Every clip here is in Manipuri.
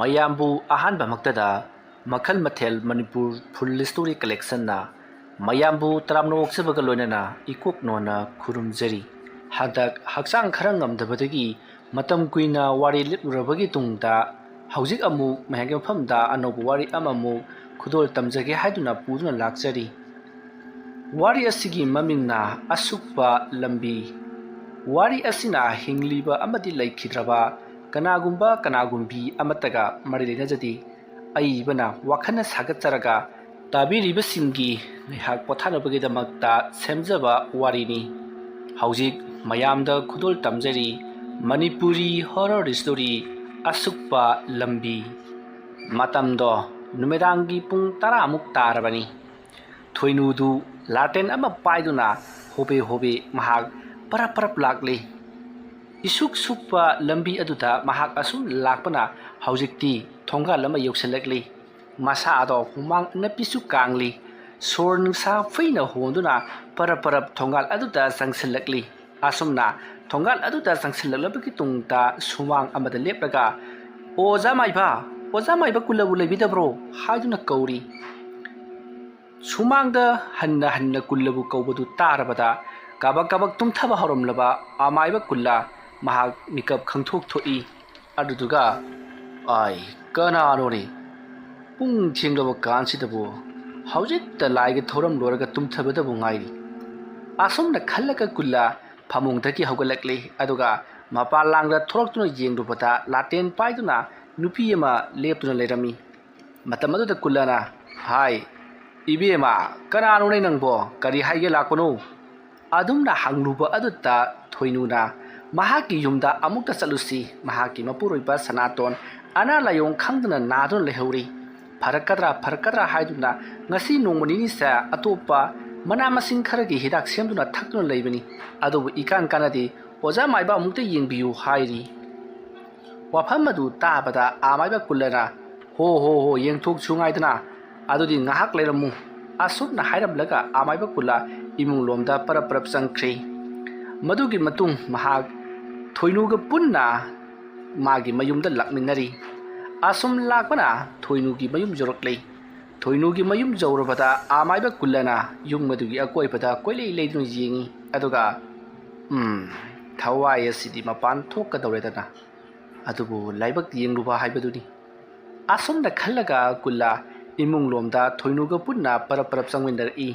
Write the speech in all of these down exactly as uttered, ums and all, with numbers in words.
ꯃꯌꯥꯝꯕꯨ ꯑꯍꯥꯟꯕꯃꯛꯇꯗ ꯃꯈꯜ ꯃꯊꯦꯜ ꯃꯅꯤꯄꯨꯔ ꯐꯨꯜ ꯁ꯭ꯇꯣꯔꯤ ꯀꯂꯦꯛꯁꯟꯅ ꯃꯌꯥꯝꯕꯨ ꯇꯔꯥꯝꯅ ꯑꯣꯛꯆꯕꯒ ꯂꯣꯏꯅꯅ ꯏꯀꯣꯛ ꯅꯣꯟꯅ ꯈꯨꯔꯨꯝꯖꯔꯤ꯫ ꯍꯟꯗꯛ ꯍꯛꯆꯥꯡ ꯈꯔ ꯉꯝꯗꯕꯗꯒꯤ ꯃꯇꯝ ꯀꯨꯏꯅ ꯋꯥꯔꯤ ꯂꯤꯠꯂꯨꯔꯕꯒꯤ ꯇꯨꯡꯗ ꯍꯧꯖꯤꯛ ꯑꯃꯨꯛ ꯃꯌꯥꯝꯒꯤ ꯃꯐꯝꯗ ꯑꯅꯧꯕ ꯋꯥꯔꯤ ꯑꯃꯃꯨꯛ ꯈꯨꯗꯣꯜ ꯇꯝꯖꯒꯦ ꯍꯥꯏꯗꯨꯅ ꯄꯨꯗꯨꯅ ꯂꯥꯛꯆꯔꯤ꯫ ꯋꯥꯔꯤ ꯑꯁꯤꯒꯤ ꯃꯃꯤꯡꯅ ꯑꯁꯨꯛꯄ ꯂꯝꯕꯤ꯫ ꯋꯥꯔꯤ ꯑꯁꯤꯅ ꯍꯤꯡꯂꯤꯕ ꯑꯃꯗꯤ ꯂꯩꯈꯤꯗ꯭ꯔꯕ ꯀꯅꯥꯒꯨꯝꯕ ꯀꯅꯥꯒꯨꯝꯕꯤ ꯑꯃꯠꯇꯒ ꯃꯔꯤ ꯂꯩꯅꯖꯗꯦ꯫ ꯑꯏꯕꯅ ꯋꯥꯈꯜꯅ ꯁꯥꯒꯠꯆꯔꯒ ꯇꯥꯕꯤꯔꯤꯕꯁꯤꯡꯒꯤ ꯉꯥꯏꯍꯥꯛ ꯄꯣꯊꯥꯅꯕꯒꯤꯗꯃꯛꯇ ꯁꯦꯝꯖꯕ ꯋꯥꯔꯤꯅꯤ꯫ ꯍꯧꯖꯤꯛ ꯃꯌꯥꯝꯗ ꯈꯨꯗꯣꯜ ꯇꯝꯖꯔꯤ ꯃꯅꯤꯄꯨꯔꯤ ꯍꯣꯔꯔ ꯁ꯭ꯇꯣꯔꯤ ꯑꯁꯨꯛꯄ ꯂꯝꯕꯤ꯫ ꯃꯇꯝꯗꯣ ꯅꯨꯃꯤꯗꯥꯡꯒꯤ ꯄꯨꯡ ꯇꯔꯥꯃꯨꯛ ꯇꯥꯔꯕꯅꯤ꯫ ꯊꯣꯏꯅꯨꯗꯨ ꯂꯥꯇꯦꯟ ꯑꯃ ꯄꯥꯏꯗꯨꯅ ꯍꯣꯕꯦ ꯍꯣꯕꯦ ꯃꯍꯥꯛ ꯄꯔꯞ ꯄꯔꯞ ꯂꯥꯛꯂꯤ꯫ ꯏꯁꯨꯛ ꯁꯨꯛꯄ ꯂꯝꯕꯤ ꯑꯗꯨꯗ ꯃꯍꯥꯛ ꯑꯁꯨꯝ ꯂꯥꯛꯄꯅ ꯍꯧꯖꯤꯛꯇꯤ ꯊꯣꯡꯒꯥꯜ ꯑꯃ ꯌꯧꯁꯤꯜꯂꯛꯂꯤ꯫ ꯃꯁꯥ ꯑꯗꯣ ꯍꯨꯃꯥꯡ ꯑꯅꯞꯄꯤꯁꯨ ꯀꯥꯡꯂꯤ꯫ ꯁꯣꯔ ꯅꯨꯡꯁꯥ ꯐꯨꯏꯅ ꯍꯣꯟꯗꯨꯅ ꯄꯔꯞ ꯄꯔꯞ ꯊꯣꯡꯒꯥꯜ ꯑꯗꯨꯗ ꯆꯪꯁꯤꯜꯂꯛꯂꯤ꯫ ꯑꯁꯨꯝꯅ ꯊꯣꯡꯒꯥꯜ ꯑꯗꯨꯗ ꯆꯪꯁꯤꯜꯂꯛꯂꯕꯒꯤ ꯇꯨꯡꯗ ꯁꯨꯃꯥꯡ ꯑꯃꯗ ꯂꯦꯞꯂꯒ, "ꯑꯣꯖꯥ ꯃꯥꯏꯕ, ꯑꯣꯖꯥ ꯃꯥꯏꯕ ꯀꯨꯜꯂꯕꯨ ꯂꯩꯕꯤꯗꯕ꯭ꯔꯣ?" ꯍꯥꯏꯗꯨꯅ ꯀꯧꯔꯤ꯫ ꯁꯨꯃꯥꯡꯗ ꯍꯟꯅ ꯍꯟꯅ ꯀꯨꯜꯂꯕꯨ ꯀꯧꯕꯗꯨ ꯇꯥꯔꯕꯗ ꯀꯥꯕꯛ ꯀꯥꯕꯛ ꯇꯨꯝꯊꯕ ꯍꯧꯔꯝꯂꯕ ꯑꯃꯥꯏꯕ ꯀꯨꯜꯂ ꯃꯍꯥꯛ ꯃꯤꯀꯞ ꯈꯪꯊꯣꯛ ꯊꯣꯛꯏ꯫ ꯑꯗꯨꯗꯨꯒ, "ꯑꯥꯏ, ꯀꯅꯥꯅꯣꯅꯦ? ꯄꯨꯡ ꯊꯦꯡꯂꯕ ꯀꯥꯟꯁꯤꯗꯕꯨ? ꯍꯧꯖꯤꯛꯇ ꯂꯥꯏꯒꯤ ꯊꯧꯔꯝ ꯂꯣꯏꯔꯒ ꯇꯨꯝꯊꯕꯗꯕꯨ ꯉꯥꯏꯔꯤ"꯫ ꯑꯁꯨꯝꯅ ꯈꯜꯂꯒ ꯀꯨꯜꯂ ꯐꯃꯨꯡꯗꯒꯤ ꯍꯧꯒꯠꯂꯛꯂꯤ꯫ ꯑꯗꯨꯒ ꯃꯄꯥꯟ ꯂꯥꯡꯗ ꯊꯣꯔꯛꯇꯨꯅ ꯌꯦꯡꯂꯨꯕꯗ ꯂꯥꯇꯦꯟ ꯄꯥꯏꯗꯨꯅ ꯅꯨꯄꯤ ꯑꯃ ꯂꯦꯞꯇꯨꯅ ꯂꯩꯔꯝꯃꯤ꯫ ꯃꯇꯝ ꯑꯗꯨꯗ ꯀꯨꯜꯂꯅ, "ꯍꯥꯏ, ꯏꯕꯦꯝꯃ, ꯀꯅꯥꯅꯣꯅꯦ ꯅꯪꯕꯣ? ꯀꯔꯤ ꯍꯥꯏꯒꯦ ꯂꯥꯛꯄꯅꯣ?" ꯑꯗꯨꯝꯅ ꯍꯪꯂꯨꯕ ꯑꯗꯨꯗ ꯊꯣꯏꯅꯨꯅ, "ꯃꯍꯥꯛꯀꯤ ꯌꯨꯝꯗ ꯑꯃꯨꯛꯇ ꯆꯠꯂꯨꯁꯤ, ꯃꯍꯥꯛꯀꯤ ꯃꯄꯨꯔꯣꯏꯕ ꯁꯅꯥꯇꯣꯟ ꯑꯅꯥ ꯂꯥꯏꯌꯣꯡ ꯈꯪꯗꯅ ꯅꯥꯗꯨꯅ ꯂꯩꯍꯧꯔꯤ꯫ ꯐꯔꯛꯀꯗ꯭ꯔꯥ ꯐꯔꯛꯀꯗ꯭ꯔꯥ ꯍꯥꯏꯗꯨꯅ ꯉꯁꯤ ꯅꯣꯡꯃ ꯅꯤꯅꯤꯁꯦ ꯑꯇꯣꯞꯄ ꯃꯅꯥ ꯃꯁꯤꯡ ꯈꯔꯒꯤ ꯍꯤꯗꯥꯛ ꯁꯦꯝꯗꯨꯅ ꯊꯛꯇꯨꯅ ꯂꯩꯕꯅꯤ꯫ ꯑꯗꯨꯕꯨ ꯏꯀꯥꯟ ꯀꯥꯟꯅꯗꯦ, ꯑꯣꯖꯥ ꯃꯥꯏꯕ ꯑꯃꯨꯛꯇ ꯌꯦꯡꯕꯤꯌꯨ" ꯍꯥꯏꯔꯤ꯫ ꯋꯥꯐꯝ ꯑꯗꯨ ꯇꯥꯕꯗ ꯑꯃꯥꯏꯕ ꯀꯨꯜꯂꯅ, "ꯍꯣ ꯍꯣ ꯍꯣ, ꯌꯦꯡꯊꯣꯛꯁꯨ ꯉꯥꯏꯗꯅ, ꯑꯗꯨꯗꯤ ꯉꯥꯏꯍꯥꯛ ꯂꯩꯔꯝꯃꯨ"꯫ ꯑꯁꯨꯝꯅ ꯍꯥꯏꯔꯝꯂꯒ ꯑꯃꯥꯏꯕ ꯀꯨꯜꯂ ꯏꯃꯨꯡ ꯂꯣꯝꯗ ꯄꯔꯞ ꯄꯔꯞ ꯆꯪꯈ꯭ꯔꯦ꯫ ꯃꯗꯨꯒꯤ ꯃꯇꯨꯡ ꯃꯍꯥꯛ ꯊꯣꯏꯅꯨꯒ ꯄꯨꯟꯅ ꯃꯥꯒꯤ ꯃꯌꯨꯝꯗ ꯂꯥꯛꯃꯤꯟꯅꯔꯤ꯫ ꯑꯁꯨꯝ ꯂꯥꯛꯄꯅ ꯊꯣꯏꯅꯨꯒꯤ ꯃꯌꯨꯝ ꯌꯧꯔꯛꯂꯦ꯫ ꯊꯣꯏꯅꯨꯒꯤ ꯃꯌꯨꯝ ꯌꯧꯔꯕꯗ ꯑꯃꯥꯏꯕ ꯀꯨꯜꯂꯅ ꯌꯨꯝ ꯑꯗꯨꯒꯤ ꯑꯀꯣꯏꯕꯗ ꯀꯣꯏꯂꯩ ꯂꯩꯗꯨꯅ ꯌꯦꯡꯏ꯫ ꯑꯗꯨꯒ, "ꯎꯝ, ꯊꯋꯥꯏ ꯑꯁꯤꯗꯤ ꯃꯄꯥꯟ ꯊꯣꯛꯀꯗꯧꯔꯦꯗꯅ꯫ ꯑꯗꯨꯕꯨ ꯂꯥꯏꯕꯛ ꯌꯦꯡꯂꯨꯕ ꯍꯥꯏꯕꯗꯨꯅꯤ"꯫ ꯑꯁꯨꯝꯅ ꯈꯜꯂꯒ ꯀꯨꯜꯂ ꯏꯃꯨꯡꯂꯣꯝꯗ ꯊꯣꯏꯅꯨꯒ ꯄꯨꯟꯅ ꯄꯔꯞ ꯄꯔꯞ ꯆꯪꯃꯤꯟꯅꯔꯛꯏ꯫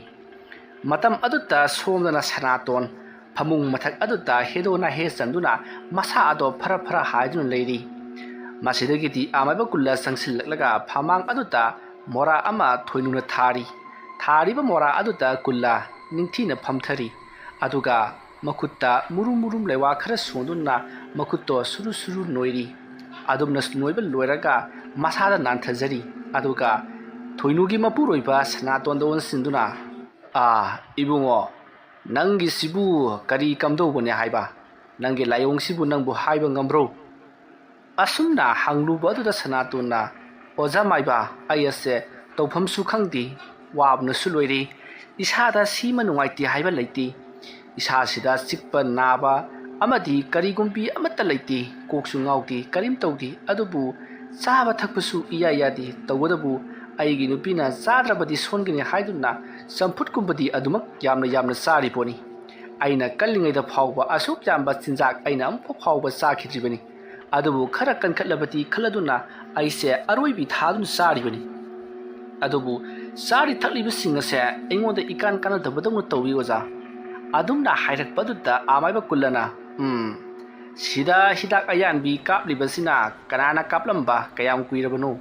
ꯃꯇꯝ ꯑꯗꯨꯗ ꯁꯣꯝꯗꯅ ꯁꯅꯥꯇꯣꯟ ꯐꯃꯨꯡ ꯃꯊꯛ ꯑꯗꯨꯗ ꯍꯦꯗꯣ ꯅꯥꯍꯦ ꯆꯟꯗꯨꯅ ꯃꯁꯥ ꯑꯗꯣ ꯐꯔ ꯐꯔ ꯍꯥꯏꯗꯨꯅ ꯂꯩꯔꯤ꯫ ꯃꯁꯤꯗꯒꯤꯗꯤ ꯑꯃꯥꯏꯕ ꯀꯨꯜꯂ ꯆꯪꯁꯤꯜꯂꯛꯂꯒ ꯐꯃꯥꯡ ꯑꯗꯨꯗ ꯃꯣꯔꯥ ꯑꯃ ꯊꯣꯏꯅꯨꯅ ꯊꯥꯔꯤ꯫ ꯊꯥꯔꯤꯕ ꯃꯣꯔꯥ ꯑꯗꯨꯗ ꯀꯨꯜꯂ ꯅꯤꯡꯊꯤꯅ ꯐꯝꯊꯔꯤ꯫ ꯑꯗꯨꯒ ꯃꯈꯨꯠꯇ ꯃꯨꯔꯨꯝ ꯃꯨꯔꯨꯝ ꯂꯩꯋꯥ ꯈꯔ ꯁꯣꯟꯗꯨꯅ ꯃꯈꯨꯠꯇꯣ ꯁꯨꯔꯨ ꯁꯨꯔꯨ ꯅꯣꯏꯔꯤ꯫ ꯑꯗꯨꯝꯅ ꯅꯣꯏꯕ ꯂꯣꯏꯔꯒ ꯃꯁꯥꯗ ꯅꯥꯟꯊꯖꯔꯤ꯫ ꯑꯗꯨꯒ ꯊꯣꯏꯅꯨꯒꯤ ꯃꯄꯨꯔꯣꯏꯕ ꯁꯅꯥꯇꯣꯟꯗ ꯑꯣꯟꯁꯤꯟꯗꯨꯅ, "ꯑꯥ, ꯏꯕꯨꯡꯉꯣ, ꯅꯪꯒꯤꯁꯤꯕꯨ ꯀꯔꯤ ꯀꯝꯗꯧꯕꯅꯦ ꯍꯥꯏꯕ? ꯅꯪꯒꯤ ꯂꯥꯏꯑꯣꯡꯁꯤꯕꯨ ꯅꯪꯕꯨ ꯍꯥꯏꯕ ꯉꯝꯕ꯭ꯔꯣ?" ꯑꯁꯨꯝꯅ ꯍꯪꯂꯨꯕ ꯑꯗꯨꯗ ꯁꯅꯥꯇꯣꯟꯅ, "ꯑꯣꯖꯥ ꯃꯥꯏꯕ, ꯑꯩ ꯑꯁꯦ ꯇꯧꯐꯝꯁꯨ ꯈꯪꯗꯦ, ꯋꯥꯕꯅꯁꯨ ꯂꯣꯏꯔꯦ꯫ ꯏꯁꯥꯗ ꯁꯤꯃ ꯅꯨꯡꯉꯥꯏꯇꯦ ꯍꯥꯏꯕ ꯂꯩꯇꯦ꯫ ꯏꯁꯥꯁꯤꯗ ꯆꯤꯛꯄ ꯅꯥꯕ ꯑꯃꯗꯤ ꯀꯔꯤꯒꯨꯝꯕꯤ ꯑꯃꯠꯇ ꯂꯩꯇꯦ꯫ ꯀꯣꯛꯁꯨ ꯉꯥꯎꯗꯦ, ꯀꯔꯤꯝ ꯇꯧꯗꯦ꯫ ꯑꯗꯨꯕꯨ ꯆꯥꯕ ꯊꯛꯄꯁꯨ ꯏꯌꯥ ꯌꯥꯗꯦ꯫ ꯇꯧꯕꯇꯕꯨ ꯑꯩꯒꯤ ꯅꯨꯄꯤꯅ ꯆꯥꯗ꯭ꯔꯕꯗꯤ ꯁꯣꯟꯒꯅꯤ ꯍꯥꯏꯗꯨꯅ ꯆꯝꯐꯨꯠꯀꯨꯝꯕꯗꯤ ꯑꯗꯨꯃꯛ ꯌꯥꯝꯅ ꯌꯥꯝꯅ ꯆꯥꯔꯤ ꯄꯣꯠꯅꯤ꯫ ꯑꯩꯅ ꯀꯜꯂꯤꯉꯩꯗ ꯐꯥꯎꯕ ꯑꯁꯨꯛ ꯌꯥꯝꯕ ꯆꯤꯟꯖꯥꯛ ꯑꯩꯅ ꯑꯃꯨꯛꯐꯥꯎ ꯐꯥꯎꯕ ꯆꯥꯈꯤꯗ꯭ꯔꯤꯕꯅꯤ꯫ ꯑꯗꯨꯕꯨ ꯈꯔ ꯀꯟꯈꯠꯂꯕꯗꯤ ꯈꯜꯂꯗꯨꯅ ꯑꯩꯁꯦ ꯑꯔꯣꯏꯕꯤ ꯊꯥꯗꯨꯅ ꯆꯥꯔꯤꯕꯅꯤ꯫ ꯑꯗꯨꯕꯨ ꯆꯥꯔꯤ ꯊꯛꯂꯤꯕꯁꯤꯡ ꯑꯁꯦ ꯑꯩꯉꯣꯟꯗ ꯏꯀꯥꯟ ꯀꯥꯟꯅꯗꯕꯗꯧꯅ ꯇꯧꯏ ꯑꯣꯖꯥ"꯫ ꯑꯗꯨꯝꯅ ꯍꯥꯏꯔꯛꯄ ꯑꯗꯨꯗ ꯑꯃꯥꯏꯕ ꯀꯨꯜꯂꯅ, "ꯎꯝ, ꯁꯤꯗ ꯍꯤꯗꯥꯛ ꯑꯌꯥꯟꯕꯤ ꯀꯥꯞꯂꯤꯕꯁꯤꯅ ꯀꯅꯥꯅ ꯀꯥꯞꯂꯝꯕ? ꯀꯌꯥꯝ ꯀꯨꯏꯔꯕꯅꯣ?"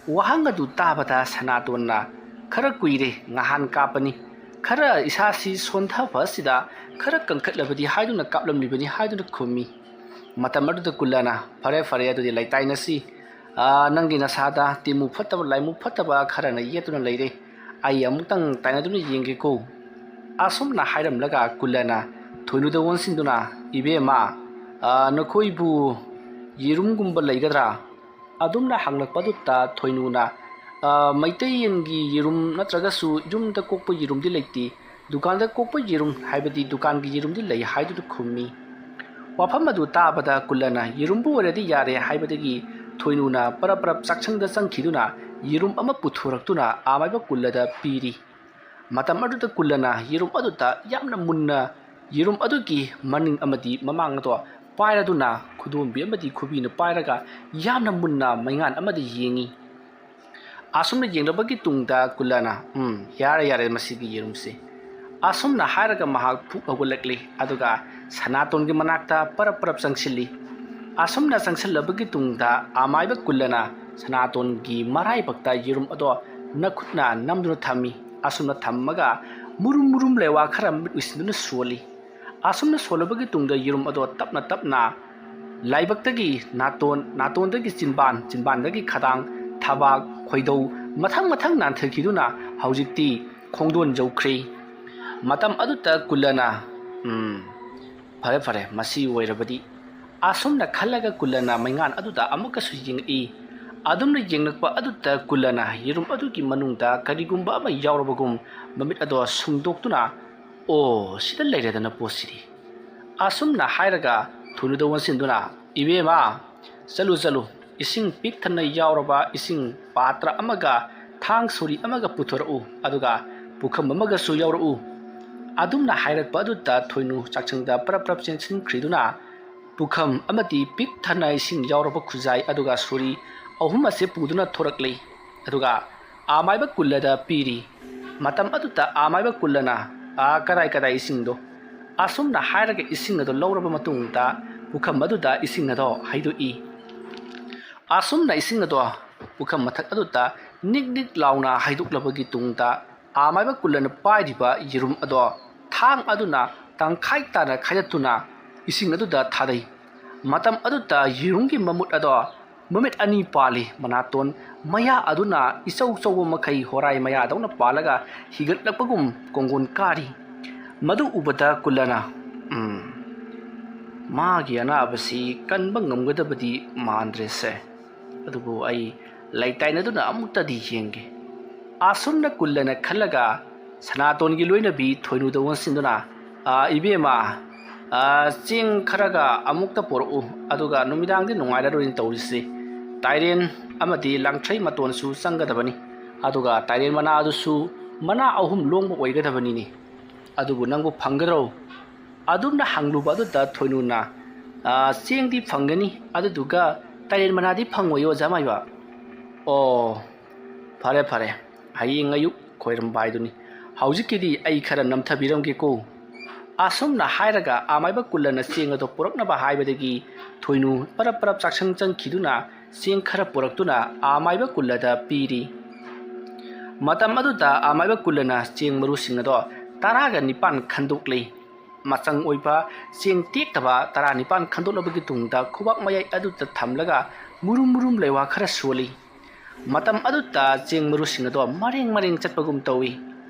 ꯋꯥꯍꯪ ꯑꯗꯨ ꯇꯥꯕꯗ ꯁꯅꯥꯇꯣꯟꯅ, "ꯈꯔ ꯀꯨꯏꯔꯦ, ꯉꯍꯥꯟ ꯀꯥꯞꯄꯅꯤ꯫ ꯈꯔ ꯏꯁꯥꯁꯤ ꯁꯣꯟꯊꯕ ꯑꯁꯤꯗ ꯈꯔ ꯀꯟꯈꯠꯂꯕꯗꯤ ꯍꯥꯏꯗꯨꯅ ꯀꯥꯞꯂꯝꯂꯤꯕꯅꯤ" ꯍꯥꯏꯗꯨꯅ ꯈꯨꯝꯃꯤ꯫ ꯃꯇꯝ ꯑꯗꯨꯗ ꯀꯨꯜꯂꯅ, "ꯐꯔꯦ ꯐꯔꯦ, ꯑꯗꯨꯗꯤ ꯂꯩꯇꯥꯏꯅꯁꯤ꯫ ꯑꯥ, ꯅꯪꯒꯤ ꯅꯁꯥꯗ ꯇꯤꯟꯃꯨ ꯐꯠꯇꯕ ꯂꯥꯏꯃꯨ ꯐꯠꯇꯕ ꯈꯔꯅ ꯌꯦꯠꯇꯨꯅ ꯂꯩꯔꯦ꯫ ꯑꯩ ꯑꯃꯨꯛꯇꯪ ꯇꯥꯏꯅꯗꯨꯅ ꯌꯦꯡꯒꯦꯀꯣ"꯫ ꯑꯁꯨꯝꯅ ꯍꯥꯏꯔꯝꯂꯒ ꯀꯨꯜꯂꯅ ꯊꯣꯏꯅꯨꯗ ꯑꯣꯟꯁꯤꯟꯗꯨꯅ, "ꯏꯕꯦꯝꯃ, ꯑꯥ, ꯅꯈꯣꯏꯕꯨ ꯌꯦꯔꯨꯝꯒꯨꯝꯕ ꯂꯩꯒꯗ꯭ꯔꯥ?" ꯑꯗꯨꯝꯅ ꯍꯪꯂꯛꯄꯗꯨꯗ ꯊꯣꯏꯅꯨꯅ, "ꯑꯥ, ꯃꯩꯇꯩ ꯌꯦꯟꯒꯤ ꯌꯦꯔꯨꯝ ꯅꯠꯇ꯭ꯔꯒꯁꯨ ꯌꯨꯝꯗ ꯀꯣꯛꯄ ꯌꯦꯔꯨꯝꯗꯤ ꯂꯩꯇꯦ꯫ ꯗꯨꯀꯥꯟꯗ ꯀꯣꯛꯄ ꯌꯦꯔꯨꯝ, ꯍꯥꯏꯕꯗꯤ ꯗꯨꯀꯥꯟꯒꯤ ꯌꯦꯔꯨꯝꯗꯤ ꯂꯩ" ꯍꯥꯏꯗꯨꯅ ꯈꯨꯝꯃꯤ꯫ ꯋꯥꯐꯝ ꯑꯗꯨ ꯇꯥꯕꯗ ꯀꯨꯜꯂꯅ ꯌꯦꯔꯨꯝꯕꯨ ꯑꯣꯏꯔꯗꯤ ꯌꯥꯔꯦ ꯍꯥꯏꯕꯗꯒꯤ ꯊꯣꯏꯅꯨꯅ ꯄꯔꯞ ꯄꯔꯞ ꯆꯥꯛꯁꯪꯗ ꯆꯪꯈꯤꯗꯨꯅ ꯌꯦꯔꯨꯝ ꯑꯃ ꯄꯨꯊꯣꯔꯛꯇꯨꯅ ꯑꯃꯥꯏꯕ ꯀꯨꯜꯂꯗ ꯄꯤꯔꯤ꯫ ꯃꯇꯝ ꯑꯗꯨꯗ ꯀꯨꯜꯂꯅ ꯌꯦꯔꯨꯝ ꯑꯗꯨꯗ ꯌꯥꯝꯅ ꯃꯨꯟꯅ ꯌꯦꯔꯨꯝ ꯑꯗꯨꯒꯤ ꯃꯅꯤꯡ ꯑꯃꯗꯤ ꯃꯃꯥꯡ ꯑꯗꯣ ꯄꯥꯏꯔꯗꯨꯅ ꯈꯨꯗꯣꯝꯕꯤ ꯑꯃꯗꯤ ꯈꯨꯕꯤꯅ ꯄꯥꯏꯔꯒ ꯌꯥꯝꯅ ꯃꯨꯟꯅ ꯃꯩꯉꯥꯟ ꯑꯃꯗ ꯌꯦꯡꯉꯤ꯫ ꯑꯁꯨꯝꯅ ꯌꯦꯡꯂꯕꯒꯤ ꯇꯨꯡꯗ ꯀꯨꯜꯂꯅ, "ꯎꯝ, ꯌꯥꯔꯦ, ꯌꯥꯔꯦ, ꯃꯁꯤꯒꯤ ꯌꯦꯔꯨꯝꯁꯦ"꯫ ꯑꯁꯨꯝꯅ ꯍꯥꯏꯔꯒ ꯃꯍꯥꯛ ꯐꯨꯛ ꯍꯧꯒꯠꯂꯛꯂꯤ, ꯑꯗꯨꯒ ꯁꯅꯥꯇꯣꯟꯒꯤ ꯃꯅꯥꯛꯇ ꯄꯔꯞ ꯄꯔꯞ ꯆꯪꯁꯤꯜꯂꯤ꯫ ꯑꯁꯨꯝꯅ ꯆꯪꯁꯤꯜꯂꯕꯒꯤ ꯇꯨꯡꯗ ꯑꯃꯥꯏꯕ ꯀꯨꯜꯂꯅ ꯁꯅꯥꯇꯣꯟꯒꯤ ꯃꯔꯥꯏꯕꯛꯇ ꯌꯦꯔꯨꯝ ꯑꯗꯣ ꯅꯈꯨꯠꯅ ꯅꯝꯗꯨꯅ ꯊꯝꯃꯤ꯫ ꯑꯁꯨꯝꯅ ꯊꯝꯃꯒ ꯃꯨꯔꯨꯝ ꯃꯨꯔꯨꯝ ꯂꯩꯋꯥ ꯈꯔ ꯃꯤꯠ ꯎꯏꯁꯤꯟꯗꯨꯅ ꯁꯣꯜꯂꯤ꯫ ꯑꯁꯨꯝꯅ ꯁꯣꯜꯂꯕꯒꯤ ꯇꯨꯡꯗ ꯌꯦꯔꯨꯝ ꯑꯗꯣ ꯇꯞꯅ ꯇꯞꯅ ꯂꯥꯏꯕꯛꯇꯒꯤ ꯅꯥꯇꯣꯟ, ꯅꯥꯇꯣꯟꯗꯒꯤ ꯆꯤꯟꯕꯥꯟ, ꯆꯤꯟꯕꯥꯟꯗꯒꯤ ꯈꯗꯥꯡ, ꯊꯕꯥꯛ, ꯈꯣꯏꯗꯧ ꯃꯊꯪ ꯃꯊꯪ ꯅꯥꯟꯊꯈꯤꯗꯨꯅ ꯍꯧꯖꯤꯛꯇꯤ ꯈꯣꯡꯗꯣꯟ ꯌꯧꯈ꯭ꯔꯦ꯫ ꯃꯇꯝ ꯑꯗꯨꯗ ꯀꯨꯜꯂꯅ, "ꯎꯝ, ꯐꯔꯦ, ꯐꯔꯦ, ꯃꯁꯤ ꯑꯣꯏꯔꯕꯗꯤ"꯫ ꯑꯁꯨꯝꯅ ꯈꯜꯂꯒ ꯀꯨꯜꯂꯅ ꯃꯩꯉꯥꯟ ꯑꯗꯨꯗ ꯑꯃꯨꯛꯀꯁꯨ ꯌꯦꯡꯉꯛꯏ꯫ ꯑꯗꯨꯝꯅ ꯌꯦꯡꯂꯛꯄ ꯑꯗꯨꯗ ꯀꯨꯜꯂꯅ ꯌꯦꯔꯨꯝ ꯑꯗꯨꯒꯤ ꯃꯅꯨꯡꯗ ꯀꯔꯤꯒꯨꯝꯕ ꯑꯃ ꯌꯥꯎꯔꯕꯒꯨꯝ ꯃꯃꯤꯠ ꯑꯗꯣ ꯁꯨꯡꯗꯣꯛꯇꯨꯅ, "ꯑꯣ, ꯁꯤꯗ ꯂꯩꯔꯦꯗꯅ ꯄꯣꯠꯁꯤꯗꯤ"꯫ ꯑꯁꯨꯝꯅ ꯍꯥꯏꯔꯒ ꯊꯣꯏꯅꯨꯗ ꯑꯣꯟꯁꯤꯟꯗꯨꯅ, "ꯏꯕꯦꯝꯃ, ꯆꯠꯂꯨ, ꯆꯠꯂꯨ, ꯏꯁꯤꯡ ꯄꯤꯛ ꯊꯟꯅ ꯌꯥꯎꯔꯕ ꯏꯁꯤꯡ ꯄꯥꯇ꯭ꯔ ꯑꯃꯒ ꯊꯥꯡ ꯁꯣꯔꯤ ꯑꯃꯒ ꯄꯨꯊꯣꯔꯛꯎ, ꯑꯗꯨꯒ ꯄꯨꯈꯝ ꯑꯃꯒꯁꯨ ꯌꯥꯎꯔꯛꯎ"꯫ ꯑꯗꯨꯝꯅ ꯍꯥꯏꯔꯛꯄ ꯑꯗꯨꯗ ꯊꯣꯏꯅꯨ ꯆꯥꯛꯁꯪꯗ ꯄꯔꯞ ꯄꯔꯞ ꯆꯦꯟꯁꯤꯟꯈ꯭ꯔꯤꯗꯨꯅ ꯄꯨꯈꯝ ꯑꯃꯗꯤ ꯄꯤꯛ ꯊꯟꯅ ꯏꯁꯤꯡ ꯌꯥꯎꯔꯕ ꯈꯨꯖꯥꯏ ꯑꯗꯨꯒ ꯁꯣꯔꯤ ꯑꯍꯨꯝ ꯑꯁꯦ ꯄꯨꯗꯨꯅ ꯊꯣꯔꯛꯂꯤ꯫ ꯑꯗꯨꯒ ꯑꯃꯥꯏꯕ ꯀꯨꯜꯂꯗ ꯄꯤꯔꯤ꯫ ꯃꯇꯝ ꯑꯗꯨꯗ ꯑꯃꯥꯏꯕ ꯀꯨꯜꯂꯅ, "ꯑꯥ, ꯀꯗꯥꯏ ꯀꯗꯥꯏ ꯏꯁꯤꯡꯗꯣ?" ꯑꯁꯨꯝꯅ ꯍꯥꯏꯔꯒ ꯏꯁꯤꯡ ꯑꯗꯨ ꯂꯧꯔꯕ ꯃꯇꯨꯡꯗ ꯄꯨꯈꯝ ꯑꯗꯨꯗ ꯏꯁꯤꯡ ꯑꯗꯣ ꯍꯩꯗꯣꯛꯏ꯫ ꯑꯁꯨꯝꯅ ꯏꯁꯤꯡ ꯑꯗꯣ ꯄꯨꯈꯝ ꯃꯊꯛ ꯑꯗꯨꯗ ꯅꯤꯛ ꯅꯤꯛ ꯂꯥꯎꯅ ꯍꯩꯗꯣꯛꯂꯕꯒꯤ ꯇꯨꯡꯗ ꯑꯃꯥꯏꯕ ꯀꯨꯜꯂꯅ ꯄꯥꯏꯔꯤꯕ ꯌꯦꯔꯨꯝ ꯑꯗꯣ ꯊꯥꯡ ꯑꯗꯨꯅ ꯇꯪꯈꯥꯏ ꯇꯥꯅ ꯈꯥꯏꯗꯠꯇꯨꯅ ꯏꯁꯤꯡ ꯑꯗꯨꯗ ꯊꯥꯗꯩ꯫ ꯃꯇꯝ ꯑꯗꯨꯗ ꯌꯦꯔꯨꯝꯒꯤ ꯃꯃꯨꯠ ꯑꯗꯣ ꯃꯃꯤꯠ ꯑꯅꯤ ꯄꯥꯜꯂꯤ꯫ ꯃꯅꯥꯇꯣꯟ ꯃꯌꯥ ꯑꯗꯨꯅ ꯏꯆꯧ ꯆꯧꯕ ꯃꯈꯩ ꯍꯣꯔꯥꯏ ꯃꯌꯥꯗꯧꯅ ꯄꯥꯜꯂꯒ ꯍꯤꯒꯠꯂꯛꯄꯒꯨꯝ ꯀꯣꯡꯒꯣꯟ ꯀꯥꯔꯤ꯫ ꯃꯗꯨ ꯎꯕꯗ ꯀꯨꯜꯂꯅ, "ꯎꯝ, ꯃꯥꯒꯤ ꯑꯅꯥꯕꯁꯤ ꯀꯟꯕ ꯉꯝꯒꯗꯕꯗꯤ ꯃꯥꯟꯗ꯭ꯔꯦꯁꯦ꯫ ꯑꯗꯨꯕꯨ ꯑꯩ ꯂꯩꯇꯥꯏꯅꯗꯨꯅ ꯑꯃꯨꯛꯇꯗꯤ ꯌꯦꯡꯒꯦ"꯫ ꯑꯁꯨꯝꯅ ꯀꯨꯜꯂꯅ ꯈꯜꯂꯒ ꯁꯅꯥꯇꯣꯟꯒꯤ ꯂꯣꯏꯅꯕꯤ ꯊꯣꯏꯅꯨꯗ ꯑꯣꯟꯁꯤꯟꯗꯨꯅ, "ꯑꯥ, ꯏꯕꯦꯝꯃ, ꯑꯥ, ꯆꯦꯡ ꯈꯔꯒ ꯑꯃꯨꯛꯇ ꯄꯣꯔꯛꯎ, ꯑꯗꯨꯒ ꯅꯨꯃꯤꯗꯥꯡꯗꯤ ꯅꯨꯡꯉꯥꯏꯔꯔꯣꯏꯅ ꯇꯧꯔꯤꯁꯤ꯫ ꯇꯥꯏꯔꯦꯟ ꯑꯃꯗꯤ ꯂꯥꯡꯊ꯭ꯔꯩ ꯃꯇꯣꯟꯁꯨ ꯆꯪꯒꯗꯕꯅꯤ꯫ ꯑꯗꯨꯒ ꯇꯥꯏꯔꯦꯟ ꯃꯅꯥ ꯑꯗꯨꯁꯨ ꯃꯅꯥ ꯑꯍꯨꯝ ꯂꯣꯡꯕ ꯑꯣꯏꯒꯗꯕꯅꯤꯅꯦ꯫ ꯑꯗꯨꯕꯨ ꯅꯪꯕꯨ ꯐꯪꯒꯗ꯭ꯔꯣ? ꯑꯗꯨꯝꯅ ꯍꯪꯂꯨꯕ ꯑꯗꯨꯗ ꯊꯣꯏꯅꯨꯅ, "ꯑꯥ, ꯆꯦꯡꯗꯤ ꯐꯪꯒꯅꯤ, ꯑꯗꯨꯗꯨꯒ ꯇꯥꯏꯔꯦꯟ ꯃꯅꯥꯗꯤ ꯐꯪꯉꯣꯏꯌꯣ, ꯑꯣꯖꯥ ꯃꯥꯏꯕ?" "ꯑꯣ, ꯐꯔꯦ, ꯐꯔꯦ, ꯍꯌꯦꯡ ꯑꯌꯨꯛ ꯈꯣꯏꯔꯝꯕ ꯍꯥꯏꯗꯨꯅꯤ꯫ ꯍꯧꯖꯤꯛꯀꯤꯗꯤ ꯑꯩ ꯈꯔ ꯅꯝꯊꯕꯤꯔꯝꯒꯦꯀꯣ꯫" ꯑꯁꯨꯝꯅ ꯍꯥꯏꯔꯒ ꯑꯃꯥꯏꯕ ꯀꯨꯜꯂꯅ ꯆꯦꯡ ꯑꯗꯨ ꯄꯨꯔꯛꯅꯕ ꯍꯥꯏꯕꯗꯒꯤ ꯊꯣꯏꯅꯨ ꯄꯔꯞ ꯄꯔꯞ ꯆꯥꯛꯁꯪ ꯆꯪꯈꯤꯗꯨꯅ ꯆꯦꯡ ꯈꯔ ꯄꯨꯔꯛꯇꯨꯅ ꯑꯃꯥꯏꯕ ꯀꯨꯜꯂꯗ ꯄꯤꯔꯤ꯫ ꯃꯇꯝ ꯑꯗꯨꯗ ꯑꯃꯥꯏꯕ ꯀꯨꯜꯂꯅ ꯆꯦꯡ ꯃꯔꯨꯁꯤꯡ ꯑꯗꯣ ꯇꯔꯥꯒ ꯅꯤꯄꯥꯟ ꯈꯟꯗꯣꯛꯂꯤ꯫ ꯃꯆꯪ ꯑꯣꯏꯕ ꯆꯦꯡ ꯇꯦꯛꯇꯕ ꯇꯔꯥꯅꯤꯄꯥꯟ ꯈꯟꯗꯣꯛꯂꯕꯒꯤ ꯇꯨꯡꯗ ꯈꯨꯕꯥꯛ ꯃꯌꯥꯏ ꯑꯗꯨꯗ ꯊꯝꯂꯒ ꯃꯨꯔꯨꯝ ꯃꯨꯔꯨꯝ ꯂꯩꯋꯥ ꯈꯔ ꯁꯣꯜꯂꯤ꯫ ꯃꯇꯝ ꯑꯗꯨꯗ ꯆꯦꯡ ꯃꯔꯨꯁꯤꯡ ꯑꯗꯣ ꯃꯔꯦꯡ ꯃꯔꯦꯡ ꯆꯠꯄꯒꯨꯝ ꯇꯧꯏ꯫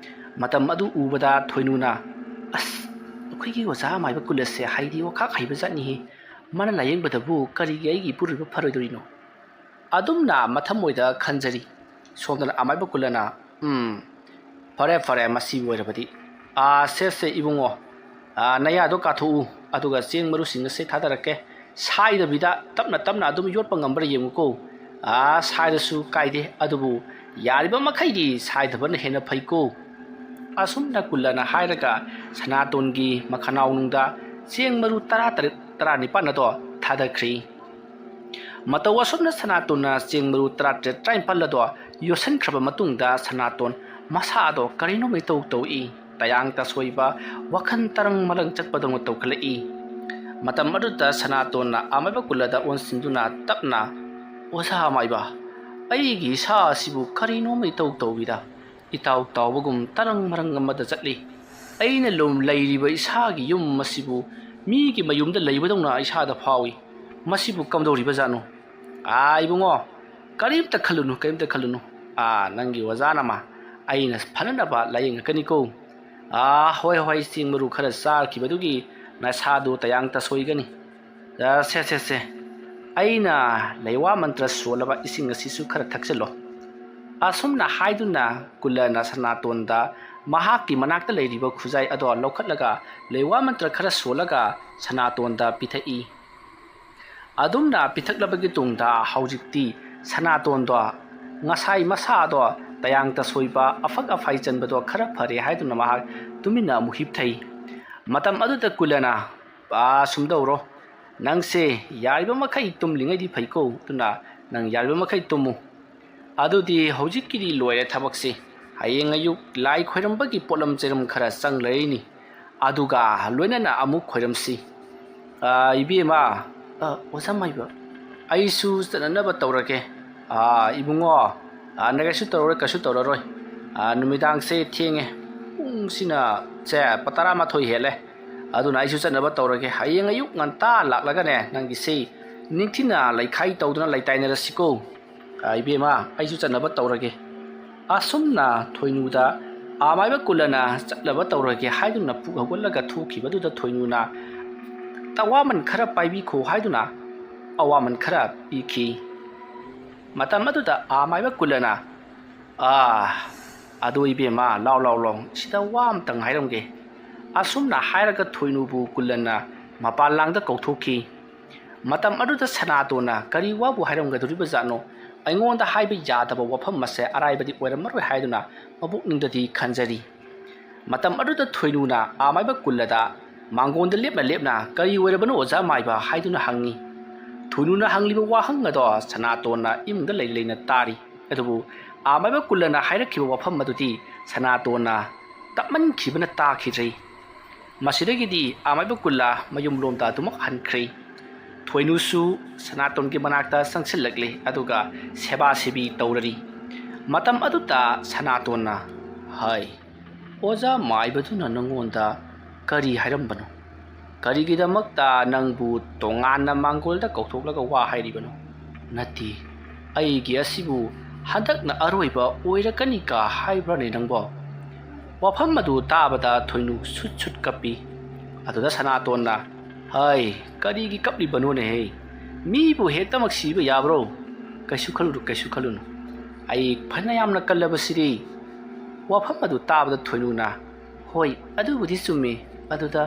ꯃꯇꯝ ꯑꯗꯨ ꯎꯕꯗ ꯊꯣꯏꯅꯨꯅ, "ꯑꯁ, ꯑꯩꯈꯣꯏꯒꯤ ꯑꯣꯖꯥ ꯑꯃꯥꯏꯕ ꯀꯨꯜ ꯑꯁꯦ ꯍꯩꯗꯤ ꯋꯥꯈꯥꯛ ꯍꯩꯕ ꯖꯥꯠꯅꯤꯍꯦ꯫ ꯃꯥꯅ ꯂꯥꯌꯦꯡꯕꯗꯕꯨ ꯀꯔꯤꯒꯤ ꯑꯩꯒꯤ ꯏꯄꯨꯔꯣꯏꯕ ꯐꯔꯣꯏꯗꯣꯔꯤꯅꯣ?" ꯑꯗꯨꯝꯅ ꯃꯊꯃꯣꯏꯗ ꯈꯟꯖꯔꯤ꯫ ꯁꯣꯝꯗꯅ ꯑꯃꯥꯏꯕ ꯀꯨꯜꯂꯅ, "ꯎꯝ, ꯐꯔꯦ, ꯐꯔꯦ, ꯃꯁꯤꯕꯨ ꯑꯣꯏꯔꯕꯗꯤ꯫ ꯑꯥ, ꯁꯦ, ꯁꯦ, ꯏꯕꯨꯡꯉꯣ, ꯑꯥ, ꯅꯌꯥꯗꯣ ꯀꯥꯊꯣꯛꯎ, ꯑꯗꯨꯒ ꯆꯦꯡ ꯃꯔꯨꯁꯤꯡ ꯑꯁꯦ ꯊꯥꯗꯔꯛꯀꯦ꯫ ꯁꯥꯏꯗꯕꯤꯗ ꯇꯞꯅ ꯇꯞꯅ ꯑꯗꯨꯝ ꯌꯣꯠꯄ ꯉꯝꯕ꯭ꯔꯥ ꯌꯦꯡꯉꯨꯀꯣ꯫ ꯑꯥ, ꯁꯥꯏꯔꯁꯨ ꯀꯥꯏꯗꯦ, ꯑꯗꯨꯕꯨ ꯌꯥꯔꯤꯕ ꯃꯈꯩꯗꯤ ꯁꯥꯏꯗꯕꯅ ꯍꯦꯟꯅ ꯐꯩꯀꯣ꯫" ꯑꯁꯨꯝꯅ ꯀꯨꯜꯂꯅ ꯍꯥꯏꯔꯒ ꯁꯅꯥꯇꯣꯟꯒꯤ ꯃꯈꯅꯥꯎꯅꯨꯡꯗ ꯆꯦꯡ ꯃꯔꯨ ꯇꯔꯥꯇꯔꯦꯠ, ꯇꯔꯥꯅꯤꯄꯥꯟ ꯑꯗꯣ ꯊꯥꯗꯈ꯭ꯔꯤ꯫ ꯃꯇꯧ ꯑꯁꯨꯝꯅ ꯁꯅꯥꯇꯣꯟꯅ ꯆꯦꯡ ꯃꯔꯨ ꯇꯔꯥꯇꯔꯦꯠ, ꯇꯔꯥꯅꯤꯄꯥꯜ ꯑꯗꯣ ꯌꯣꯠꯁꯤꯟꯈ꯭ꯔꯕ ꯃꯇꯨꯡꯗ ꯁꯅꯥꯇꯣꯟ ꯃꯁꯥ ꯑꯗꯣ ꯀꯔꯤꯅꯣꯝ ꯏꯇꯧ ꯇꯧꯏ꯫ ꯇꯌꯥꯡ ꯇꯁꯣꯏꯕ, ꯋꯥꯈꯜ ꯇꯔꯪ ꯃꯔꯪ ꯆꯠꯄꯗꯧꯅ ꯇꯧꯈꯠꯂꯛꯏ꯫ ꯃꯇꯝ ꯑꯗꯨꯗ ꯁꯅꯥꯇꯣꯟꯅ ꯑꯃꯥꯏꯕ ꯀꯨꯜꯂꯗ ꯑꯣꯟꯁꯤꯟꯗꯨꯅ ꯇꯞꯅ, "ꯑꯣꯖꯥ ꯑꯃꯥꯏꯕ, ꯑꯩꯒꯤ ꯏꯁꯥ ꯑꯁꯤꯕꯨ ꯀꯔꯤꯅꯣꯝ ꯏꯇꯧ ꯇꯧꯏꯗ꯫ ꯏꯇꯥꯎ ꯇꯥꯎꯕꯒꯨꯝ ꯇꯔꯪ ꯃꯔꯪ ꯑꯃꯗ ꯆꯠꯂꯤ꯫ ꯑꯩꯅ ꯂꯨꯝ-, ꯂꯩꯔꯤꯕ ꯏꯁꯥꯒꯤ ꯌꯨꯝ ꯑꯁꯤꯕꯨ ꯃꯤꯒꯤ ꯃꯌꯨꯝꯗ ꯂꯩꯕꯗꯧꯅ ꯏꯁꯥꯗ ꯐꯥꯎꯏ꯫ ꯃꯁꯤꯕꯨ ꯀꯝꯗꯧꯔꯤꯕꯖꯥꯠꯅꯣ?" "ꯑꯥ, ꯏꯕꯨꯡꯉꯣ, ꯀꯔꯤꯝꯇ ꯈꯜꯂꯨꯅꯨ, ꯀꯔꯤꯝꯇ ꯈꯜꯂꯨꯅꯨ꯫ ꯑꯥ, ꯅꯪꯒꯤ ꯑꯣꯖꯥꯅꯃ ꯑꯩꯅ ꯐꯅꯅꯕ ꯂꯥꯌꯦꯡꯉꯛꯀꯅꯤꯀꯣ꯫ ꯑꯥ, ꯍꯣꯏ, ꯍꯣꯏ, ꯆꯦꯡ ꯃꯔꯨ ꯈꯔ ꯆꯥꯈꯤꯕꯗꯨꯒꯤ ꯅꯁꯥꯗꯨ ꯇꯌꯥꯡ ꯇꯁꯣꯏꯒꯅꯤ꯫ ꯑꯥ, ꯁꯦ, ꯁꯦ, ꯁꯦ, ꯑꯩꯅ ꯂꯩꯋꯥ ꯃꯟꯇ꯭ꯔ ꯁꯣꯜꯂꯕ ꯏꯁꯤꯡ ꯑꯁꯤꯁꯨ ꯈꯔ ꯊꯛꯆꯤꯜꯂꯣ꯫" ꯑꯁꯨꯝꯅ ꯍꯥꯏꯗꯨꯅ ꯀꯨꯜꯂꯅ ꯁꯅꯥꯇꯣꯟꯗ ꯃꯍꯥꯛꯀꯤ ꯃꯅꯥꯛꯇ ꯂꯩꯔꯤꯕ ꯈꯨꯖꯥꯏ ꯑꯗꯣ ꯂꯧꯈꯠꯂꯒ ꯂꯩꯋꯥ ꯃꯟꯇ꯭ꯔ ꯈꯔ ꯁꯣꯜꯂꯒ ꯁꯅꯥꯇꯣꯟꯗ ꯄꯤꯊꯛꯏ꯫ ꯑꯗꯨꯝꯅ ꯄꯤꯊꯛꯂꯕꯒꯤ ꯇꯨꯡꯗ ꯍꯧꯖꯤꯛꯇꯤ ꯁꯅꯥꯇꯣꯟꯗꯣ ꯉꯁꯥꯏ ꯃꯁꯥꯗꯣ ꯇꯌꯥꯡ ꯇꯁꯣꯏꯕ, ꯑꯐꯛ ꯑꯐꯥꯏ ꯆꯟꯕꯗꯣ ꯈꯔ ꯐꯔꯦ ꯍꯥꯏꯗꯨꯅ ꯃꯍꯥꯛ ꯇꯨꯃꯤꯟꯅ ꯑꯃꯨꯛ ꯍꯤꯞꯊꯩ꯫ ꯃꯇꯝ ꯑꯗꯨꯗ ꯀꯨꯂꯅ, "ꯑꯥ, ꯁꯨꯝ ꯇꯧꯔꯣ, ꯅꯪꯁꯦ ꯌꯥꯔꯤꯕ ꯃꯈꯩ ꯇꯨꯝꯂꯤꯉꯩꯗꯤ ꯐꯩꯀꯣ, ꯑꯗꯨꯅ ꯅꯪ ꯌꯥꯔꯤꯕ ꯃꯈꯩ ꯇꯨꯝꯃꯨ꯫ ꯑꯗꯨꯗꯤ ꯍꯧꯖꯤꯛꯀꯤꯗꯤ ꯂꯣꯏꯔꯦ ꯊꯕꯛꯁꯤ꯫ ꯍꯌꯦꯡ ꯑꯌꯨꯛ ꯂꯥꯏ ꯈꯣꯏꯔꯝꯕꯒꯤ ꯄꯣꯠꯂꯝ ꯆꯩꯔꯝ ꯈꯔ ꯆꯪ ꯂꯩꯔꯤꯅꯤ, ꯑꯗꯨꯒ ꯂꯣꯏꯅꯅ ꯑꯃꯨꯛ ꯈꯣꯏꯔꯝꯁꯤ꯫ ꯑꯥ, ꯏꯕꯦꯝꯃ, ꯑ, ꯑꯣꯖꯥ ꯃꯥꯏꯕ, ꯑꯩꯁꯨ ꯆꯠꯅꯅꯕ ꯇꯧꯔꯒꯦ꯫ ꯑꯥ, ꯏꯕꯨꯡꯉꯣ, ꯑꯥ, ꯅꯪ ꯀꯩꯁꯨ ꯇꯧꯔꯔꯣꯏ, ꯀꯩꯁꯨ ꯇꯧꯔꯔꯣꯏ꯫ ꯑꯥ, ꯅꯨꯃꯤꯗꯥꯡꯁꯦ ꯊꯦꯡꯉꯦ, ꯄꯨꯡꯁꯤꯅ ꯁꯦ ꯇꯔꯥꯃꯥꯊꯣꯏ ꯍꯦꯜꯂꯦ, ꯑꯗꯨꯅ ꯑꯩꯁꯨ ꯆꯠꯅꯕ ꯇꯧꯔꯒꯦ꯫ ꯍꯌꯦꯡ ꯑꯌꯨꯛ ꯉꯟꯇꯥ ꯂꯥꯛꯂꯒꯅꯦ, ꯅꯪꯒꯤꯁꯤ ꯅꯤꯡꯊꯤꯅ ꯂꯩꯈꯥꯏ ꯇꯧꯗꯨꯅ ꯂꯩꯇꯥꯏꯅꯔꯁꯤꯀꯣ꯫ ꯑꯥ, ꯏꯕꯦꯝꯃ, ꯑꯩꯁꯨ ꯆꯠꯅꯕ ꯇꯧꯔꯒꯦ꯫" ꯑꯁꯨꯝꯅ ꯊꯣꯏꯅꯨꯗ ꯑꯥ ꯃꯥꯏꯕ ꯀꯨꯂꯅ ꯆꯠꯅꯕ ꯇꯧꯔꯒꯦ ꯍꯥꯏꯗꯨꯅ ꯄꯨꯛ ꯍꯧꯒꯠꯂꯒ ꯊꯣꯛꯈꯤꯕꯗꯨꯗ ꯊꯣꯏꯅꯨꯅ ꯑꯋꯥꯃꯟ ꯈꯔ ꯄꯥꯏꯕꯤꯈꯣ ꯍꯥꯏꯗꯨꯅ ꯑꯋꯥꯃꯟ ꯈꯔ ꯄꯤꯈꯤ꯫ ꯃꯇꯝ ꯑꯗꯨꯗ ꯑꯥ ꯃꯥꯏꯕ ꯀꯨꯂꯅ, "ꯑꯥ, ꯑꯗꯨ ꯏꯕꯦꯝꯃ, ꯂꯥꯎ, ꯂꯥꯎ, ꯂꯥꯎ, ꯁꯤꯗ ꯋꯥ ꯑꯝꯇꯪ ꯍꯥꯏꯔꯝꯒꯦ꯫" ꯑꯁꯨꯝꯅ ꯍꯥꯏꯔꯒ ꯊꯣꯏꯅꯨꯕꯨ ꯀꯨꯂꯅ ꯃꯄꯥꯟ ꯂꯥꯡꯗ ꯀꯧꯊꯣꯛꯈꯤ꯫ ꯃꯇꯝ ꯑꯗꯨꯗ ꯁꯅꯥꯇꯣꯟꯅ ꯀꯔꯤ ꯋꯥꯕꯨ ꯍꯥꯏꯔꯝꯒꯗꯧꯔꯤꯕꯖꯥꯠꯅꯣ? ꯑꯩꯉꯣꯟꯗ ꯍꯥꯏꯕ ꯌꯥꯗꯕ ꯋꯥꯐꯝ ꯑꯁꯦ ꯑꯔꯥꯏꯕꯗꯤ ꯑꯣꯏꯔꯝꯃꯔꯣꯏ ꯍꯥꯏꯗꯨꯅ ꯃꯄꯨꯛꯅꯤꯡꯗꯗꯤ ꯈꯟꯖꯔꯤ꯫ ꯃꯇꯝ ꯑꯗꯨꯗ ꯊꯣꯏꯅꯨꯅ ꯑꯥ ꯃꯥꯏꯕ ꯀꯨꯜꯂꯗ ꯃꯥꯡꯒꯣꯟꯗ ꯂꯦꯞꯅ ꯂꯦꯞꯅ "ꯀꯔꯤ ꯑꯣꯏꯔꯕꯅꯣ ꯑꯣꯖꯥ ꯃꯥꯏꯕ?" ꯍꯥꯏꯗꯨꯅ ꯍꯪꯉꯤ꯫ ꯊꯣꯏꯅꯨꯅ ꯍꯪꯂꯤꯕ ꯋꯥꯍꯪ ꯑꯗꯣ ꯁꯅꯥꯇꯣꯟꯅ ꯏꯃꯨꯡꯗ ꯂꯩ ꯂꯩꯅ ꯇꯥꯔꯤ꯫ ꯑꯗꯨꯕꯨ ꯑꯥ ꯃꯥꯏꯕ ꯀꯨꯜꯂꯅ ꯍꯥꯏꯔꯛꯈꯤꯕ ꯋꯥꯐꯝ ꯑꯗꯨꯗꯤ ꯁꯅꯥꯇꯣꯟꯅ ꯇꯞꯃꯟꯈꯤꯕꯅ ꯇꯥꯈꯤꯗ꯭ꯔꯦ꯫ ꯃꯁꯤꯗꯒꯤꯗꯤ ꯑꯥ ꯃꯥꯏꯕ ꯀꯨꯜꯂ ꯃꯌꯨꯝꯂꯣꯝꯗ ꯑꯗꯨꯃꯛ ꯍꯟꯈ꯭ꯔꯦ꯫ ꯊꯣꯏꯅꯨꯁꯨ ꯁꯅꯥꯇꯣꯟꯒꯤ ꯃꯅꯥꯛꯇ ꯆꯪꯁꯤꯜꯂꯛꯂꯦ, ꯑꯗꯨꯒ ꯁꯦꯕꯥ ꯁꯦꯕꯤ ꯇꯧꯔꯔꯤ꯫ ꯃꯇꯝ ꯑꯗꯨꯗ ꯁꯅꯥꯇꯣꯟꯅ, "ꯍꯥꯏ, ꯑꯣꯖꯥ ꯃꯥꯏꯕꯗꯨꯅ ꯅꯪꯉꯣꯟꯗ ꯀꯔꯤ ꯍꯥꯏꯔꯝꯕꯅꯣ? ꯀꯔꯤꯒꯤꯗꯃꯛꯇ ꯅꯪꯕꯨ ꯇꯣꯉꯥꯟꯅ ꯃꯥꯡꯒꯣꯜꯗ ꯀꯧꯊꯣꯛꯂꯒ ꯋꯥ ꯍꯥꯏꯔꯤꯕꯅꯣ? ꯅꯠꯇꯦ, ꯑꯩꯒꯤ ꯑꯁꯤꯕꯨ ꯍꯟꯗꯛꯅ ꯑꯔꯣꯏꯕ ꯑꯣꯏꯔꯛꯀꯅꯤꯀ ꯍꯥꯏꯕ꯭ꯔꯅꯦ ꯅꯪꯕꯣ?" ꯋꯥꯐꯝ ꯑꯗꯨ ꯇꯥꯕꯗ ꯊꯣꯏꯅꯨ ꯁꯨꯠ ꯁꯨꯠ ꯀꯞꯄꯤ꯫ ꯑꯗꯨꯗ ꯁꯅꯥꯇꯣꯟꯅ, "ꯍꯩ, ꯀꯔꯤꯒꯤ ꯀꯞꯂꯤꯕꯅꯣꯅꯦꯍꯦ? ꯃꯤꯕꯨ ꯍꯦꯛꯇꯃꯛ ꯁꯤꯕ ꯌꯥꯕ꯭ꯔꯣ? ꯀꯩꯁꯨ ꯈꯜꯂꯨꯅꯨ, ꯀꯩꯁꯨ ꯈꯜꯂꯨꯅꯨ꯫ ꯑꯩ ꯐꯅ ꯌꯥꯝꯅ ꯀꯜꯂꯕꯁꯤꯗꯤ꯫" ꯋꯥꯐꯝ ꯑꯗꯨ ꯇꯥꯕꯗ ꯊꯣꯏꯅꯨꯅ, "ꯍꯣꯏ, ꯑꯗꯨꯕꯨꯗꯤ ꯆꯨꯝꯃꯤ꯫ ꯑꯗꯨꯗ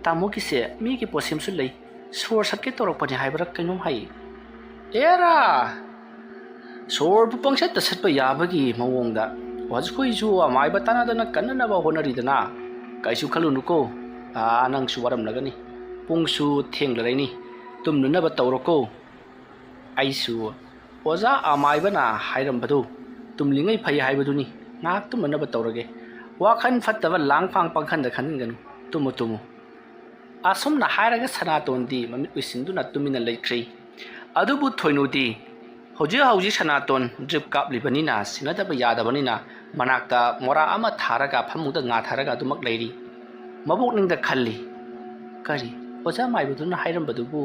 ꯇꯥꯃꯣꯒꯤꯁꯦ ꯃꯤꯒꯤ ꯄꯣꯠꯁꯦꯝꯁꯨ ꯂꯩ, ꯁꯣꯔ ꯁꯠꯀꯦ ꯇꯧꯔꯛꯄꯅꯤ ꯍꯥꯏꯕ꯭ꯔꯥ ꯀꯩꯅꯣꯝ ꯍꯥꯏ꯫ ꯑꯦꯔꯥ! ꯁꯣꯔꯕꯨ ꯄꯪꯁꯠꯇ ꯁꯠꯄ ꯌꯥꯕꯒꯤ ꯃꯑꯣꯡꯗ꯫ ꯍꯧꯖꯤꯛꯈꯣꯏꯁꯨ ꯑꯃꯥꯏꯕ ꯇꯥꯟꯅꯗꯅ ꯀꯟꯅꯅꯕ ꯍꯣꯠꯅꯔꯤꯗꯅ꯫ ꯀꯩꯁꯨ ꯈꯜꯂꯨꯅꯨꯀꯣ꯫ ꯑꯥ, ꯅꯪꯁꯨ ꯋꯥꯔꯝꯂꯒꯅꯤ꯫ ꯄꯨꯡꯁꯨ ꯊꯦꯡꯂꯔꯩꯅꯤ꯫ ꯇꯨꯝꯅꯅꯕ ꯇꯧꯔꯣꯀꯣ꯫ ꯑꯩꯁꯨ ꯑꯣꯖꯥ ꯑꯃꯥꯏꯕꯅ ꯍꯥꯏꯔꯝꯕꯗꯨ ꯇꯨꯝꯂꯤꯉꯩ ꯐꯩ ꯍꯥꯏꯕꯗꯨꯅꯤ꯫ ꯉꯥꯏꯍꯥꯛ ꯇꯨꯝꯅꯅꯕ ꯇꯧꯔꯒꯦ꯫ ꯋꯥꯈꯜ ꯐꯠꯇꯕ ꯂꯥꯡ ꯐꯥꯡ ꯄꯪꯈꯟꯗ ꯈꯟꯒꯅꯨ꯫ Tamu, Tamu. ꯑꯁꯨꯝꯅ ꯍꯥꯏꯔꯒ ꯁꯅꯥꯇꯣꯟꯗꯤ ꯃꯃꯤꯠ ꯎꯏꯁꯤꯟꯗꯨꯅ ꯇꯨꯃꯤꯟꯅ ꯂꯩꯈ꯭ꯔꯦ꯫ ꯑꯗꯨꯕꯨ ꯊꯣꯏꯅꯨꯗꯤ ꯍꯧꯖꯤꯛ ꯍꯧꯖꯤꯛ ꯁꯅꯥꯇꯣꯟ ꯗ꯭ꯔꯤꯞ ꯀꯥꯞꯂꯤꯕꯅꯤꯅ ꯁꯤꯟꯅꯗꯕ ꯌꯥꯗꯕꯅꯤꯅ ꯃꯅꯥꯛꯇ ꯃꯣꯔꯥ ꯑꯃ ꯊꯥꯔꯒ ꯐꯃꯨꯡꯗ ꯉꯥꯊꯔꯒ ꯑꯗꯨꯃꯛ ꯂꯩꯔꯤ꯫ ꯃꯕꯣꯛꯅꯤꯡꯗ ꯈꯜꯂꯤ, "ꯀꯔꯤ? ꯑꯣꯖꯥ ꯃꯥꯏꯕꯗꯨꯅ ꯍꯥꯏꯔꯝꯕꯗꯨꯕꯨ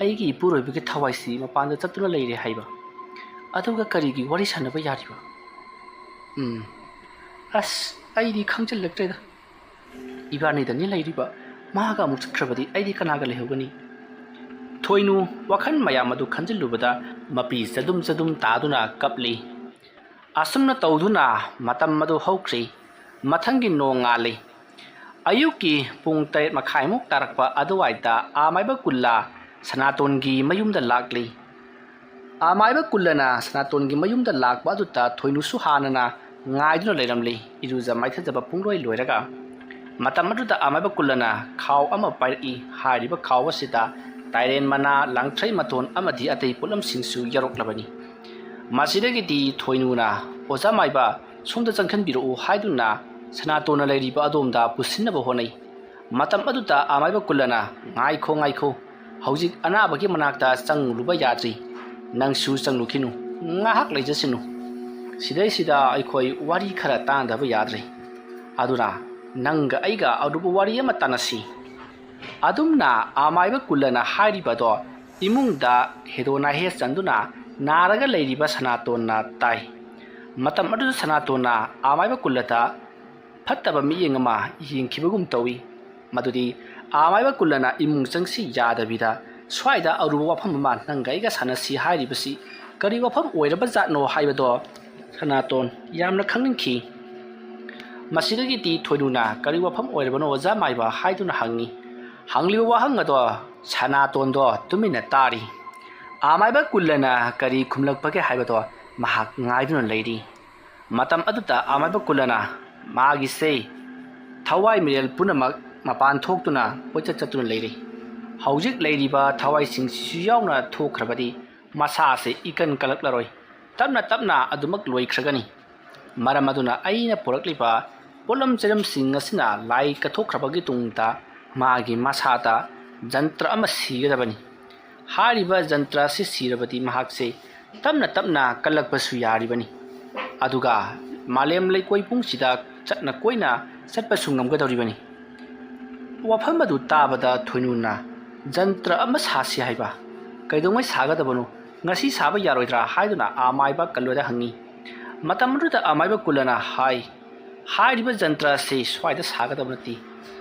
ꯑꯩꯒꯤ ꯏꯄꯨꯔꯣꯏꯕꯒꯤ ꯊꯋꯥꯏꯁꯤ ꯃꯄꯥꯟꯗ ꯆꯠꯇꯨꯅ ꯂꯩꯔꯦ ꯍꯥꯏꯕ? ꯑꯗꯨꯒ ꯀꯔꯤꯒꯤ ꯋꯥꯔꯤ ꯁꯥꯟꯅꯕ ꯌꯥꯔꯤꯕ? ꯎꯝ, ꯑꯁ, ꯑꯩꯗꯤ ꯈꯪꯖꯤꯜꯂꯛꯇ꯭ꯔꯦꯗ꯫ ꯏꯕꯥꯅꯤꯗꯅꯤ ꯂꯩꯔꯤꯕ꯫ ꯃꯥꯒ ꯑꯃꯨꯛ ꯆꯠꯈ꯭ꯔꯕꯗꯤ ꯑꯩꯗꯤ ꯀꯅꯥꯒ ꯂꯩꯍꯧꯒꯅꯤ?" ꯊꯣꯏꯅꯨ ꯋꯥꯈꯜ ꯃꯌꯥꯝ ꯑꯗꯨ ꯈꯟꯖꯤꯜꯂꯨꯕꯗ ꯃꯄꯤ ꯆꯗꯨꯝ ꯆꯗꯨꯝ ꯇꯥꯗꯨꯅ ꯀꯞꯂꯤ꯫ ꯑꯁꯨꯝꯅ ꯇꯧꯗꯨꯅ ꯃꯇꯝ ꯑꯗꯨ ꯍꯧꯈ꯭ꯔꯦ꯫ ꯃꯊꯪꯒꯤ ꯅꯣꯡ ꯉꯥꯜꯂꯤ꯫ ꯑꯌꯨꯛꯀꯤ ꯄꯨꯡ ꯇꯔꯦꯠ ꯃꯈꯥꯏꯃꯨꯛ ꯇꯥꯔꯛꯄ ꯑꯗꯨꯋꯥꯏꯗ ꯑꯃꯥꯏꯕ ꯀꯨꯜꯂꯥ ꯁꯅꯥꯇꯣꯟꯒꯤ ꯃꯌꯨꯝꯗ ꯂꯥꯛꯂꯤ꯫ ꯑꯃꯥꯏꯕ ꯀꯨꯜꯂꯅ ꯁꯅꯥꯇꯣꯟꯒꯤ ꯃꯌꯨꯝꯗ ꯂꯥꯛꯄ ꯑꯗꯨꯗ ꯊꯣꯏꯅꯨꯁꯨ ꯍꯥꯟꯅꯅ ꯉꯥꯏꯗꯨꯅ ꯂꯩꯔꯝꯂꯤ, ꯏꯔꯨꯖ ꯃꯥꯏꯊꯖꯕ ꯄꯨꯡꯂꯣꯏ ꯂꯣꯏꯔꯒ꯫ ꯃꯇꯝ ꯑꯗꯨꯗ ꯑꯃꯥꯏꯕ ꯀꯨꯜꯂꯅ ꯈꯥꯎ ꯑꯃ ꯄꯥꯏꯔꯛꯏ꯫ ꯍꯥꯏꯔꯤꯕ ꯈꯥꯎ ꯑꯁꯤꯗ ꯇꯥꯏꯔꯦꯟ ꯃꯅꯥ, ꯂꯥꯡꯊ꯭ꯔꯩ ꯃꯇꯣꯟ ꯑꯃꯗꯤ ꯑꯇꯩ ꯄꯣꯠꯂꯝꯁꯤꯡꯁꯨ ꯌꯥꯎꯔꯛꯂꯕꯅꯤ꯫ ꯃꯁꯤꯗꯒꯤꯗꯤ ꯊꯣꯏꯅꯨꯅ, "ꯑꯣꯖꯥ ꯃꯥꯏꯕ, ꯁꯣꯝꯗ ꯆꯪꯈꯟꯕꯤꯔꯛꯎ" ꯍꯥꯏꯗꯨꯅ ꯁꯅꯥꯇꯣꯟꯅ ꯂꯩꯔꯤꯕ ꯑꯗꯣꯝꯗ ꯄꯨꯁꯤꯟꯅꯕ ꯍꯣꯠꯅꯩ꯫ ꯃꯇꯝ ꯑꯗꯨꯗ ꯑꯃꯥꯏꯕ ꯀꯨꯜꯂꯅ, "ꯉꯥꯏꯈꯣ, ꯉꯥꯏꯈꯣ, ꯍꯧꯖꯤꯛ ꯑꯅꯥꯕꯒꯤ ꯃꯅꯥꯛꯇ ꯆꯪꯂꯨꯕ ꯌꯥꯗ꯭ꯔꯤ꯫ ꯅꯪꯁꯨ ꯆꯪꯂꯨꯈꯤꯅꯨ, ꯉꯥꯏꯍꯥꯛ ꯂꯩꯖꯁꯅꯨ꯫ ꯁꯤꯗꯩꯁꯤꯗ ꯑꯩꯈꯣꯏ ꯋꯥꯔꯤ ꯈꯔ ꯇꯥꯟꯅꯗꯕ ꯌꯥꯗ꯭ꯔꯦ꯫ ꯑꯗꯨꯅ ꯅꯪꯒ ꯑꯩꯒ ꯑꯔꯨꯕ ꯋꯥꯔꯤ ꯑꯃ ꯇꯥꯟꯅꯁꯤ꯫" ꯑꯗꯨꯝꯅ ꯑꯃꯥꯏꯕ ꯀꯨꯜꯂꯅ ꯍꯥꯏꯔꯤꯕꯗꯣ ꯏꯃꯨꯡꯗ ꯍꯦꯗꯣꯅꯥꯍꯦ ꯆꯟꯗꯨꯅ ꯅꯥꯔꯒ ꯂꯩꯔꯤꯕ ꯁꯅꯥꯇꯣꯟꯅ ꯇꯥꯏ꯫ ꯃꯇꯝ ꯑꯗꯨꯗ ꯁꯅꯥꯇꯣꯟꯅ ꯑꯃꯥꯏꯕ ꯀꯨꯜꯂꯗ ꯐꯠꯇꯕ ꯃꯤꯠꯌꯦꯡ ꯑꯃ ꯌꯦꯡꯈꯤꯕꯒꯨꯝ ꯇꯧꯏ꯫ ꯃꯗꯨꯗꯤ ꯑꯃꯥꯏꯕ ꯀꯨꯜꯂꯅ ꯏꯃꯨꯡ ꯆꯪꯁꯤ ꯌꯥꯗꯕꯤꯗ, "ꯁ꯭ꯋꯥꯏꯗ ꯑꯔꯨꯕ ꯋꯥꯐꯝ ꯑꯃ ꯅꯪꯒ ꯑꯩꯒ ꯁꯥꯟꯅꯁꯤ ꯍꯥꯏꯔꯤꯕꯁꯤ ꯀꯔꯤ ꯋꯥꯐꯝ ꯑꯣꯏꯔꯕꯖꯥꯠꯅꯣ?" ꯍꯥꯏꯕꯗꯣ ꯁꯅꯥꯇꯣꯟ ꯌꯥꯝꯅ ꯈꯪꯅꯤꯡꯈꯤ꯫ ꯃꯁꯤꯗꯒꯤꯗꯤ ꯊꯣꯏꯅꯨꯅ, "ꯀꯔꯤ ꯋꯥꯐꯝ ꯑꯣꯏꯔꯕꯅꯣ ꯑꯣꯖꯥ ꯃꯥꯏꯕ?" ꯍꯥꯏꯗꯨꯅ ꯍꯪꯉꯤ꯫ ꯍꯪꯂꯤꯕ ꯋꯥꯍꯪ ꯑꯗꯣ ꯁꯅꯥꯇꯣꯟꯗꯣ ꯇꯨꯃꯤꯟꯅ ꯇꯥꯔꯤ꯫ ꯑꯃꯥꯏꯕ ꯀꯨꯜꯂꯅ ꯀꯔꯤ ꯈꯨꯝꯂꯛꯄꯒꯦ ꯍꯥꯏꯕꯗꯣ ꯃꯍꯥꯛ ꯉꯥꯏꯗꯨꯅ ꯂꯩꯔꯤ꯫ ꯃꯇꯝ ꯑꯗꯨꯗ ꯑꯃꯥꯏꯕ ꯀꯨꯜꯂꯅ ꯃꯥꯒꯤꯁꯦ ꯊꯋꯥꯏ ꯃꯤꯔꯦꯜ ꯄꯨꯝꯅꯃꯛ ꯃꯄꯥꯟ ꯊꯣꯛꯇꯨꯅ ꯀꯣꯏꯆꯠ ꯆꯠꯇꯨꯅ ꯂꯩꯔꯤ꯫ ꯍꯧꯖꯤꯛ ꯂꯩꯔꯤꯕ ꯊꯋꯥꯏꯁꯤꯡꯁꯤꯁꯨ ꯌꯥꯎꯅ ꯊꯣꯛꯈ꯭ꯔꯕꯗꯤ ꯃꯁꯥ ꯑꯁꯤ ꯏꯀꯟ ꯀꯜꯂꯛꯂꯔꯣꯏ꯫ ꯇꯞꯅ ꯇꯞꯅ ꯑꯗꯨꯃꯛ ꯂꯣꯏꯈ꯭ꯔꯒꯅꯤ꯫ ꯃꯔꯝ ꯑꯗꯨꯅ ꯑꯩꯅ ꯄꯨꯔꯛꯂꯤꯕ ꯄꯣꯠꯂꯝ ꯆꯩꯔꯝꯁꯤꯡ ꯑꯁꯤꯅ ꯂꯥꯏ ꯀꯠꯊꯣꯛꯈ꯭ꯔꯕꯒꯤ ꯇꯨꯡꯗ ꯃꯥꯒꯤ ꯃꯁꯥꯗ ꯖꯟꯇ꯭ꯔ ꯑꯃ ꯁꯤꯒꯗꯕꯅꯤ꯫ ꯍꯥꯏꯔꯤꯕ ꯖꯟꯇ꯭ꯔ ꯑꯁꯤ ꯁꯤꯔꯕꯗꯤ ꯃꯍꯥꯛꯁꯦ ꯇꯞꯅ ꯇꯞꯅ ꯀꯜꯂꯛꯄꯁꯨ ꯌꯥꯔꯤꯕꯅꯤ꯫ ꯑꯗꯨꯒ ꯃꯥꯂꯦꯝ ꯂꯩꯀꯣꯏ ꯄꯨꯝꯁꯤꯗ ꯆꯠꯅ ꯀꯣꯏꯅ ꯆꯠꯄꯁꯨ ꯉꯝꯒꯗꯧꯔꯤꯕꯅꯤ꯫ ꯋꯥꯐꯝ ꯑꯗꯨ ꯇꯥꯕꯗ ꯊꯣꯏꯅꯨꯅ, "ꯖꯟꯇ꯭ꯔ ꯑꯃ ꯁꯥꯁꯤ ꯍꯥꯏꯕ? ꯀꯩꯗꯧꯉꯩ ꯁꯥꯒꯗꯕꯅꯣ? ꯉꯁꯤ ꯁꯥꯕ ꯌꯥꯔꯣꯏꯗ꯭ꯔꯥ?" ꯍꯥꯏꯗꯨꯅ ꯑꯃꯥꯏꯕ ꯀꯜꯂꯣꯗ ꯍꯪꯉꯤ꯫ ꯃꯇꯝ ꯑꯗꯨꯗ ꯑꯃꯥꯏꯕ ꯀꯨꯜꯂꯅ ꯍꯥꯏ, "ꯍꯥꯏꯔꯤꯕ ꯖꯟꯇ꯭ꯔ ꯑꯁꯤ ꯁ꯭ꯋꯥꯏꯗ ꯁꯥꯒꯗꯕ ꯅꯠꯇꯦ꯫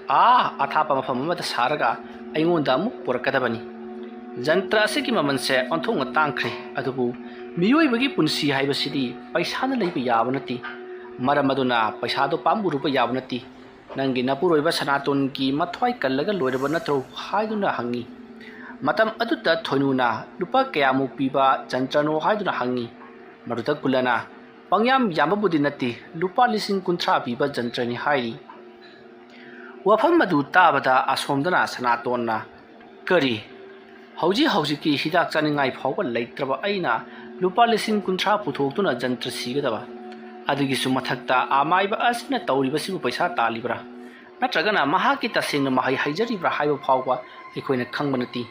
ꯑꯥ ꯑꯊꯥꯞꯄ ꯃꯐꯝ ꯑꯃꯗ ꯁꯥꯔꯒ ꯑꯩꯉꯣꯟꯗ ꯑꯃꯨꯛ ꯄꯨꯔꯛꯀꯗꯕꯅꯤ꯫ ꯖꯟꯇ꯭ꯔ ꯑꯁꯤꯒꯤ ꯃꯃꯜꯁꯦ ꯑꯣꯟꯊꯣꯛꯅ ꯇꯥꯡꯈ꯭ꯔꯦ, ꯑꯗꯨꯕꯨ ꯃꯤꯑꯣꯏꯕꯒꯤ ꯄꯨꯟꯁꯤ ꯍꯥꯏꯕꯁꯤꯗꯤ ꯄꯩꯁꯥꯅ ꯂꯩꯕ ꯌꯥꯕ ꯅꯠꯇꯦ꯫ ꯃꯔꯝ ꯑꯗꯨꯅ ꯄꯩꯁꯥꯗꯣ ꯄꯥꯝꯃꯨꯔꯨꯕ ꯌꯥꯕ ꯅꯠꯇꯦ꯫ ꯅꯪꯒꯤ ꯅꯄꯨꯔꯣꯏꯕ ꯁꯅꯥꯇꯣꯟꯒꯤ ꯃꯊ꯭ꯋꯥꯏ ꯀꯜꯂꯒ ꯂꯣꯏꯔꯕ ꯅꯠꯇ꯭ꯔꯣ?" ꯍꯥꯏꯗꯨꯅ ꯍꯪꯉꯤ꯫ ꯃꯇꯝ ꯑꯗꯨꯗ ꯊꯣꯏꯅꯨꯅ, "ꯂꯨꯄꯥ ꯀꯌꯥꯃꯨꯛ ꯄꯤꯕ ꯖꯟꯇ꯭ꯔꯅꯣ?" ꯍꯥꯏꯗꯨꯅ ꯍꯪꯉꯤ꯫ ꯃꯗꯨꯗ ꯀꯨꯜꯂꯅ, "ꯄꯪꯌꯥꯝ ꯌꯥꯝꯕꯕꯨꯗꯤ ꯅꯠꯇꯦ, ꯂꯨꯄꯥ ꯂꯤꯁꯤꯡ ꯀꯨꯟꯊ꯭ꯔꯥ ꯄꯤꯕ ꯖꯟꯇ꯭ꯔꯅꯤ" ꯍꯥꯏꯔꯤ꯫ ꯋꯥꯐꯝ ꯑꯗꯨ ꯇꯥꯕꯗ ꯑꯁꯣꯝꯗꯅ ꯁꯅꯥꯇꯣꯟꯅ, "ꯀꯔꯤ? ꯍꯧꯖꯤꯛ ꯍꯧꯖꯤꯛꯀꯤ ꯍꯤꯗꯥꯛ ꯆꯥꯅꯤꯡꯉꯥꯏ ꯐꯥꯎꯕ ꯂꯩꯇ꯭ꯔꯕ ꯑꯩꯅ ꯂꯨꯄꯥ ꯂꯤꯁꯤꯡ ꯀꯨꯟꯊ꯭ꯔꯥ ꯄꯨꯊꯣꯛꯇꯨꯅ ꯖꯟꯇ꯭ꯔ ꯁꯤꯒꯗꯕ? ꯑꯗꯨꯒꯤꯁꯨ ꯃꯊꯛꯇ ꯑꯃꯥꯏꯕ ꯑꯁꯤꯅ ꯇꯧꯔꯤꯕꯁꯤꯕꯨ ꯄꯩꯁꯥ ꯇꯥꯜꯂꯤꯕ꯭ꯔꯥ? ꯅꯠꯇ꯭ꯔꯒꯅ ꯃꯍꯥꯛꯀꯤ ꯇꯁꯦꯡꯅ ꯃꯍꯩ ꯍꯩꯖꯔꯤꯕ꯭ꯔꯥ ꯍꯥꯏꯕ ꯐꯥꯎꯕ ꯑꯩꯈꯣꯏꯅ ꯈꯪꯕ ꯅꯠꯇꯦ꯫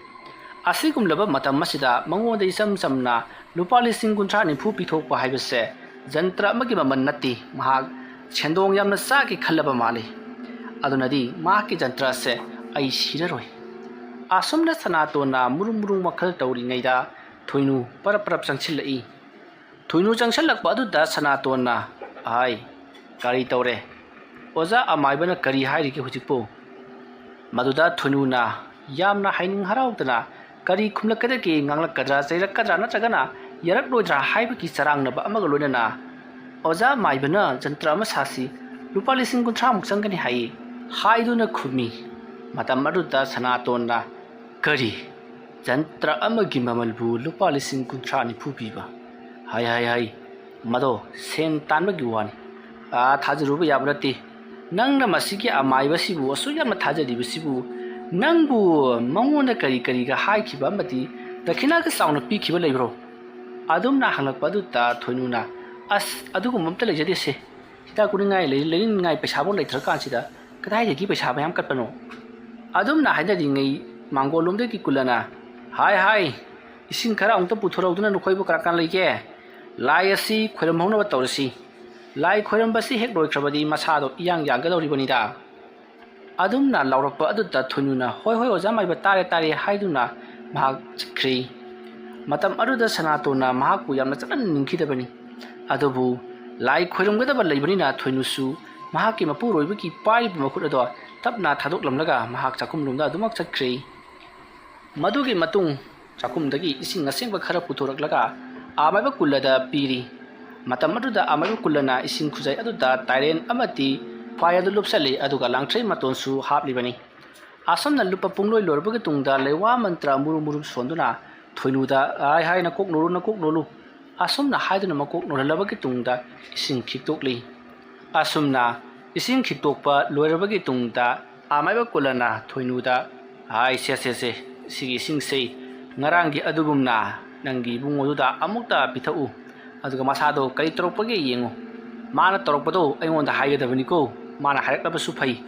ꯑꯁꯤꯒꯨꯝꯂꯕ ꯃꯇꯝ ꯑꯁꯤꯗ ꯃꯉꯣꯟꯗ ꯏꯆꯝ ꯆꯝꯅ ꯂꯨꯄꯥ ꯂꯤꯁꯤꯡ ꯀꯨꯟꯊ꯭ꯔꯥ ꯅꯤꯐꯨ ꯄꯤꯊꯣꯛꯄ ꯍꯥꯏꯕꯁꯦ ꯖꯟꯇ꯭ꯔ ꯑꯃꯒꯤ ꯃꯃꯜ ꯅꯠꯇꯦ꯫ ꯃꯍꯥꯛ ꯁꯦꯟꯗꯣꯡ ꯌꯥꯝꯅ ꯆꯥꯒꯦ ꯈꯜꯂꯕ ꯃꯥꯜꯂꯤ꯫ ꯑꯗꯨꯅꯗꯤ ꯃꯍꯥꯛꯀꯤ ꯖꯟꯇ꯭ꯔ ꯑꯁꯦ ꯑꯩ ꯁꯤꯔꯔꯣꯏ꯫" ꯑꯁꯨꯝꯅ ꯁꯅꯥꯇꯣꯟꯅ ꯃꯨꯔꯨꯝ ꯃꯨꯔꯨꯝ ꯋꯥꯈꯜ ꯇꯧꯔꯤꯉꯩꯗ ꯊꯣꯏꯅꯨ ꯄꯔꯞ ꯄꯔꯞ ꯆꯪꯁꯤꯜꯂꯛꯏ꯫ ꯊꯣꯏꯅꯨ ꯆꯪꯁꯤꯜꯂꯛꯄ ꯑꯗꯨꯗ ꯁꯅꯥꯇꯣꯟꯅ, "ꯑꯍꯥꯏ, ꯀꯔꯤ ꯇꯧꯔꯦ? ꯑꯣꯖꯥ ꯑꯃꯥꯏꯕꯅ ꯀꯔꯤ ꯍꯥꯏꯔꯤꯒꯦ ꯍꯧꯖꯤꯛꯄꯨ?" ꯃꯗꯨꯗ ꯊꯣꯏꯅꯨꯅ ꯌꯥꯝꯅ ꯍꯥꯏꯅꯤꯡ ꯍꯔꯥꯎꯗꯅ ꯀꯔꯤ ꯈꯨꯝꯂꯛꯀꯗꯒꯦ, ꯉꯥꯡꯂꯛꯀꯗ꯭ꯔꯥ, ꯆꯩꯔꯛꯀꯗ꯭ꯔꯥ ꯅꯠꯇ꯭ꯔꯒꯅ ꯌꯥꯔꯛꯂꯣꯏꯗ꯭ꯔꯥ ꯍꯥꯏꯕꯒꯤ ꯆꯔꯥꯡꯅꯕ ꯑꯃꯒ ꯂꯣꯏꯅꯅ, "ꯑꯣꯖꯥ ꯑꯃꯥꯏꯕꯅ ꯖꯟꯇ꯭ꯔ ꯑꯃ ꯁꯥꯁꯤ, ꯂꯨꯄꯥ ꯂꯤꯁꯤꯡ ꯀꯨꯟꯊ꯭ꯔꯥꯃꯨꯛ ꯆꯪꯒꯅꯤ ꯍꯥꯏꯌꯦ" ꯍꯥꯏꯗꯨꯅ ꯈꯨꯝꯃꯤ꯫ ꯃꯇꯝ ꯑꯗꯨꯗ ꯁꯅꯥꯇꯣꯟꯅ, "ꯀꯔꯤ? ꯖꯟꯇ꯭ꯔ ꯑꯃꯒꯤ ꯃꯃꯜꯕꯨ ꯂꯨꯄꯥ ꯂꯤꯁꯤꯡ ꯀꯨꯟꯊ꯭ꯔꯥ ꯅꯤꯐꯨ ꯄꯤꯕ? ꯍꯥꯏ, ꯍꯥꯏ, ꯍꯥꯏ, ꯃꯗꯣ ꯁꯦꯟ ꯇꯥꯟꯕꯒꯤ ꯋꯥꯅꯤ꯫ ꯑꯥ, ꯊꯥꯖꯔꯨꯕ ꯌꯥꯕ ꯅꯠꯇꯦ꯫ ꯅꯪꯅ ꯃꯁꯤꯒꯤ ꯑꯃꯥꯏꯕꯁꯤꯕꯨ ꯑꯁꯨꯛ ꯌꯥꯝꯅ ꯊꯥꯖꯔꯤꯕꯁꯤꯕꯨ, ꯅꯪꯕꯨ ꯃꯉꯣꯟꯗ ꯀꯔꯤ ꯀꯔꯤꯒ ꯍꯥꯏꯈꯤꯕ ꯑꯃꯗꯤ ꯗꯈꯤꯅꯥꯒ ꯆꯥꯎꯅ ꯄꯤꯈꯤꯕ ꯂꯩꯕ꯭ꯔꯣ?" ꯑꯗꯨꯝꯅ ꯍꯪꯂꯛꯄ ꯑꯗꯨꯗ ꯊꯣꯏꯅꯨꯅ, "ꯑꯁ, ꯑꯗꯨꯒꯨꯝꯕ ꯑꯝꯇ ꯂꯩꯖꯗꯦꯁꯦ꯫ ꯍꯤꯗꯥꯛ ꯒꯨꯂꯤꯉꯥꯏ ꯂꯩ-, ꯂꯩꯅꯤꯡꯉꯥꯏ ꯄꯩꯁꯥꯐꯥꯎ ꯂꯩꯇ꯭ꯔꯀꯥꯟꯁꯤꯗ ꯀꯗꯥꯏꯗꯒꯤ ꯄꯩꯁꯥ ꯃꯌꯥꯝ ꯀꯠꯄꯅꯣ?" ꯑꯗꯨꯝꯅ ꯍꯥꯏꯅꯔꯤꯉꯩ, ꯃꯥꯡꯒꯣꯜꯂꯣꯝꯗꯒꯤ ꯀꯨꯂꯅ, "ꯍꯥꯏ, ꯍꯥꯏ, ꯏꯁꯤꯡ ꯈꯔ ꯑꯃꯨꯛꯇ ꯄꯨꯊꯣꯔꯛꯎꯗꯅ, ꯅꯈꯣꯏꯕꯨ ꯀꯅꯥ ꯀꯅꯥ ꯂꯩꯒꯦ? ꯂꯥꯏ ꯑꯁꯤ ꯈꯣꯏꯔꯝꯍꯧꯅꯕ ꯇꯧꯔꯁꯤ꯫ ꯂꯥꯏ ꯈꯣꯏꯔꯝꯕꯁꯤ ꯍꯦꯛ ꯂꯣꯏꯈ꯭ꯔꯕꯗꯤ ꯃꯁꯥꯗꯣ ꯏꯌꯥꯡ ꯌꯥꯡꯒꯗꯧꯔꯤꯕꯅꯤꯗ"꯫ ꯑꯗꯨꯝꯅ ꯂꯥꯎꯔꯛꯄ ꯑꯗꯨꯗ ꯊꯣꯏꯅꯨꯅ, "ꯍꯣꯏ, ꯍꯣꯏ, ꯑꯣꯖꯥ ꯃꯥꯏꯕ, ꯇꯥꯔꯦ, ꯇꯥꯔꯦ" ꯍꯥꯏꯗꯨꯅ ꯃꯍꯥꯛ ꯆꯠꯈ꯭ꯔꯦ꯫ ꯃꯇꯝ ꯑꯗꯨꯗ ꯁꯅꯥꯇꯣꯟꯅ ꯃꯍꯥꯛꯄꯨ ꯌꯥꯝꯅ ꯆꯠꯅ ꯅꯤꯡꯈꯤꯗꯕꯅꯤ꯫ ꯑꯗꯨꯕꯨ ꯂꯥꯏ ꯈꯣꯏꯔꯝꯒꯗꯕ ꯂꯩꯕꯅꯤꯅ ꯊꯣꯏꯅꯨꯁꯨ ꯃꯍꯥꯛꯀꯤ ꯃꯄꯨꯔꯣꯏꯕꯒꯤ ꯄꯥꯏꯔꯤꯕ ꯃꯈꯨꯠ ꯑꯗꯣ ꯇꯞꯅ ꯊꯥꯗꯣꯛꯂꯝꯂꯒ ꯃꯍꯥꯛ ꯆꯥꯛꯈꯨꯝꯂꯣꯝꯗ ꯑꯗꯨꯃꯛ ꯆꯠꯈ꯭ꯔꯦ꯫ ꯃꯗꯨꯒꯤ ꯃꯇꯨꯡ ꯆꯥꯛꯈꯨꯝꯗꯒꯤ ꯏꯁꯤꯡ ꯑꯁꯦꯡꯕ ꯈꯔ ꯄꯨꯊꯣꯔꯛꯂꯒ ꯑꯃꯥꯏꯕ ꯀꯨꯜꯂꯗ ꯄꯤꯔꯤ꯫ ꯃꯇꯝ ꯑꯗꯨꯗ ꯑꯃꯥꯏꯕ ꯀꯨꯜꯂꯅ ꯏꯁꯤꯡ ꯈꯨꯖꯥꯏ ꯑꯗꯨꯗ ꯇꯥꯏꯔꯦꯟ ꯑꯃꯗꯤ ꯈ꯭ꯋꯥꯏ ꯑꯗꯨ ꯂꯨꯞꯁꯜꯂꯤ, ꯑꯗꯨꯒ ꯂꯥꯡꯊ꯭ꯔꯩ ꯃꯇꯣꯟꯁꯨ ꯍꯥꯞꯂꯤꯕꯅꯤ꯫ ꯑꯁꯨꯝꯅ ꯂꯨꯞꯄ ꯄꯨꯡꯂꯣꯏ ꯂꯣꯏꯔꯕꯒꯤ ꯇꯨꯡꯗ ꯂꯩꯋꯥ ꯃꯟꯇ꯭ꯔ ꯃꯨꯔꯨ ꯃꯨꯔꯨ ꯁꯣꯟꯗꯨꯅ ꯊꯣꯏꯅꯨꯗ, "ꯍꯥꯏ ꯍꯥꯏ, ꯅꯀꯣꯛ ꯅꯣꯜꯂꯨ, ꯅꯀꯣꯛ ꯅꯣꯜꯂꯨ"꯫ ꯑꯁꯨꯝꯅ ꯍꯥꯏꯗꯨꯅ ꯃꯀꯣꯛ ꯅꯣꯜꯍꯜꯂꯕꯒꯤ ꯇꯨꯡꯗ ꯏꯁꯤꯡ ꯈꯤꯛꯇꯣꯛꯂꯤ꯫ ꯑꯁꯨꯝꯅ ꯏꯁꯤꯡ ꯈꯤꯛꯇꯣꯛꯄ ꯂꯣꯏꯔꯕꯒꯤ ꯇꯨꯡꯗ ꯑꯃꯥꯏꯕ ꯀꯨꯂꯅ ꯊꯣꯏꯅꯨꯗ, "ꯍꯥꯏ, ꯁꯦ, ꯁꯦ, ꯁꯦ, ꯁꯤꯒꯤ ꯏꯁꯤꯡꯁꯦ ꯉꯔꯥꯡꯒꯤ ꯑꯗꯨꯒꯨꯝꯅ ꯅꯪꯒꯤ ꯏꯕꯨꯡꯉꯣꯗꯨꯗ ꯑꯃꯨꯛꯇ ꯄꯤꯊꯛꯎ, ꯑꯗꯨꯒ ꯃꯁꯥꯗꯣ ꯀꯔꯤ ꯇꯧꯔꯛꯄꯒꯦ ꯌꯦꯡꯉꯨ꯫ ꯃꯥꯅ ꯇꯧꯔꯛꯄꯗꯣ ꯑꯩꯉꯣꯟꯗ ꯍꯥꯏꯒꯗꯕꯅꯤꯀꯣ, ꯃꯥꯅ ꯍꯥꯏꯔꯛꯂꯕꯁꯨ ꯐꯩ"꯫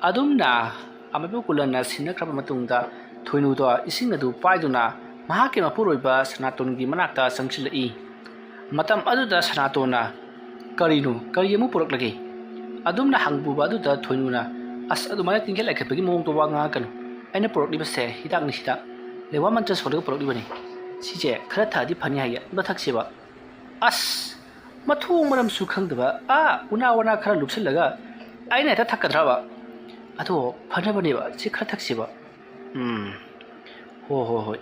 ꯑꯗꯨꯝꯅ ꯑꯃꯥꯏꯕ ꯀꯨꯂꯅ ꯁꯤꯟꯅꯈ꯭ꯔꯕ ꯃꯇꯨꯡꯗ ꯊꯣꯏꯅꯨꯗꯣ ꯏꯁꯤꯡ ꯑꯗꯨ ꯄꯥꯏꯗꯨꯅ ꯃꯍꯥꯛꯀꯤ ꯃꯄꯨꯔꯣꯏꯕ ꯁꯅꯥꯇꯣꯟꯒꯤ ꯃꯅꯥꯛꯇ ꯆꯪꯁꯤꯜꯂꯛꯏ꯫ ꯃꯇꯝ ꯑꯗꯨꯗ ꯁꯅꯥꯇꯣꯟꯅ, "ꯀꯔꯤꯅꯣ? ꯀꯔꯤ ꯑꯃꯨꯛ ꯄꯨꯔꯛꯂꯒꯦ?" ꯑꯗꯨꯝꯅ ꯍꯪꯕꯨꯕ ꯑꯗꯨꯗ ꯊꯣꯏꯅꯨꯅ, "ꯑꯁ, ꯑꯗꯨꯃꯥꯏꯅ ꯇꯤꯡꯈꯦꯠ ꯂꯥꯏꯈꯠꯄꯒꯤ ꯃꯑꯣꯡꯗ ꯋꯥ ꯉꯥꯡꯉꯛꯀꯅꯨ꯫ ꯑꯩꯅ ꯄꯨꯔꯛꯂꯤꯕꯁꯦ ꯍꯤꯗꯥꯛꯅꯤ, ꯍꯤꯗꯥꯛ꯫ ꯂꯩꯋꯥ ꯃꯟꯇ꯭ꯔ ꯁꯣꯜꯂꯒ ꯄꯨꯔꯛꯂꯤꯕꯅꯤ꯫ ꯁꯤꯁꯦ ꯈꯔ ꯊꯛꯑꯗꯤ ꯐꯅꯤ ꯍꯥꯏꯌꯦ, ꯑꯝꯇ ꯊꯛꯁꯦꯕ"꯫ ꯑꯁ! ꯃꯊꯣꯡ ꯃꯔꯝꯁꯨ ꯈꯪꯗꯕ, ꯑꯥ, ꯎꯅꯥ ꯋꯥꯅꯥ ꯈꯔ ꯂꯨꯞꯁꯤꯜꯂꯒ ꯑꯩꯅ ꯍꯦꯛꯇ ꯊꯛꯀꯗ꯭ꯔꯕ? ꯑꯗꯣ ꯐꯅꯕꯅꯦꯕ, ꯁꯤ ꯈꯔ ꯊꯛꯁꯦꯕ꯫ ꯎꯝ, ꯍꯣ, ꯍꯣ, ꯍꯣꯏ꯫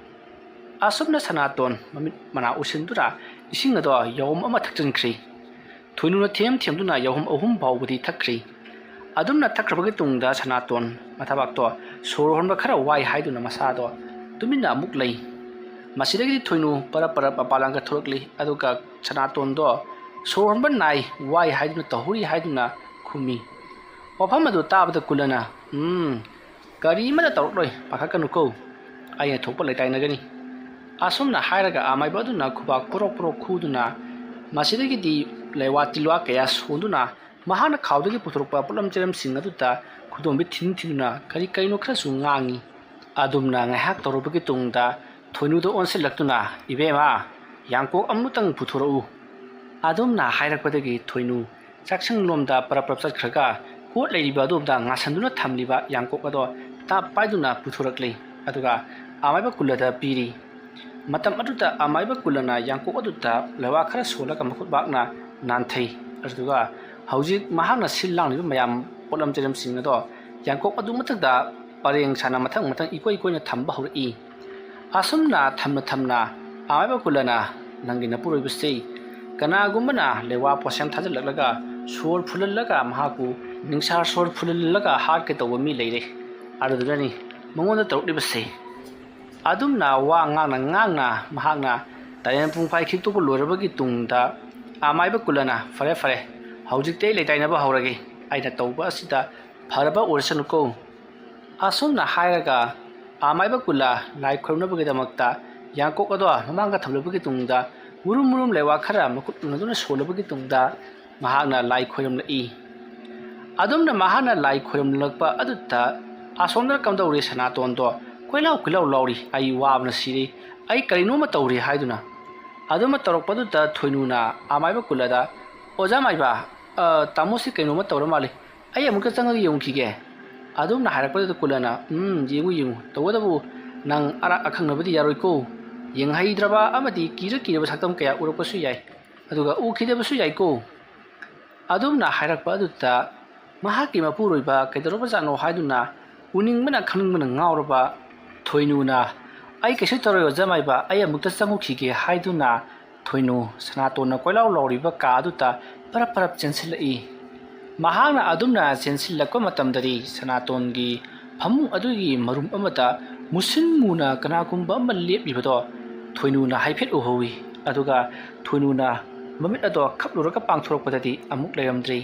ꯑꯁꯨꯝꯅ ꯁꯅꯥꯇꯣꯟ ꯃꯃꯤꯠ ꯃꯅꯥ ꯎꯏꯁꯤꯟꯗꯨꯅ ꯏꯁꯤꯡ ꯑꯗꯣ ꯌꯥꯎꯝ ꯑꯃ ꯊꯛꯆꯤꯟꯈ꯭ꯔꯦ꯫ ꯊꯣꯏꯅꯨꯅ ꯊꯦꯝ ꯊꯦꯝꯗꯨꯅ ꯌꯥꯎꯝ ꯑꯍꯨꯝ ꯐꯥꯎꯕꯗꯤ ꯊꯛꯈ꯭ꯔꯦ꯫ ꯑꯗꯨꯝꯅ ꯊꯛꯈ꯭ꯔꯕꯒꯤ ꯇꯨꯡꯗ ꯁꯅꯥꯇꯣꯟ ꯃꯊꯕꯥꯛꯇꯣ ꯁꯣꯔ ꯍꯣꯟꯕ ꯈꯔ ꯋꯥꯏ ꯍꯥꯏꯗꯨꯅ ꯃꯁꯥꯗꯣ ꯇꯨꯃꯤꯟꯅ ꯑꯃꯨꯛ ꯂꯩ꯫ ꯃꯁꯤꯗꯒꯤꯗꯤ ꯊꯣꯏꯅꯨ ꯄꯔꯞ ꯄꯔꯞ ꯃꯄꯥꯟꯂꯥꯡꯒ ꯊꯣꯛꯂꯛꯂꯤ꯫ ꯑꯗꯨꯒ ꯁꯅꯥꯇꯣꯟꯗꯣ ꯁꯣꯔ ꯍꯣꯟꯕ ꯅꯥꯏ, ꯋꯥꯏ ꯍꯥꯏꯗꯨꯅ ꯇꯧꯍꯧꯔꯤ ꯍꯥꯏꯗꯨꯅ ꯈꯨꯝꯃꯤ꯫ ꯋꯥꯐꯝ ꯑꯗꯨ ꯇꯥꯕꯗ ꯀꯨꯂꯅ, "ꯎꯝ, ꯀꯔꯤ ꯑꯃꯠꯇ ꯇꯧꯔꯛꯂꯣꯏ, ꯄꯥꯈꯠꯀꯅꯨꯀꯣ꯫ ꯑꯩꯅ ꯊꯣꯛꯄ ꯂꯩꯇꯥꯏꯅꯒꯅꯤ"꯫ ꯑꯁꯨꯝꯅ ꯍꯥꯏꯔꯒ ꯑꯃꯥꯏꯕ ꯑꯗꯨꯅ ꯈꯨꯕꯥꯛ ꯄꯨꯔꯣꯛ ꯄꯨꯔꯣꯛ ꯈꯨꯗꯨꯅ ꯃꯁꯤꯗꯒꯤꯗꯤ ꯂꯩꯋꯥ ꯇꯤꯜꯋꯥ ꯀꯌꯥ ꯁꯣꯟꯗꯨꯅ ꯃꯍꯥꯛꯅ ꯈꯥꯎꯗꯒꯤ ꯄꯨꯊꯣꯔꯛꯄ ꯄꯣꯠꯂꯝ ꯆꯩꯔꯝꯁꯤꯡ ꯑꯗꯨꯗ ꯈꯨꯗꯣꯝꯕꯤ ꯊꯤꯟ ꯊꯤꯟꯗꯨꯅ ꯀꯔꯤ ꯀꯔꯤꯅꯣ ꯈꯔꯁꯨ ꯉꯥꯡꯉꯤ꯫ ꯑꯗꯨꯝꯅ ꯉꯥꯏꯍꯥꯛ ꯇꯧꯔꯕꯒꯤ ꯇꯨꯡꯗ ꯊꯣꯏꯅꯨꯗ ꯑꯣꯟꯁꯤꯜꯂꯛꯇꯨꯅ, "ꯏꯕꯦꯝꯃ, ꯌꯥꯡꯀꯣꯛ ꯑꯃꯇꯪ ꯄꯨꯊꯣꯔꯛꯎ"꯫ ꯑꯗꯨꯝꯅ ꯍꯥꯏꯔꯛꯄꯗꯒꯤ ꯊꯣꯏꯅꯨ ꯆꯥꯛꯁꯪꯂꯣꯝꯗ ꯄꯔꯞ ꯄꯔꯞ ꯆꯠꯈ꯭ꯔꯒ ꯀꯣꯠ ꯂꯩꯔꯤꯕ ꯑꯗꯣꯝꯗ ꯉꯥꯁꯟꯗꯨꯅ ꯊꯝꯂꯤꯕ ꯌꯥꯡꯀꯣꯛ ꯑꯗꯣ ꯇꯥꯞ ꯄꯥꯏꯗꯨꯅ ꯄꯨꯊꯣꯔꯛꯂꯤ꯫ ꯑꯗꯨꯒ ꯑꯃꯥꯏꯕ ꯀꯨꯂꯗ ꯄꯤꯔꯤ꯫ ꯃꯇꯝ ꯑꯗꯨꯗ ꯑꯃꯥꯏꯕ ꯀꯨꯂꯅ ꯌꯥꯡꯀꯣꯛ ꯑꯗꯨꯗ ꯂꯩꯋꯥ ꯈꯔ ꯁꯣꯜꯂꯒ ꯃꯈꯨꯠ ꯃꯍꯥꯛꯅ ꯅꯥꯟꯊꯩ꯫ ꯑꯗꯨꯒ ꯍꯧꯖꯤꯛ ꯃꯍꯥꯛꯅ ꯁꯤꯜ ꯂꯥꯡꯂꯤꯕ ꯃꯌꯥꯝ ꯄꯣꯠꯂꯝ ꯆꯩꯔꯝꯁꯤꯡ ꯑꯗꯣ ꯌꯥꯡꯀꯣꯛ ꯑꯗꯨ ꯃꯊꯛꯇ ꯄꯔꯦꯡ ꯁꯥꯅ ꯃꯊꯪ ꯃꯊꯪ ꯏꯀꯣꯏ ꯀꯣꯏꯅ ꯊꯝꯕ ꯍꯧꯔꯛꯏ꯫ ꯑꯁꯨꯝꯅ ꯊꯝꯅ ꯊꯝꯅ ꯑꯃꯥꯏꯕ ꯀꯨꯂꯅ, "ꯅꯪꯒꯤ ꯅꯄꯨꯔꯣꯏꯕꯁꯤ ꯀꯅꯥꯒꯨꯝꯕꯅ ꯂꯩꯋꯥ ꯄꯣꯠꯁꯦꯝ ꯊꯥꯖꯤꯜꯂꯛꯂꯒ ꯁꯣꯔ ꯐꯨꯜꯍꯜꯂꯒ ꯃꯍꯥꯛꯄꯨ ꯅꯤꯡꯁꯥ ꯁꯣꯔ ꯐꯨꯜꯍꯜꯂꯒ ꯍꯥꯠꯀꯦ ꯇꯧꯕ ꯃꯤ ꯂꯩꯔꯦ꯫ ꯑꯗꯨꯗꯨꯅꯅꯤ ꯃꯉꯣꯟꯗ ꯇꯧꯔꯛꯂꯤꯕꯁꯦ"꯫ ꯑꯗꯨꯝꯅ ꯋꯥ ꯉꯥꯡꯅ ꯉꯥꯡꯅ ꯃꯍꯥꯛꯅ ꯇꯔꯦꯠ ꯄꯨꯡꯐꯥꯏ ꯈꯤꯛꯇꯣꯛꯄ ꯂꯣꯏꯔꯕꯒꯤ ꯇꯨꯡꯗ ꯑꯃꯥꯏꯕ ꯀꯨꯂꯅ, "ꯐꯔꯦ ꯐꯔꯦ, ꯍꯧꯖꯤꯛꯇꯤ ꯑꯩ ꯂꯩꯇꯥꯏꯅꯕ ꯍꯧꯔꯒꯦ꯫ ꯑꯩꯅ ꯇꯧꯕ ꯑꯁꯤꯗ ꯐꯔꯕ ꯑꯣꯏꯔꯁꯅꯨꯀꯣ"꯫ ꯑꯁꯨꯝꯅ ꯍꯥꯏꯔꯒ ꯑꯃꯥꯏꯕ ꯀꯨꯂ ꯂꯥꯏ ꯈꯨꯔꯨꯝꯅꯕꯒꯤꯗꯃꯛꯇ ꯌꯥꯡꯀꯣꯛ ꯑꯗꯣ ꯃꯃꯥꯡꯗ ꯊꯝꯂꯕꯒꯤ ꯇꯨꯡꯗ ꯃꯨꯔꯨꯝ ꯃꯨꯔꯨꯝ ꯂꯩꯋꯥ ꯈꯔ ꯃꯈꯨꯠ ꯎꯅꯗꯨꯅ ꯁꯣꯜꯂꯕꯒꯤ ꯇꯨꯡꯗ ꯃꯍꯥꯛꯅ ꯂꯥꯏ ꯈꯣꯏꯔꯝꯂꯛꯏ꯫ ꯑꯗꯨꯝꯅ ꯃꯍꯥꯛꯅ ꯂꯥꯏ ꯈꯣꯏꯔꯝꯂꯛꯄ ꯑꯗꯨꯗ ꯑꯁꯣꯝꯗ ꯀꯝꯗꯧꯔꯤ ꯁꯅꯥꯇꯣꯟꯗꯣ ꯀꯣꯏꯂꯥꯎ ꯀꯣꯏꯂꯥꯎ ꯂꯥꯎꯔꯤ, "ꯑꯩ ꯋꯥꯕꯅ ꯁꯤꯔꯦ, ꯑꯩ ꯀꯔꯤꯅꯣꯃ ꯇꯧꯔꯦ" ꯍꯥꯏꯗꯨꯅ꯫ ꯑꯗꯨꯝꯅ ꯇꯧꯔꯛꯄꯗꯨꯗ ꯊꯣꯏꯅꯨꯅ ꯑꯃꯥꯏꯕ ꯀꯨꯂꯗ, "ꯑꯣꯖꯥ ꯃꯥꯏꯕ, ꯑ, ꯇꯥꯃꯣꯁꯤ ꯀꯩꯅꯣꯃ ꯇꯧꯔ ꯃꯥꯜꯂꯦ, ꯑꯩ ꯑꯃꯨꯛꯇ ꯆꯪꯉꯒ ꯌꯦꯡꯉꯨꯈꯤꯒꯦ"꯫ ꯑꯗꯨꯝꯅ ꯍꯥꯏꯔꯛꯄꯗꯨꯗ ꯀꯨꯂꯅ, "ꯎꯝ, ꯌꯦꯡꯉꯨ ꯌꯦꯡꯉꯨ, ꯇꯧꯕꯇꯕꯨ ꯅꯪ ꯑꯔꯥꯛ ꯑꯈꯪꯅꯕꯗꯤ ꯌꯥꯔꯣꯏꯀꯣ꯫ ꯌꯦꯡꯍꯩꯗ꯭ꯔꯕ ꯑꯃꯗꯤ ꯀꯤꯔ ꯀꯤꯔꯕ ꯁꯛꯇꯝ ꯀꯌꯥ ꯎꯔꯛꯄꯁꯨ ꯌꯥꯏ, ꯑꯗꯨꯒ ꯎꯈꯤꯗꯕꯁꯨ ꯌꯥꯏꯀꯣ"꯫ ꯑꯗꯨꯝꯅ ꯍꯥꯏꯔꯛꯄ ꯑꯗꯨꯗ ꯃꯍꯥꯛꯀꯤ ꯃꯄꯨꯔꯣꯏꯕ ꯀꯩꯗꯧꯔꯕꯖꯥꯠꯅꯣ ꯍꯥꯏꯗꯨꯅ ꯎꯅꯤꯡꯕꯅ ꯈꯪꯅꯤꯡꯕꯅ ꯉꯥꯎꯔꯕ ꯊꯣꯏꯅꯨꯅ, "ꯑꯩ ꯀꯩꯁꯨ ꯇꯧꯔꯣꯏ ꯑꯣꯖꯥ ꯃꯥꯏꯕ, ꯑꯩ ꯑꯃꯨꯛꯇ ꯆꯪꯉꯨꯈꯤꯒꯦ" ꯍꯥꯏꯗꯨꯅ ꯊꯣꯏꯅꯨ ꯁꯅꯥꯇꯣꯟꯅ ꯀꯣꯏꯂꯥꯎ ꯂꯥꯎꯔꯤꯕ ꯀꯥ ꯑꯗꯨꯗ ꯄꯔꯞ ꯄꯔꯞ ꯆꯦꯟꯁꯤꯜꯂꯛꯏ꯫ ꯃꯍꯥꯛꯅ ꯑꯗꯨꯝꯅ ꯆꯦꯟꯁꯤꯜꯂꯛꯄ ꯃꯇꯝꯗꯗꯤ ꯁꯅꯥꯇꯣꯟꯒꯤ ꯐꯃꯨꯡ ꯑꯗꯨꯒꯤ ꯃꯔꯨꯝ ꯑꯃꯗ ꯃꯨꯁꯤꯟ ꯃꯨꯅ ꯀꯅꯥꯒꯨꯝꯕ ꯑꯃ ꯂꯦꯞꯂꯤꯕꯗꯣ ꯊꯣꯏꯅꯨꯅ ꯍꯥꯏꯐꯦꯠ ꯎꯍꯧꯏ꯫ ꯑꯗꯨꯒ ꯊꯣꯏꯅꯨꯅ ꯃꯃꯤꯠ ꯑꯗꯣ ꯈꯞꯂꯨꯔꯒ ꯄꯥꯡꯊꯣꯔꯛꯄꯗꯗꯤ ꯑꯃꯨꯛ ꯂꯩꯔꯝꯗ꯭ꯔꯦ꯫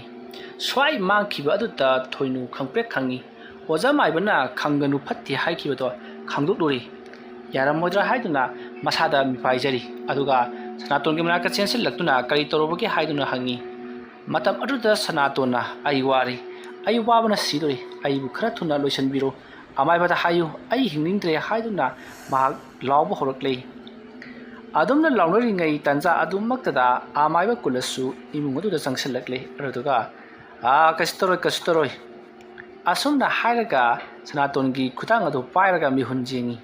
ꯁ꯭ꯋꯥꯏ ꯃꯥꯡꯈꯤꯕ ꯑꯗꯨꯗ ꯊꯣꯏꯅꯨ ꯈꯪꯄ꯭ꯔꯦꯛ ꯈꯪꯏ꯫ ꯑꯣꯖꯥ ꯃꯥꯏꯕꯅ "ꯈꯪꯒꯅꯨ, ꯐꯠꯇꯦ" ꯍꯥꯏꯈꯤꯕꯗꯣ ꯈꯪꯗꯣꯛꯂꯨꯔꯦ꯫ ꯌꯥꯔꯝꯃꯣꯏꯗ꯭ꯔꯥ ꯍꯥꯏꯗꯨꯅ ꯃꯁꯥꯗ ꯃꯤꯄꯥꯏꯖꯔꯤ꯫ ꯑꯗꯨꯒ ꯁꯅꯥꯇꯣꯟꯒꯤ ꯃꯅꯥꯛꯇ ꯆꯦꯟꯁꯤꯜꯂꯛꯇꯨꯅ "ꯀꯔꯤ ꯇꯧꯔꯨꯕꯒꯦ?" ꯍꯥꯏꯗꯨꯅ ꯍꯪꯉꯤ꯫ ꯃꯇꯝ ꯑꯗꯨꯗ ꯁꯅꯥꯇꯣꯟꯅ "ꯑꯩ ꯋꯥꯔꯦ, ꯑꯩ ꯋꯥꯕꯅ ꯁꯤꯗꯣꯔꯦ, ꯑꯩꯕꯨ ꯈꯔ ꯊꯨꯅ ꯂꯣꯏꯁꯤꯟꯕꯤꯔꯣ, ꯑꯃꯥꯏꯕꯗ ꯍꯥꯏꯌꯨ, ꯑꯩ ꯍꯤꯡꯅꯤꯡꯗ꯭ꯔꯦ" ꯍꯥꯏꯗꯨꯅ ꯃꯍꯥꯛ ꯂꯥꯎꯕ ꯍꯧꯔꯛꯂꯦ꯫ ꯑꯗꯨꯝꯅ ꯂꯥꯎꯅꯔꯤꯉꯩ ꯇꯥꯟꯖꯥ ꯑꯗꯨꯃꯛꯇꯗ ꯑꯃꯥꯏꯕ ꯀꯨꯂꯁꯨ ꯏꯃꯨꯡ ꯑꯗꯨꯗ ꯆꯪꯁꯤꯜꯂꯛꯂꯦ꯫ ꯑꯗꯨꯗꯨꯒ "ꯑꯥ, ꯀꯩꯁꯨ ꯇꯧꯔꯣꯏ, ꯀꯩꯁꯨ ꯇꯧꯔꯣꯏ" ꯑꯁꯨꯝꯅ ꯍꯥꯏꯔꯒ ꯁꯅꯥꯇꯣꯟꯒꯤ ꯈꯨꯗꯥꯡ ꯑꯗꯨ ꯄꯥꯏꯔꯒ ꯃꯤꯍꯨꯟ ꯌꯦꯡꯉꯤ꯫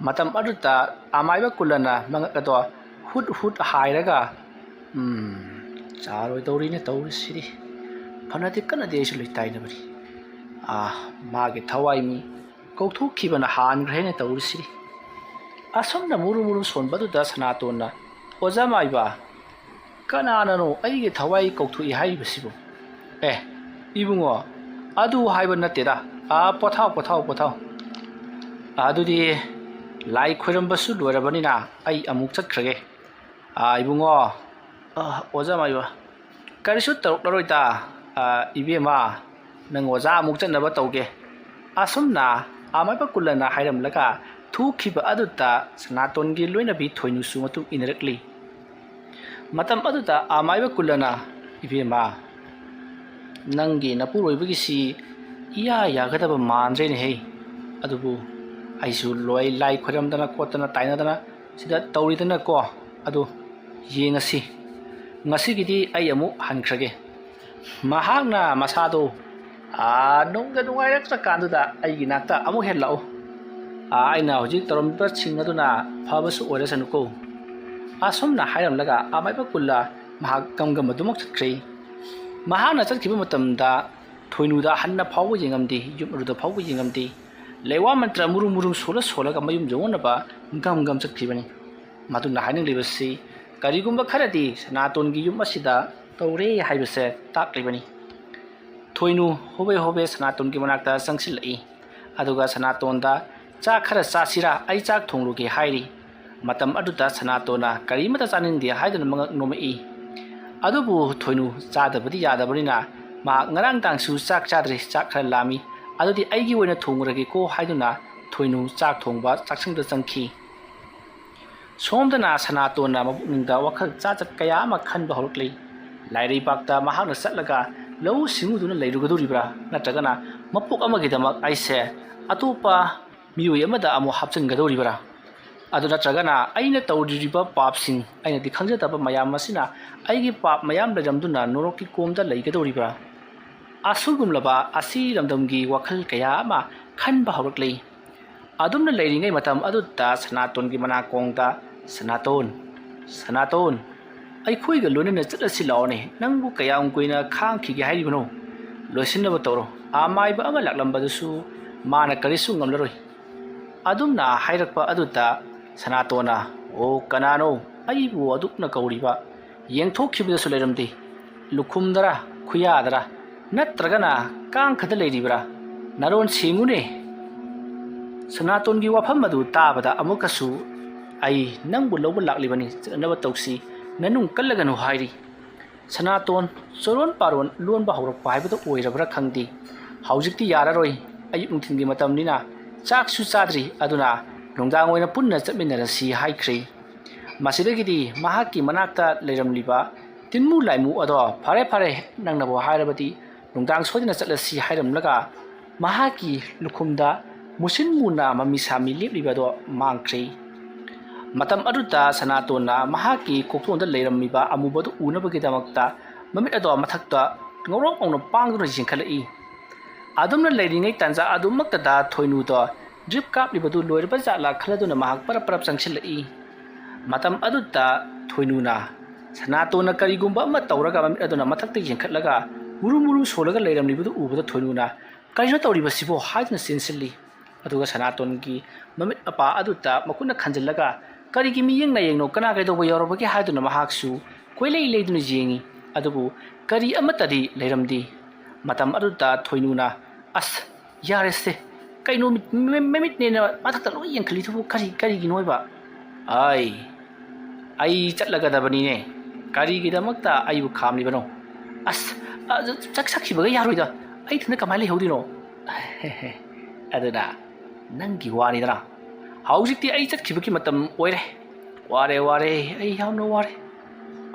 ꯃꯇꯝ ꯑꯗꯨꯗ ꯑꯃꯥꯏꯕ ꯀꯨꯂꯅ ꯃꯉꯛ ꯑꯗꯣ ꯍꯨꯠ ꯍꯨꯠ ꯍꯥꯏꯔꯒ, "ꯎꯝ, ꯆꯥꯔꯣꯏꯗꯧꯔꯤꯅꯦ ꯇꯧꯔꯤꯁꯤꯗꯤ꯫ ꯐꯅꯗꯤ ꯀꯟꯅꯗꯤ ꯑꯩꯁꯨ ꯂꯣꯏ ꯇꯥꯏꯅꯕꯅꯤ꯫ ꯑꯥ, ꯃꯥꯒꯤ ꯊꯋꯥꯏ ꯃꯤ ꯀꯧꯊꯣꯛꯈꯤꯕꯅ ꯍꯥꯟꯈ꯭ꯔꯦꯅꯦ ꯇꯧꯔꯤꯁꯤꯗꯤ"꯫ ꯑꯁꯨꯝꯅ ꯃꯨꯔꯨ ꯃꯨꯔꯨ ꯁꯣꯟꯕꯗꯨꯗ ꯁꯅꯥꯇꯣꯟꯅ, "ꯑꯣꯖꯥ ꯃꯥꯏꯕ, ꯀꯅꯥꯅꯅꯣ ꯑꯩꯒꯤ ꯊꯋꯥꯏ ꯀꯧꯊꯣꯛꯏ ꯍꯥꯏꯔꯤꯕꯁꯤꯕꯨ?" "ꯑꯦ, ꯏꯕꯨꯡꯉꯣ, ꯑꯗꯨ ꯍꯥꯏꯕ ꯅꯠꯇꯦꯗ꯫ ꯑꯥ, ꯄꯣꯊꯥꯎ, ꯄꯣꯊꯥꯎ, ꯄꯣꯊꯥꯎ꯫ ꯑꯗꯨꯗꯤ ꯂꯥꯏ ꯈꯣꯏꯔꯝꯕꯁꯨ ꯂꯣꯏꯔꯕꯅꯤꯅ ꯑꯩ ꯑꯃꯨꯛ ꯆꯠꯈ꯭ꯔꯒꯦ꯫ ꯑꯥ, ꯏꯕꯨꯡꯉꯣ, ꯑꯥ, ꯑꯣꯖꯥ ꯃꯥꯏꯕ, ꯀꯔꯤꯁꯨ ꯇꯧꯔꯛꯂꯔꯣꯏꯗ꯫ ꯑꯥ, ꯏꯕꯦꯝꯃ, ꯅꯪ ꯑꯣꯖꯥ ꯑꯃꯨꯛ ꯆꯠꯅꯕ ꯇꯧꯒꯦ"꯫ ꯑꯁꯨꯝꯅ ꯑꯃꯥꯏꯕ ꯀꯨꯂꯅ ꯍꯥꯏꯔꯝꯂꯒ ꯊꯣꯛꯈꯤꯕ ꯑꯗꯨꯗ ꯁꯅꯥꯇꯣꯟꯒꯤ ꯂꯣꯏꯅꯕꯤ ꯊꯣꯏꯅꯨꯁꯨ ꯃꯇꯨꯡ ꯏꯟꯅꯔꯛꯂꯤ꯫ ꯃꯇꯝ ꯑꯗꯨꯗ ꯑꯃꯥꯏꯕ ꯀꯨꯂꯅ, "ꯏꯕꯦꯝꯃ, ꯅꯪꯒꯤ ꯅꯄꯨꯔꯣꯏꯕꯒꯤꯁꯤ ꯏꯌꯥ ꯌꯥꯒꯗꯕ ꯃꯥꯟꯗ꯭ꯔꯦꯅꯦꯍꯦ꯫ ꯑꯗꯨꯕꯨ ꯑꯩꯁꯨ ꯂꯣꯏ ꯂꯥꯏ ꯈꯣꯏꯔꯝꯗꯅ ꯈꯣꯠꯇꯅ ꯇꯥꯏꯅꯗꯅ ꯁꯤꯗ ꯇꯧꯔꯤꯗꯅꯀꯣ꯫ ꯑꯗꯨ ꯌꯦꯡꯉꯁꯤ꯫ ꯉꯁꯤꯒꯤꯗꯤ ꯑꯩ ꯑꯃꯨꯛ ꯍꯟꯈ꯭ꯔꯒꯦ"꯫ ꯃꯍꯥꯛꯅ ꯃꯁꯥꯗꯨ, ꯑꯥ, ꯅꯨꯡꯗ ꯅꯨꯡꯉꯥꯏꯔꯛꯇ꯭ꯔꯀꯥꯟꯗꯨꯗ ꯑꯩꯒꯤ ꯅꯥꯛꯇ ꯑꯃꯨꯛ ꯍꯦꯛ ꯂꯥꯛꯎ꯫ ꯑꯥ, ꯑꯩꯅ ꯍꯧꯖꯤꯛ ꯇꯧꯔꯝꯃꯤꯕꯁꯤꯡ ꯑꯗꯨꯅ ꯐꯕꯁꯨ ꯑꯣꯏꯔꯁꯅꯨꯀꯣ꯫ ꯑꯁꯨꯝꯅ ꯍꯥꯏꯔꯝꯂꯒ ꯑꯃꯥꯏꯕ ꯀꯨꯂ ꯃꯍꯥꯛ ꯒꯝ ꯒꯝ ꯑꯗꯨꯃꯛ ꯆꯠꯈ꯭ꯔꯦ꯫ ꯃꯍꯥꯛꯅ ꯆꯠꯈꯤꯕ ꯃꯇꯝꯗ ꯊꯣꯏꯅꯨꯗ ꯍꯟꯅ ꯐꯥꯎꯕ ꯌꯦꯡꯉꯝꯗꯦ, ꯌꯨꯝ ꯑꯗꯨꯗ ꯐꯥꯎꯕ ꯌꯦꯡꯉꯝꯗꯦ꯫ ꯂꯩꯋꯥ ꯃꯟꯇ꯭ꯔ ꯃꯨꯔꯨꯝ ꯃꯨꯔꯨꯝ ꯁꯣꯜꯂ ꯁꯣꯜꯂꯒ ꯃꯌꯨꯝ ꯌꯧꯅꯅꯕ ꯒꯝ ꯒꯝ ꯆꯠꯈꯤꯕꯅꯤ꯫ ꯃꯗꯨꯅ ꯍꯥꯏꯅꯤꯡꯂꯤꯕꯁꯤ ꯀꯔꯤꯒꯨꯝꯕ ꯈꯔꯗꯤ ꯁꯅꯥꯇꯣꯟꯒꯤ ꯌꯨꯝ ꯑꯁꯤꯗ ꯇꯧꯔꯦ ꯍꯥꯏꯕꯁꯦ ꯇꯥꯛꯂꯤꯕꯅꯤ꯫ ꯊꯣꯏꯅꯨ ꯍꯣꯕꯦ ꯍꯣꯕꯦ ꯁꯅꯥꯇꯣꯟꯒꯤ ꯃꯅꯥꯛꯇ ꯆꯪꯁꯤꯜꯂꯛꯏ꯫ ꯑꯗꯨꯒ ꯁꯅꯥꯇꯣꯟꯗ, "ꯆꯥꯛ ꯈꯔ ꯆꯥꯁꯤꯔꯥ? ꯑꯩ ꯆꯥꯛ ꯊꯣꯡꯂꯨꯒꯦ" ꯍꯥꯏꯔꯤ꯫ ꯃꯇꯝ ꯑꯗꯨꯗ ꯁꯅꯥꯇꯣꯟꯅ ꯀꯔꯤꯃꯠꯇ ꯆꯥꯅꯤꯡꯗꯦ ꯍꯥꯏꯗꯨꯅ ꯃꯉꯛ ꯅꯣꯝꯃꯛꯏ꯫ ꯑꯗꯨꯕꯨ ꯊꯣꯏꯅꯨ ꯆꯥꯗꯕꯗꯤ ꯌꯥꯗꯕꯅꯤꯅ ꯃꯍꯥꯛ, "ꯉꯔꯥꯡꯗꯥꯡꯁꯨ ꯆꯥꯛ ꯆꯥꯗ꯭ꯔꯦ, ꯆꯥꯛ ꯈꯔ ꯂꯥꯝꯃꯤ, ꯑꯗꯨꯗꯤ ꯑꯩꯒꯤ ꯑꯣꯏꯅ ꯊꯣꯡꯉꯨꯔꯒꯦꯀꯣ" ꯍꯥꯏꯗꯨꯅ ꯊꯣꯏꯅꯨ ꯆꯥꯛ ꯊꯣꯡꯕ ꯆꯥꯛꯁꯪꯗ ꯆꯪꯈꯤ꯫ ꯁꯣꯝꯗꯅ ꯁꯅꯥꯇꯣꯟꯅ ꯃꯄꯨꯛꯅꯤꯡꯗ ꯋꯥꯈꯜ ꯆꯥꯖꯠ ꯀꯌꯥ ꯑꯃ ꯈꯟꯕ ꯍꯧꯔꯛꯂꯤ꯫ ꯂꯥꯏꯔꯩꯕꯥꯛꯇ ꯃꯍꯥꯛꯅ ꯆꯠꯂꯒ ꯂꯧꯎ ꯁꯤꯡꯎꯗꯨꯅ ꯂꯩꯔꯨꯒꯗꯧꯔꯤꯕ꯭ꯔꯥ? ꯅꯠꯇ꯭ꯔꯒꯅ ꯃꯄꯣꯛ ꯑꯃꯒꯤꯗꯃꯛ ꯑꯩꯁꯦ ꯑꯇꯣꯞꯄ ꯃꯤꯑꯣꯏ ꯑꯃꯗ ꯑꯃꯨꯛ ꯍꯥꯞꯆꯤꯟꯒꯗꯧꯔꯤꯕ꯭ꯔꯥ? ꯑꯗꯨ ꯅꯠꯇ꯭ꯔꯒꯅ ꯑꯩꯅ ꯇꯧꯔꯤꯕ ꯄꯥꯞꯁꯤꯡ, ꯑꯩꯅꯗꯤ ꯈꯪꯖꯗꯕ ꯃꯌꯥꯝ ꯑꯁꯤꯅ ꯑꯩꯒꯤ ꯄꯥꯞ ꯃꯌꯥꯝ ꯂꯩꯔꯝꯗꯨꯅ ꯅꯣꯔꯣꯛꯀꯤ ꯀꯣꯝꯗ ꯂꯩꯒꯗꯧꯔꯤꯕ꯭ꯔꯥ? ꯑꯁꯤꯒꯨꯝꯂꯕ ꯑꯁꯤ ꯂꯝꯗꯝꯒꯤ ꯋꯥꯈꯜ ꯀꯌꯥ ꯑꯃ ꯈꯟꯕ ꯍꯧꯔꯛꯂꯤ꯫ ꯑꯗꯨꯝꯅ ꯂꯩꯔꯤꯉꯩ ꯃꯇꯝ ꯑꯗꯨꯗ ꯁꯅꯥꯇꯣꯟꯒꯤ ꯃꯅꯥꯀꯣꯡꯗ, "ꯁꯅꯥꯇꯣꯟ, ꯁꯅꯥꯇꯣꯟ, ꯑꯩꯈꯣꯏꯒ ꯂꯣꯏꯅꯅ ꯆꯠꯂꯁꯤ ꯂꯥꯛꯑꯣꯅꯦ, ꯅꯪꯕꯨ ꯀꯌꯥꯝ ꯀꯨꯏꯅ ꯈꯥꯡꯈꯤꯒꯦ ꯍꯥꯏꯔꯤꯕꯅꯣ? ꯂꯣꯏꯁꯤꯟꯅꯕ ꯇꯧꯔꯣ, ꯑꯃꯥꯏꯕ ꯑꯃ ꯂꯥꯛꯂꯝꯕꯗꯨꯁꯨ ꯃꯥꯅ ꯀꯔꯤꯁꯨ ꯉꯝꯂꯔꯣꯏ"꯫ ꯑꯗꯨꯝꯅ ꯍꯥꯏꯔꯛꯄ ꯑꯗꯨꯗ ꯁꯅꯥꯇꯣꯟꯅ, "ꯑꯣ, ꯀꯅꯥꯅꯣ ꯑꯩꯕꯨ ꯑꯗꯨꯛꯅ ꯀꯧꯔꯤꯕ? ꯌꯦꯡꯊꯣꯛꯈꯤꯕꯗꯁꯨ ꯂꯩꯔꯝꯗꯦ꯫ ꯂꯨꯈꯨꯝꯗꯔ, ꯈꯨꯌꯥꯗꯔ, ꯅꯠꯇ꯭ꯔꯒꯅ ꯀꯥꯡꯈꯗ ꯂꯩꯔꯤꯕ꯭ꯔꯥ? ꯅꯔꯣꯟ ꯁꯦꯡꯉꯨꯅꯦ!" ꯁꯅꯥꯇꯣꯟꯒꯤ ꯋꯥꯐꯝ ꯑꯗꯨ ꯇꯥꯕꯗ ꯑꯃꯨꯛꯀꯁꯨ, "ꯑꯩ ꯅꯪꯕꯨ ꯂꯧꯕ ꯂꯥꯛꯂꯤꯕꯅꯤ, ꯆꯠꯅꯕ ꯇꯧꯁꯤ, ꯅꯅꯨꯡ ꯀꯜꯂꯒꯅꯨ" ꯍꯥꯏꯔꯤ꯫ ꯁꯅꯥꯇꯣꯟ ꯆꯣꯔꯣꯟ ꯄꯥꯔꯣꯟ ꯂꯣꯟꯕ ꯍꯧꯔꯛꯄ ꯍꯥꯏꯕꯗꯨ ꯑꯣꯏꯔꯕ꯭ꯔꯥ ꯈꯪꯗꯦ꯫ "ꯍꯧꯖꯤꯛꯇꯤ ꯌꯥꯔꯔꯣꯏ, ꯑꯌꯨꯛ ꯅꯨꯡꯊꯤꯜꯒꯤ ꯃꯇꯝꯅꯤꯅ ꯆꯥꯛꯁꯨ ꯆꯥꯗ꯭ꯔꯤ, ꯑꯗꯨꯅ ꯅꯨꯡꯗꯥꯡ ꯑꯣꯏꯅ ꯄꯨꯟꯅ ꯆꯠꯃꯤꯟꯅꯔꯁꯤ" ꯍꯥꯏꯈ꯭ꯔꯦ꯫ ꯃꯁꯤꯗꯒꯤꯗꯤ ꯃꯍꯥꯛꯀꯤ ꯃꯅꯥꯛꯇ ꯂꯩꯔꯝꯂꯤꯕ ꯇꯤꯟꯃꯨ ꯂꯥꯏꯃꯨ ꯑꯗꯣ, "ꯐꯔꯦ, ꯐꯔꯦ, ꯅꯪꯅꯕꯨ ꯍꯥꯏꯔꯕꯗꯤ ꯅꯨꯡꯗꯥꯡ ꯁꯣꯏꯗꯅ ꯆꯠꯂꯁꯤ" ꯍꯥꯏꯔꯝꯂꯒ ꯃꯍꯥꯛꯀꯤ ꯂꯨꯈꯨꯝꯗ ꯃꯨꯁꯤꯟ ꯃꯨꯅ ꯃꯃꯤ ꯁꯥꯃꯤ ꯂꯦꯞꯂꯤꯕ ꯑꯗꯣ ꯃꯥꯡꯈ꯭ꯔꯦ꯫ ꯃꯇꯝ ꯑꯗꯨꯗ ꯁꯅꯥꯇꯣꯟꯅ ꯃꯍꯥꯛꯀꯤ ꯀꯣꯛꯊꯣꯡꯗ ꯂꯩꯔꯝꯃꯤꯕ ꯑꯃꯨꯕꯗꯨ ꯎꯅꯕꯒꯤꯗꯃꯛꯇ ꯃꯃꯤꯠ ꯑꯗꯣ ꯃꯊꯛꯇ ꯉꯧꯔꯣꯛ ꯉꯧꯅ ꯄꯥꯡꯗꯨꯅ ꯌꯦꯡꯈꯠꯂꯛꯏ꯫ ꯑꯗꯨꯝꯅ ꯂꯩꯔꯤꯉꯩ ꯇꯥꯟꯖꯥ ꯑꯗꯨꯃꯛꯇꯗ ꯊꯣꯏꯅꯨꯗꯣ ꯗ꯭ꯔꯤꯞ ꯀꯥꯞꯂꯤꯕꯗꯨ ꯂꯣꯏꯔꯕ ꯖꯥꯠꯂꯥ ꯈꯜꯂꯗꯨꯅ ꯃꯍꯥꯛ ꯄꯔꯞ ꯄꯔꯞ ꯆꯪꯁꯤꯜꯂꯛꯏ꯫ ꯃꯇꯝ ꯑꯗꯨꯗ ꯊꯣꯏꯅꯨꯅ, ꯁꯅꯥꯇꯣꯟꯅ ꯀꯔꯤꯒꯨꯝꯕ ꯑꯃ ꯇꯧꯔꯒ ꯃꯃꯤꯠ ꯑꯗꯨꯅ ꯃꯊꯛꯇ ꯌꯦꯡꯈꯠꯂꯒ ꯃꯨꯔꯨꯝ ꯃꯨꯔꯨꯝ ꯁꯣꯜꯂꯒ ꯂꯩꯔꯝꯂꯤꯕꯗꯨ ꯎꯕꯗ ꯊꯣꯏꯅꯨꯅ, "ꯀꯔꯤꯅꯣ ꯇꯧꯔꯤꯕꯁꯤꯕꯣ?" ꯍꯥꯏꯗꯨꯅ ꯆꯦꯟꯁꯤꯜꯂꯤ꯫ ꯑꯗꯨꯒ ꯁꯅꯥꯇꯣꯟꯒꯤ ꯃꯃꯤꯠ ꯃꯄꯥ ꯑꯗꯨꯗ ꯃꯈꯨꯠꯅ ꯈꯟꯖꯤꯜꯂꯒ, "ꯀꯔꯤꯒꯤ ꯃꯤꯌꯦꯡ ꯅꯥꯌꯦꯡꯅꯣ? ꯀꯅꯥ ꯀꯩꯗꯧꯕ ꯌꯥꯎꯔꯕꯒꯦ?" ꯍꯥꯏꯗꯨꯅ ꯃꯍꯥꯛꯁꯨ ꯀꯣꯏꯂꯩ ꯂꯩꯗꯨꯅ ꯌꯦꯡꯉꯤ꯫ ꯑꯗꯨꯕꯨ ꯀꯔꯤ ꯑꯃꯠꯇꯗꯤ ꯂꯩꯔꯝꯗꯦ꯫ ꯃꯇꯝ ꯑꯗꯨꯗ ꯊꯣꯏꯅꯨꯅ, "ꯑꯁ, ꯌꯥꯔꯦꯁꯦ, ꯀꯩꯅꯣ ꯃꯤꯠ-, ꯃꯤ-, ꯃꯃꯤꯠꯅꯦꯅ ꯃꯊꯛꯇ ꯂꯣꯏ ꯌꯦꯡꯈꯠꯂꯤꯗꯨꯕꯨ ꯀꯔꯤ, ꯀꯔꯤꯒꯤꯅꯣ ꯍꯥꯏꯕ?" "ꯑꯩ, ꯑꯩ ꯆꯠꯂꯒꯗꯕꯅꯤꯅꯦ, ꯀꯔꯤꯒꯤꯗꯃꯛꯇ ꯑꯩꯕꯨ ꯈꯥꯝꯂꯤꯕꯅꯣ?" "ꯑꯁ, ꯑ, ꯆꯠ-, ꯆꯠꯈꯤꯕꯒ ꯌꯥꯔꯣꯏꯗ, ꯑꯩ ꯏꯊꯟꯗ ꯀꯃꯥꯏꯅ ꯂꯩꯍꯧꯗꯣꯏꯅꯣ?" "ꯑꯗꯨꯅ ꯅꯪꯒꯤ ꯋꯥꯅꯤꯗꯅ, ꯍꯧꯖꯤꯛꯇꯤ ꯑꯩ ꯆꯠꯈꯤꯕꯒꯤ ꯃꯇꯝ ꯑꯣꯏꯔꯦ꯫ ꯋꯥꯔꯦ, ꯋꯥꯔꯦ, ꯑꯩ ꯌꯥꯝꯅ ꯋꯥꯔꯦ꯫"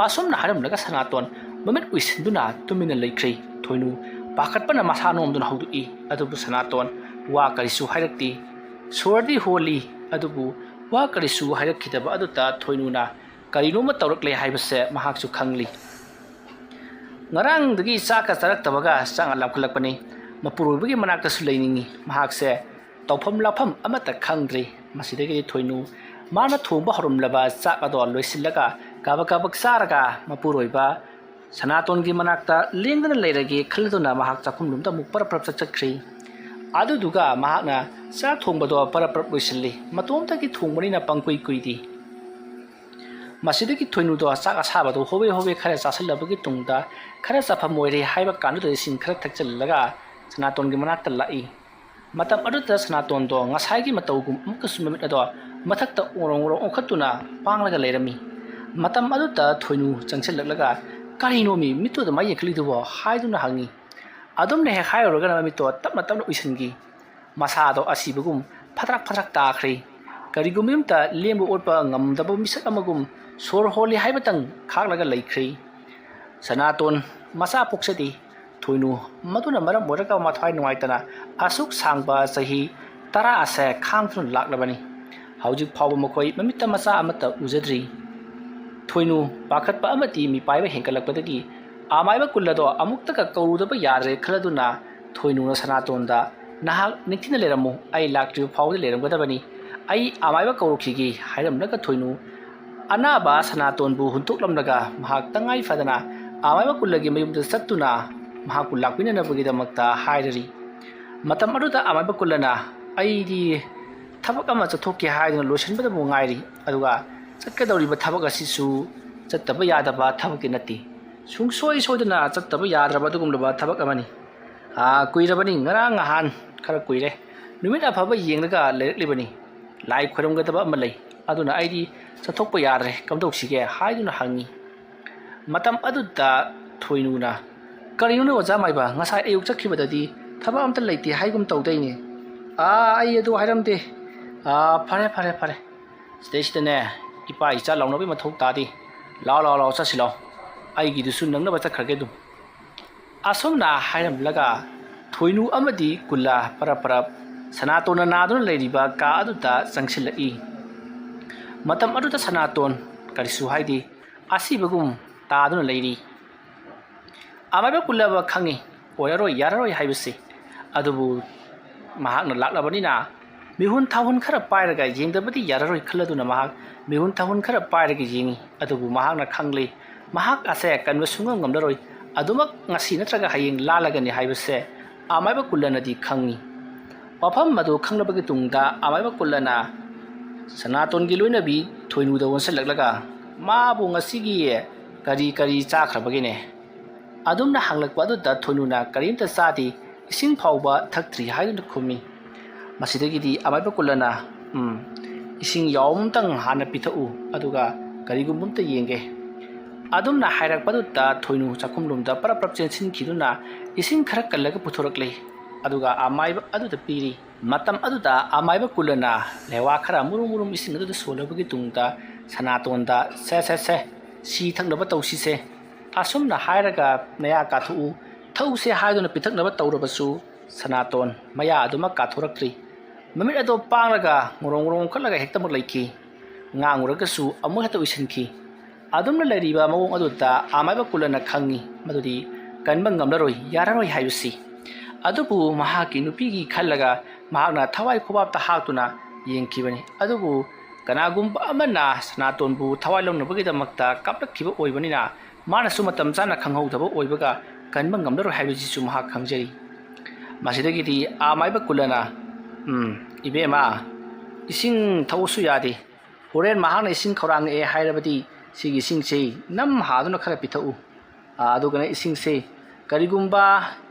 ꯑꯁꯨꯝꯅ ꯍꯥꯏꯔꯝꯂꯒ ꯁꯅꯥꯇꯣꯟ ꯃꯃꯤꯠ ꯎꯏꯁꯤꯟꯗꯨꯅ ꯇꯨꯃꯤꯟꯅ ꯂꯩꯈ꯭ꯔꯦ꯫ ꯊꯣꯏꯅꯨ ꯄꯥꯈꯠꯄꯅ ꯃꯁꯥ ꯅꯣꯝꯗꯨꯅ ꯍꯧꯗꯣꯛꯏ, ꯑꯗꯨꯕꯨ ꯁꯅꯥꯇꯣꯟ ꯋꯥ ꯀꯔꯤꯁꯨ ꯍꯥꯏꯔꯛꯇꯦ꯫ ꯁꯣꯔꯗꯤ ꯍꯣꯜꯂꯤ, ꯑꯗꯨꯕꯨ ꯋꯥ ꯀꯔꯤꯁꯨ ꯍꯥꯏꯔꯛꯈꯤꯗꯕ ꯑꯗꯨꯗ ꯊꯣꯏꯅꯨꯅ ꯀꯔꯤꯅꯣꯃ ꯇꯧꯔꯛꯂꯦ ꯍꯥꯏꯕꯁꯦ ꯃꯍꯥꯛꯁꯨ ꯈꯪꯂꯤ꯫ ꯉꯔꯥꯡꯗꯒꯤ ꯆꯥꯛꯀ ꯆꯥꯔꯛꯇꯕꯒ ꯆꯥꯛꯅ ꯂꯥꯝꯈꯠꯂꯛꯄꯅꯤ꯫ ꯃꯄꯨꯔꯣꯏꯕꯒꯤ ꯃꯅꯥꯛꯇꯁꯨ ꯂꯩꯅꯤꯡꯏ꯫ ꯃꯍꯥꯛꯁꯦ ꯇꯧꯐꯝ ꯂꯥꯛꯐꯝ ꯑꯃꯠꯇ ꯈꯪꯗ꯭ꯔꯤ꯫ ꯃꯁꯤꯗꯒꯤꯗꯤ ꯊꯣꯏꯅꯨ ꯃꯥꯅ ꯊꯣꯡꯕ ꯍꯧꯔꯝꯂꯕ ꯆꯥꯛ ꯑꯗꯣ ꯂꯣꯏꯁꯤꯜꯂꯒ ꯀꯥꯕꯛ ꯀꯥꯕꯛ ꯆꯥꯔꯒ ꯃꯄꯨꯔꯣꯏꯕ ꯁꯅꯥꯇꯣꯟꯒꯤ ꯃꯅꯥꯛꯇ ꯂꯦꯡꯗꯅ ꯂꯩꯔꯒꯦ ꯈꯜꯂꯗꯨꯅ ꯃꯍꯥꯛ ꯆꯥꯛꯈꯨꯝꯂꯣꯝꯗ ꯑꯃꯨꯛ ꯄꯔꯞ ꯄꯔꯞ ꯆꯠꯆꯠꯈ꯭ꯔꯤ꯫ ꯑꯗꯨꯗꯨꯒ ꯃꯍꯥꯛꯅ ꯆꯥꯛ ꯊꯣꯡꯕꯗꯣ ꯄꯔꯞ ꯄꯔꯞ ꯂꯣꯏꯁꯤꯜꯂꯤ꯫ ꯃꯇꯣꯝꯇꯒꯤ ꯊꯣꯡꯕꯅꯤꯅ ꯄꯪꯀꯨꯏ ꯀꯨꯏꯗꯦ꯫ ꯃꯁꯤꯗꯒꯤ ꯊꯣꯏꯅꯨꯗꯣ ꯆꯥꯛ ꯑꯁꯥꯕꯗꯣ ꯍꯣꯕꯦ ꯍꯣꯕꯦ ꯈꯔ ꯆꯥꯁꯤꯜꯂꯕꯒꯤ ꯇꯨꯡꯗ ꯈꯔ ꯆꯥꯐꯝ ꯑꯣꯏꯔꯦ ꯍꯥꯏꯕ ꯀꯥꯟꯗꯨꯗ ꯏꯁꯤꯡ ꯈꯔ ꯊꯛꯆꯤꯜꯂꯒ ꯁꯅꯥꯇꯣꯟꯒꯤ ꯃꯅꯥꯛꯇ ꯂꯥꯛꯏ꯫ ꯃꯇꯝ ꯑꯗꯨꯗ ꯁꯅꯥꯇꯣꯟꯗꯣ ꯉꯁꯥꯏꯒꯤ ꯃꯇꯧꯒꯨꯝ ꯑꯃꯨꯛꯀꯁꯨ ꯃꯃꯤꯠ ꯑꯗꯣ ꯃꯊꯛꯇ ꯑꯣꯔꯣꯡ ꯑꯣꯔꯣꯡ ꯑꯣꯟꯈꯠꯇꯨꯅ ꯄꯥꯡꯂꯒ ꯂꯩꯔꯝꯃꯤ꯫ ꯃꯇꯝ ꯑꯗꯨꯗ ꯊꯣꯏꯅꯨ ꯆꯪꯁꯤꯜꯂꯛꯂꯒ, "ꯀꯔꯤꯅꯣꯃꯤ ꯃꯤꯠꯇꯨ ꯑꯗꯨꯃꯥꯏꯅ ꯌꯦꯡꯈꯠꯂꯤꯗꯨꯕꯣ?" ꯍꯥꯏꯗꯨꯅ ꯍꯪꯉꯤ꯫ ꯑꯗꯨꯝꯅ ꯍꯦꯛ ꯍꯥꯏꯔꯨꯔꯒꯅ ꯃꯃꯤꯠꯇꯣ ꯇꯞꯅ ꯇꯞꯅ ꯎꯏꯁꯤꯟꯈꯤ꯫ ꯃꯁꯥꯗꯣ ꯑꯁꯤꯕꯒꯨꯝ ꯐꯗ꯭ꯔꯛ ꯐꯗ꯭ꯔꯛ ꯇꯥꯈ꯭ꯔꯦ꯫ ꯀꯔꯤꯒꯨꯝꯕ ꯑꯃꯇ ꯂꯦꯡꯕ ꯑꯣꯠꯄ ꯉꯝꯗꯕ ꯃꯤꯁꯛ ꯑꯃꯒꯨꯝ ꯁꯣꯔ ꯍꯣꯜꯂꯤ ꯍꯥꯏꯕꯇꯪ ꯈꯥꯛꯂꯒ ꯂꯩꯈ꯭ꯔꯦ꯫ ꯁꯅꯥꯇꯣꯟ ꯃꯆꯥ ꯄꯣꯛꯆꯗꯦ꯫ ꯊꯣꯏꯅꯨ ꯃꯗꯨꯅ ꯃꯔꯝ ꯑꯣꯏꯔꯒ ꯃꯊ꯭ꯋꯥꯏ ꯅꯨꯡꯉꯥꯏꯇꯅ ꯑꯁꯨꯛ ꯁꯥꯡꯕ ꯆꯍꯤ ꯇꯔꯥ ꯑꯁꯦ ꯈꯥꯡꯗꯨꯅ ꯂꯥꯛꯂꯕꯅꯤ꯫ ꯍꯧꯖꯤꯛ ꯐꯥꯎꯕ ꯃꯈꯣꯏ ꯃꯃꯤꯠꯇ ꯃꯆꯥ ꯑꯃꯠꯇ ꯎꯖꯗ꯭ꯔꯤ꯫ ꯊꯣꯏꯅꯨ ꯄꯥꯈꯠꯄ ꯑꯃꯗꯤ ꯃꯤꯄꯥꯏꯕ ꯍꯦꯟꯒꯠꯂꯛꯄꯗꯒꯤ ꯑꯃꯥꯏꯕ ꯀꯨꯜ ꯑꯗꯣ ꯑꯃꯨꯛꯇꯒ ꯀꯧꯔꯨꯗꯕ ꯌꯥꯗ꯭ꯔꯦ ꯈꯜꯂꯗꯨꯅ ꯊꯣꯏꯅꯨꯅ ꯁꯅꯥꯇꯣꯟꯗ, "ꯅꯍꯥꯛ ꯅꯤꯡꯊꯤꯅ ꯂꯩꯔꯝꯃꯨ, ꯑꯩ ꯂꯥꯛꯇ꯭ꯔꯤꯕ ꯐꯥꯎꯕꯗ ꯂꯩꯔꯝꯒꯗꯕꯅꯤ, ꯑꯩ ꯑꯃꯥꯏꯕ ꯀꯧꯔꯛꯈꯤꯒꯦ" ꯍꯥꯏꯔꯝꯂꯒ ꯊꯣꯏꯅꯨ ꯑꯅꯥꯕ ꯁꯅꯥꯇꯣꯟꯕꯨ ꯍꯨꯟꯗꯣꯛꯂꯝꯂꯒ ꯃꯍꯥꯛ ꯇꯉꯥꯏ ꯐꯗꯅ ꯑꯃꯥꯏꯕ ꯀꯨꯜꯂꯒꯤ ꯃꯌꯨꯝꯗ ꯆꯠꯇꯨꯅ ꯃꯍꯥꯛꯄꯨ ꯂꯥꯛꯄꯤꯅꯅꯕꯒꯤꯗꯃꯛꯇ ꯍꯥꯏꯔꯔꯤ꯫ ꯃꯇꯝ ꯑꯗꯨꯗ ꯑꯃꯥꯏꯕ ꯀꯨꯜꯂꯅ, "ꯑꯩꯗꯤ ꯊꯕꯛ ꯑꯃ ꯆꯠꯊꯣꯛꯀꯦ ꯍꯥꯏꯗꯨꯅ ꯂꯣꯏꯁꯤꯟꯕꯗꯕꯨ ꯉꯥꯏꯔꯤ, ꯑꯗꯨꯒ ꯆꯠꯀꯗꯧꯔꯤꯕ ꯊꯕꯛ ꯑꯁꯤꯁꯨ ꯆꯠꯇꯕ ꯌꯥꯗꯕ ꯊꯕꯛꯇꯤ ꯅꯠꯇꯦ꯫ ꯁꯨꯡꯁꯣꯏ ꯁꯣꯏꯗꯅ ꯆꯠꯇꯕ ꯌꯥꯗ꯭ꯔꯕ ꯑꯗꯨꯒꯨꯝꯂꯕ ꯊꯕꯛ ꯑꯃꯅꯤ꯫ ꯑꯥ, ꯀꯨꯏꯔꯕꯅꯤ, ꯉꯔꯥꯡ ꯅꯍꯥꯟ ꯈꯔ ꯀꯨꯏꯔꯦ, ꯅꯨꯃꯤꯠ ꯑꯐꯕ ꯌꯦꯡꯂꯒ ꯂꯩꯔꯛꯂꯤꯕꯅꯤ꯫ ꯂꯥꯏ ꯈꯣꯏꯔꯝꯒꯗꯕ ꯑꯃ ꯂꯩ, ꯑꯗꯨꯅ ꯑꯩꯗꯤ ꯆꯠꯊꯣꯛꯄ ꯌꯥꯗ꯭ꯔꯦ, ꯀꯝꯗꯧꯁꯤꯒꯦ?" ꯍꯥꯏꯗꯨꯅ ꯍꯪꯉꯤ꯫ ꯃꯇꯝ ꯑꯗꯨꯗ ꯊꯣꯏꯅꯨꯅ, "ꯀꯔꯤꯅꯣꯅꯦ ꯑꯣꯖꯥ ꯃꯥꯏꯕ, ꯉꯁꯥꯏ ꯑꯌꯨꯛ ꯆꯠꯈꯤꯕꯗꯗꯤ ꯊꯕꯛ ꯑꯝꯇ ꯂꯩꯇꯦ ꯍꯥꯏꯒꯨꯝ ꯇꯧꯗꯥꯏꯅꯦ?" "ꯑꯥ, ꯑꯩ ꯑꯗꯨ ꯍꯥꯏꯔꯝꯗꯦ꯫ ꯑꯥ, ꯐꯔꯦ, ꯐꯔꯦ, ꯐꯔꯦ꯫ ꯁꯤꯗꯩꯁꯤꯗꯅꯦ, ꯏꯄꯥ ꯏꯆꯥ ꯂꯥꯎꯅꯕꯒꯤ ꯃꯊꯧ ꯇꯥꯗꯦ꯫ ꯂꯥꯎ, ꯂꯥꯎ, ꯂꯥꯎ, ꯆꯠꯁꯤ ꯂꯥꯎ꯫ ꯑꯩꯒꯤꯗꯨꯁꯨ ꯅꯪꯅꯕ ꯆꯠꯈ꯭ꯔꯒꯦ ꯑꯗꯨꯝ"꯫ ꯑꯁꯨꯝꯅ ꯍꯥꯏꯔꯝꯂꯒ ꯊꯣꯏꯅꯨ ꯑꯃꯗꯤ ꯀꯨꯜꯂ ꯄꯔꯞ ꯄꯔꯞ ꯁꯅꯥꯇꯣꯟꯅ ꯅꯥꯗꯨꯅ ꯂꯩꯔꯤꯕ ꯀꯥ ꯑꯗꯨꯗ ꯆꯪꯁꯤꯜꯂꯛꯏ꯫ ꯃꯇꯝ ꯑꯗꯨꯗ ꯁꯅꯥꯇꯣꯟ ꯀꯔꯤꯁꯨ ꯍꯥꯏꯗꯦ, ꯑꯁꯤꯕꯒꯨꯝ ꯇꯥꯗꯨꯅ ꯂꯩꯔꯤ꯫ ꯑꯃꯥꯏꯕ ꯀꯨꯜꯂꯕ ꯈꯪꯉꯤ, ꯑꯣꯏꯔꯔꯣꯏ, ꯌꯥꯔꯔꯣꯏ ꯍꯥꯏꯕꯁꯤ꯫ ꯑꯗꯨꯕꯨ ꯃꯍꯥꯛꯅ ꯂꯥꯛꯂꯕꯅꯤꯅ ꯃꯤꯍꯨꯟ ꯊꯥꯍꯨꯟ ꯈꯔ ꯄꯥꯏꯔꯒ ꯌꯦꯡꯗꯕꯗꯤ ꯌꯥꯔꯔꯣꯏ ꯈꯜꯂꯗꯨꯅ ꯃꯍꯥꯛ ꯃꯤꯍꯨꯟ ꯊꯥꯍꯨꯟ ꯈꯔ ꯄꯥꯏꯔꯒ ꯌꯦꯡꯉꯤ꯫ ꯑꯗꯨꯕꯨ ꯃꯍꯥꯛꯅ ꯈꯪꯂꯤ, ꯃꯍꯥꯛ ꯑꯁꯦ ꯀꯟꯕ ꯁꯨꯡꯉꯝ ꯉꯝꯂꯔꯣꯏ꯫ ꯑꯗꯨꯃꯛ ꯉꯁꯤ ꯅꯠꯇ꯭ꯔꯒ ꯍꯌꯦꯡ ꯂꯥꯜꯂꯒꯅꯤ ꯍꯥꯏꯕꯁꯦ ꯑꯃꯥꯏꯕ ꯀꯨꯜꯂꯅꯗꯤ ꯈꯪꯉꯤ꯫ ꯋꯥꯐꯝ ꯑꯗꯨ ꯈꯪꯂꯕꯒꯤ ꯇꯨꯡꯗ ꯑꯃꯥꯏꯕ ꯀꯨꯜꯂꯅ ꯁꯅꯥꯇꯣꯟꯒꯤ ꯂꯣꯏꯅꯕꯤ ꯊꯣꯏꯅꯨꯗ ꯑꯣꯟꯁꯤꯜꯂꯛꯂꯒ ꯃꯥꯕꯨ ꯉꯁꯤꯒꯤ ꯀꯔꯤ ꯀꯔꯤ ꯆꯥꯈ꯭ꯔꯕꯒꯦꯅꯦ? ꯑꯗꯨꯝꯅ ꯍꯪꯂꯛꯄ ꯑꯗꯨꯗ ꯊꯣꯏꯅꯨꯅ ꯀꯔꯤꯝꯇ ꯆꯥꯗꯦ, ꯏꯁꯤꯡ ꯐꯥꯎꯕ ꯊꯛꯇ꯭ꯔꯤ ꯍꯥꯏꯗꯨꯅ ꯈꯨꯝꯃꯤ꯫ ꯃꯁꯤꯗꯒꯤꯗꯤ ꯑꯃꯥꯏꯕ ꯀꯨꯜꯂꯅ, "ꯎꯝ, ꯏꯁꯤꯡ ꯌꯥꯎꯕ ꯑꯃꯇꯪ ꯍꯥꯟꯅ ꯄꯤꯊꯛꯎ, ꯑꯗꯨꯒ ꯀꯔꯤꯒꯨꯝꯕ ꯑꯝꯇ ꯌꯦꯡꯒꯦ"꯫ ꯑꯗꯨꯝꯅ ꯍꯥꯏꯔꯛꯄꯗꯨꯗ ꯊꯣꯏꯅꯨ ꯆꯥꯛꯈꯨꯝꯂꯣꯝꯗ ꯄꯔꯞ ꯄꯔꯞ ꯆꯦꯟꯁꯤꯟꯈꯤꯗꯨꯅ ꯏꯁꯤꯡ ꯈꯔ ꯀꯜꯂꯒ ꯄꯨꯊꯣꯔꯛꯂꯦ, ꯑꯗꯨꯒ ꯑꯃꯥꯏꯕ ꯑꯗꯨꯗ ꯄꯤꯔꯤ꯫ ꯃꯇꯝ ꯑꯗꯨꯗ ꯑꯃꯥꯏꯕ ꯀꯨꯜꯂꯅ ꯂꯩꯋꯥ ꯈꯔ ꯃꯨꯔꯨꯝ ꯃꯨꯔꯨꯝ ꯏꯁꯤꯡ ꯑꯗꯨꯗ ꯁꯣꯜꯂꯕꯒꯤ ꯇꯨꯡꯗ ꯁꯅꯥꯇꯣꯟꯗ, "ꯁꯦ, ꯁꯦ, ꯁꯦ, ꯁꯤ ꯊꯛꯅꯕ ꯇꯧꯁꯤꯁꯦ"꯫ ꯑꯁꯨꯝꯅ ꯍꯥꯏꯔꯒ ꯅꯌꯥ ꯀꯥꯊꯣꯛꯎ, ꯊꯛꯎꯁꯦ ꯍꯥꯏꯗꯨꯅ ꯄꯤꯊꯛꯅꯕ ꯇꯧꯔꯕꯁꯨ ꯁꯅꯥꯇꯣꯟ ꯃꯌꯥ ꯑꯗꯨꯃꯛ ꯀꯥꯊꯣꯔꯛꯇ꯭ꯔꯤ꯫ ꯃꯃꯤꯠ ꯑꯗꯣ ꯄꯥꯡꯂꯒ ꯉꯣꯔꯣꯡ ꯉꯣꯔꯣꯡ ꯑꯣꯟꯈꯠꯂꯒ ꯍꯦꯛꯇꯃꯛ ꯂꯩꯈꯤ꯫ ꯉꯥꯡꯉꯨꯔꯒꯁꯨ ꯑꯃꯨꯛ ꯍꯦꯛꯇ ꯎꯏꯁꯤꯟꯈꯤ꯫ ꯑꯗꯨꯝꯅ ꯂꯩꯔꯤꯕ ꯃꯑꯣꯡ ꯑꯗꯨꯗ ꯑꯃꯥꯏꯕ ꯀꯨꯜꯂꯅ ꯈꯪꯉꯤ ꯃꯗꯨꯗꯤ ꯀꯟꯕ ꯉꯝꯂꯔꯣꯏ, ꯌꯥꯔꯔꯣꯏ ꯍꯥꯏꯕꯁꯤ꯫ ꯑꯗꯨꯕꯨ ꯃꯍꯥꯛꯀꯤ ꯅꯨꯄꯤꯒꯤ ꯈꯜꯂꯒ ꯃꯍꯥꯛꯅ ꯊꯋꯥꯏ ꯈꯨꯕꯥꯛꯇ ꯍꯥꯞꯇꯨꯅ ꯌꯦꯡꯈꯤꯕꯅꯤ꯫ ꯑꯗꯨꯕꯨ ꯀꯅꯥꯒꯨꯝꯕ ꯑꯃꯅ ꯁꯅꯥꯇꯣꯟꯕꯨ ꯊꯋꯥꯏ ꯂꯧꯅꯕꯒꯤꯗꯃꯛꯇ ꯀꯥꯞꯂꯛꯈꯤꯕ ꯑꯣꯏꯕꯅꯤꯅ ꯃꯥꯅꯁꯨ ꯃꯇꯝ ꯆꯥꯅ ꯈꯪꯍꯧꯗꯕ ꯑꯣꯏꯕꯒ ꯀꯟꯕ ꯉꯝꯂꯔꯣꯏ ꯍꯥꯏꯕꯁꯤꯁꯨ ꯃꯍꯥꯛ ꯈꯪꯖꯔꯤ꯫ ꯃꯁꯤꯗꯒꯤꯗꯤ ꯑꯃꯥꯏꯕ ꯀꯨꯜꯂꯅ, "ꯎꯝ, ꯏꯕꯦꯝꯃ, ꯏꯁꯤꯡ ꯊꯛꯎꯁꯨ ꯌꯥꯗꯦ꯫ ꯍꯣꯔꯦꯟ ꯃꯍꯥꯛꯅ ꯏꯁꯤꯡ ꯈꯧꯔꯥꯡꯉꯛꯑꯦ ꯍꯥꯏꯔꯕꯗꯤ ꯁꯤꯒꯤ ꯏꯁꯤꯡꯁꯤ ꯅꯝ ꯍꯥꯗꯨꯅ ꯈꯔ ꯄꯤꯊꯛꯎ꯫ ꯑꯥ, ꯑꯗꯨꯒꯅ ꯏꯁꯤꯡꯁꯦ ꯀꯔꯤꯒꯨꯝꯕ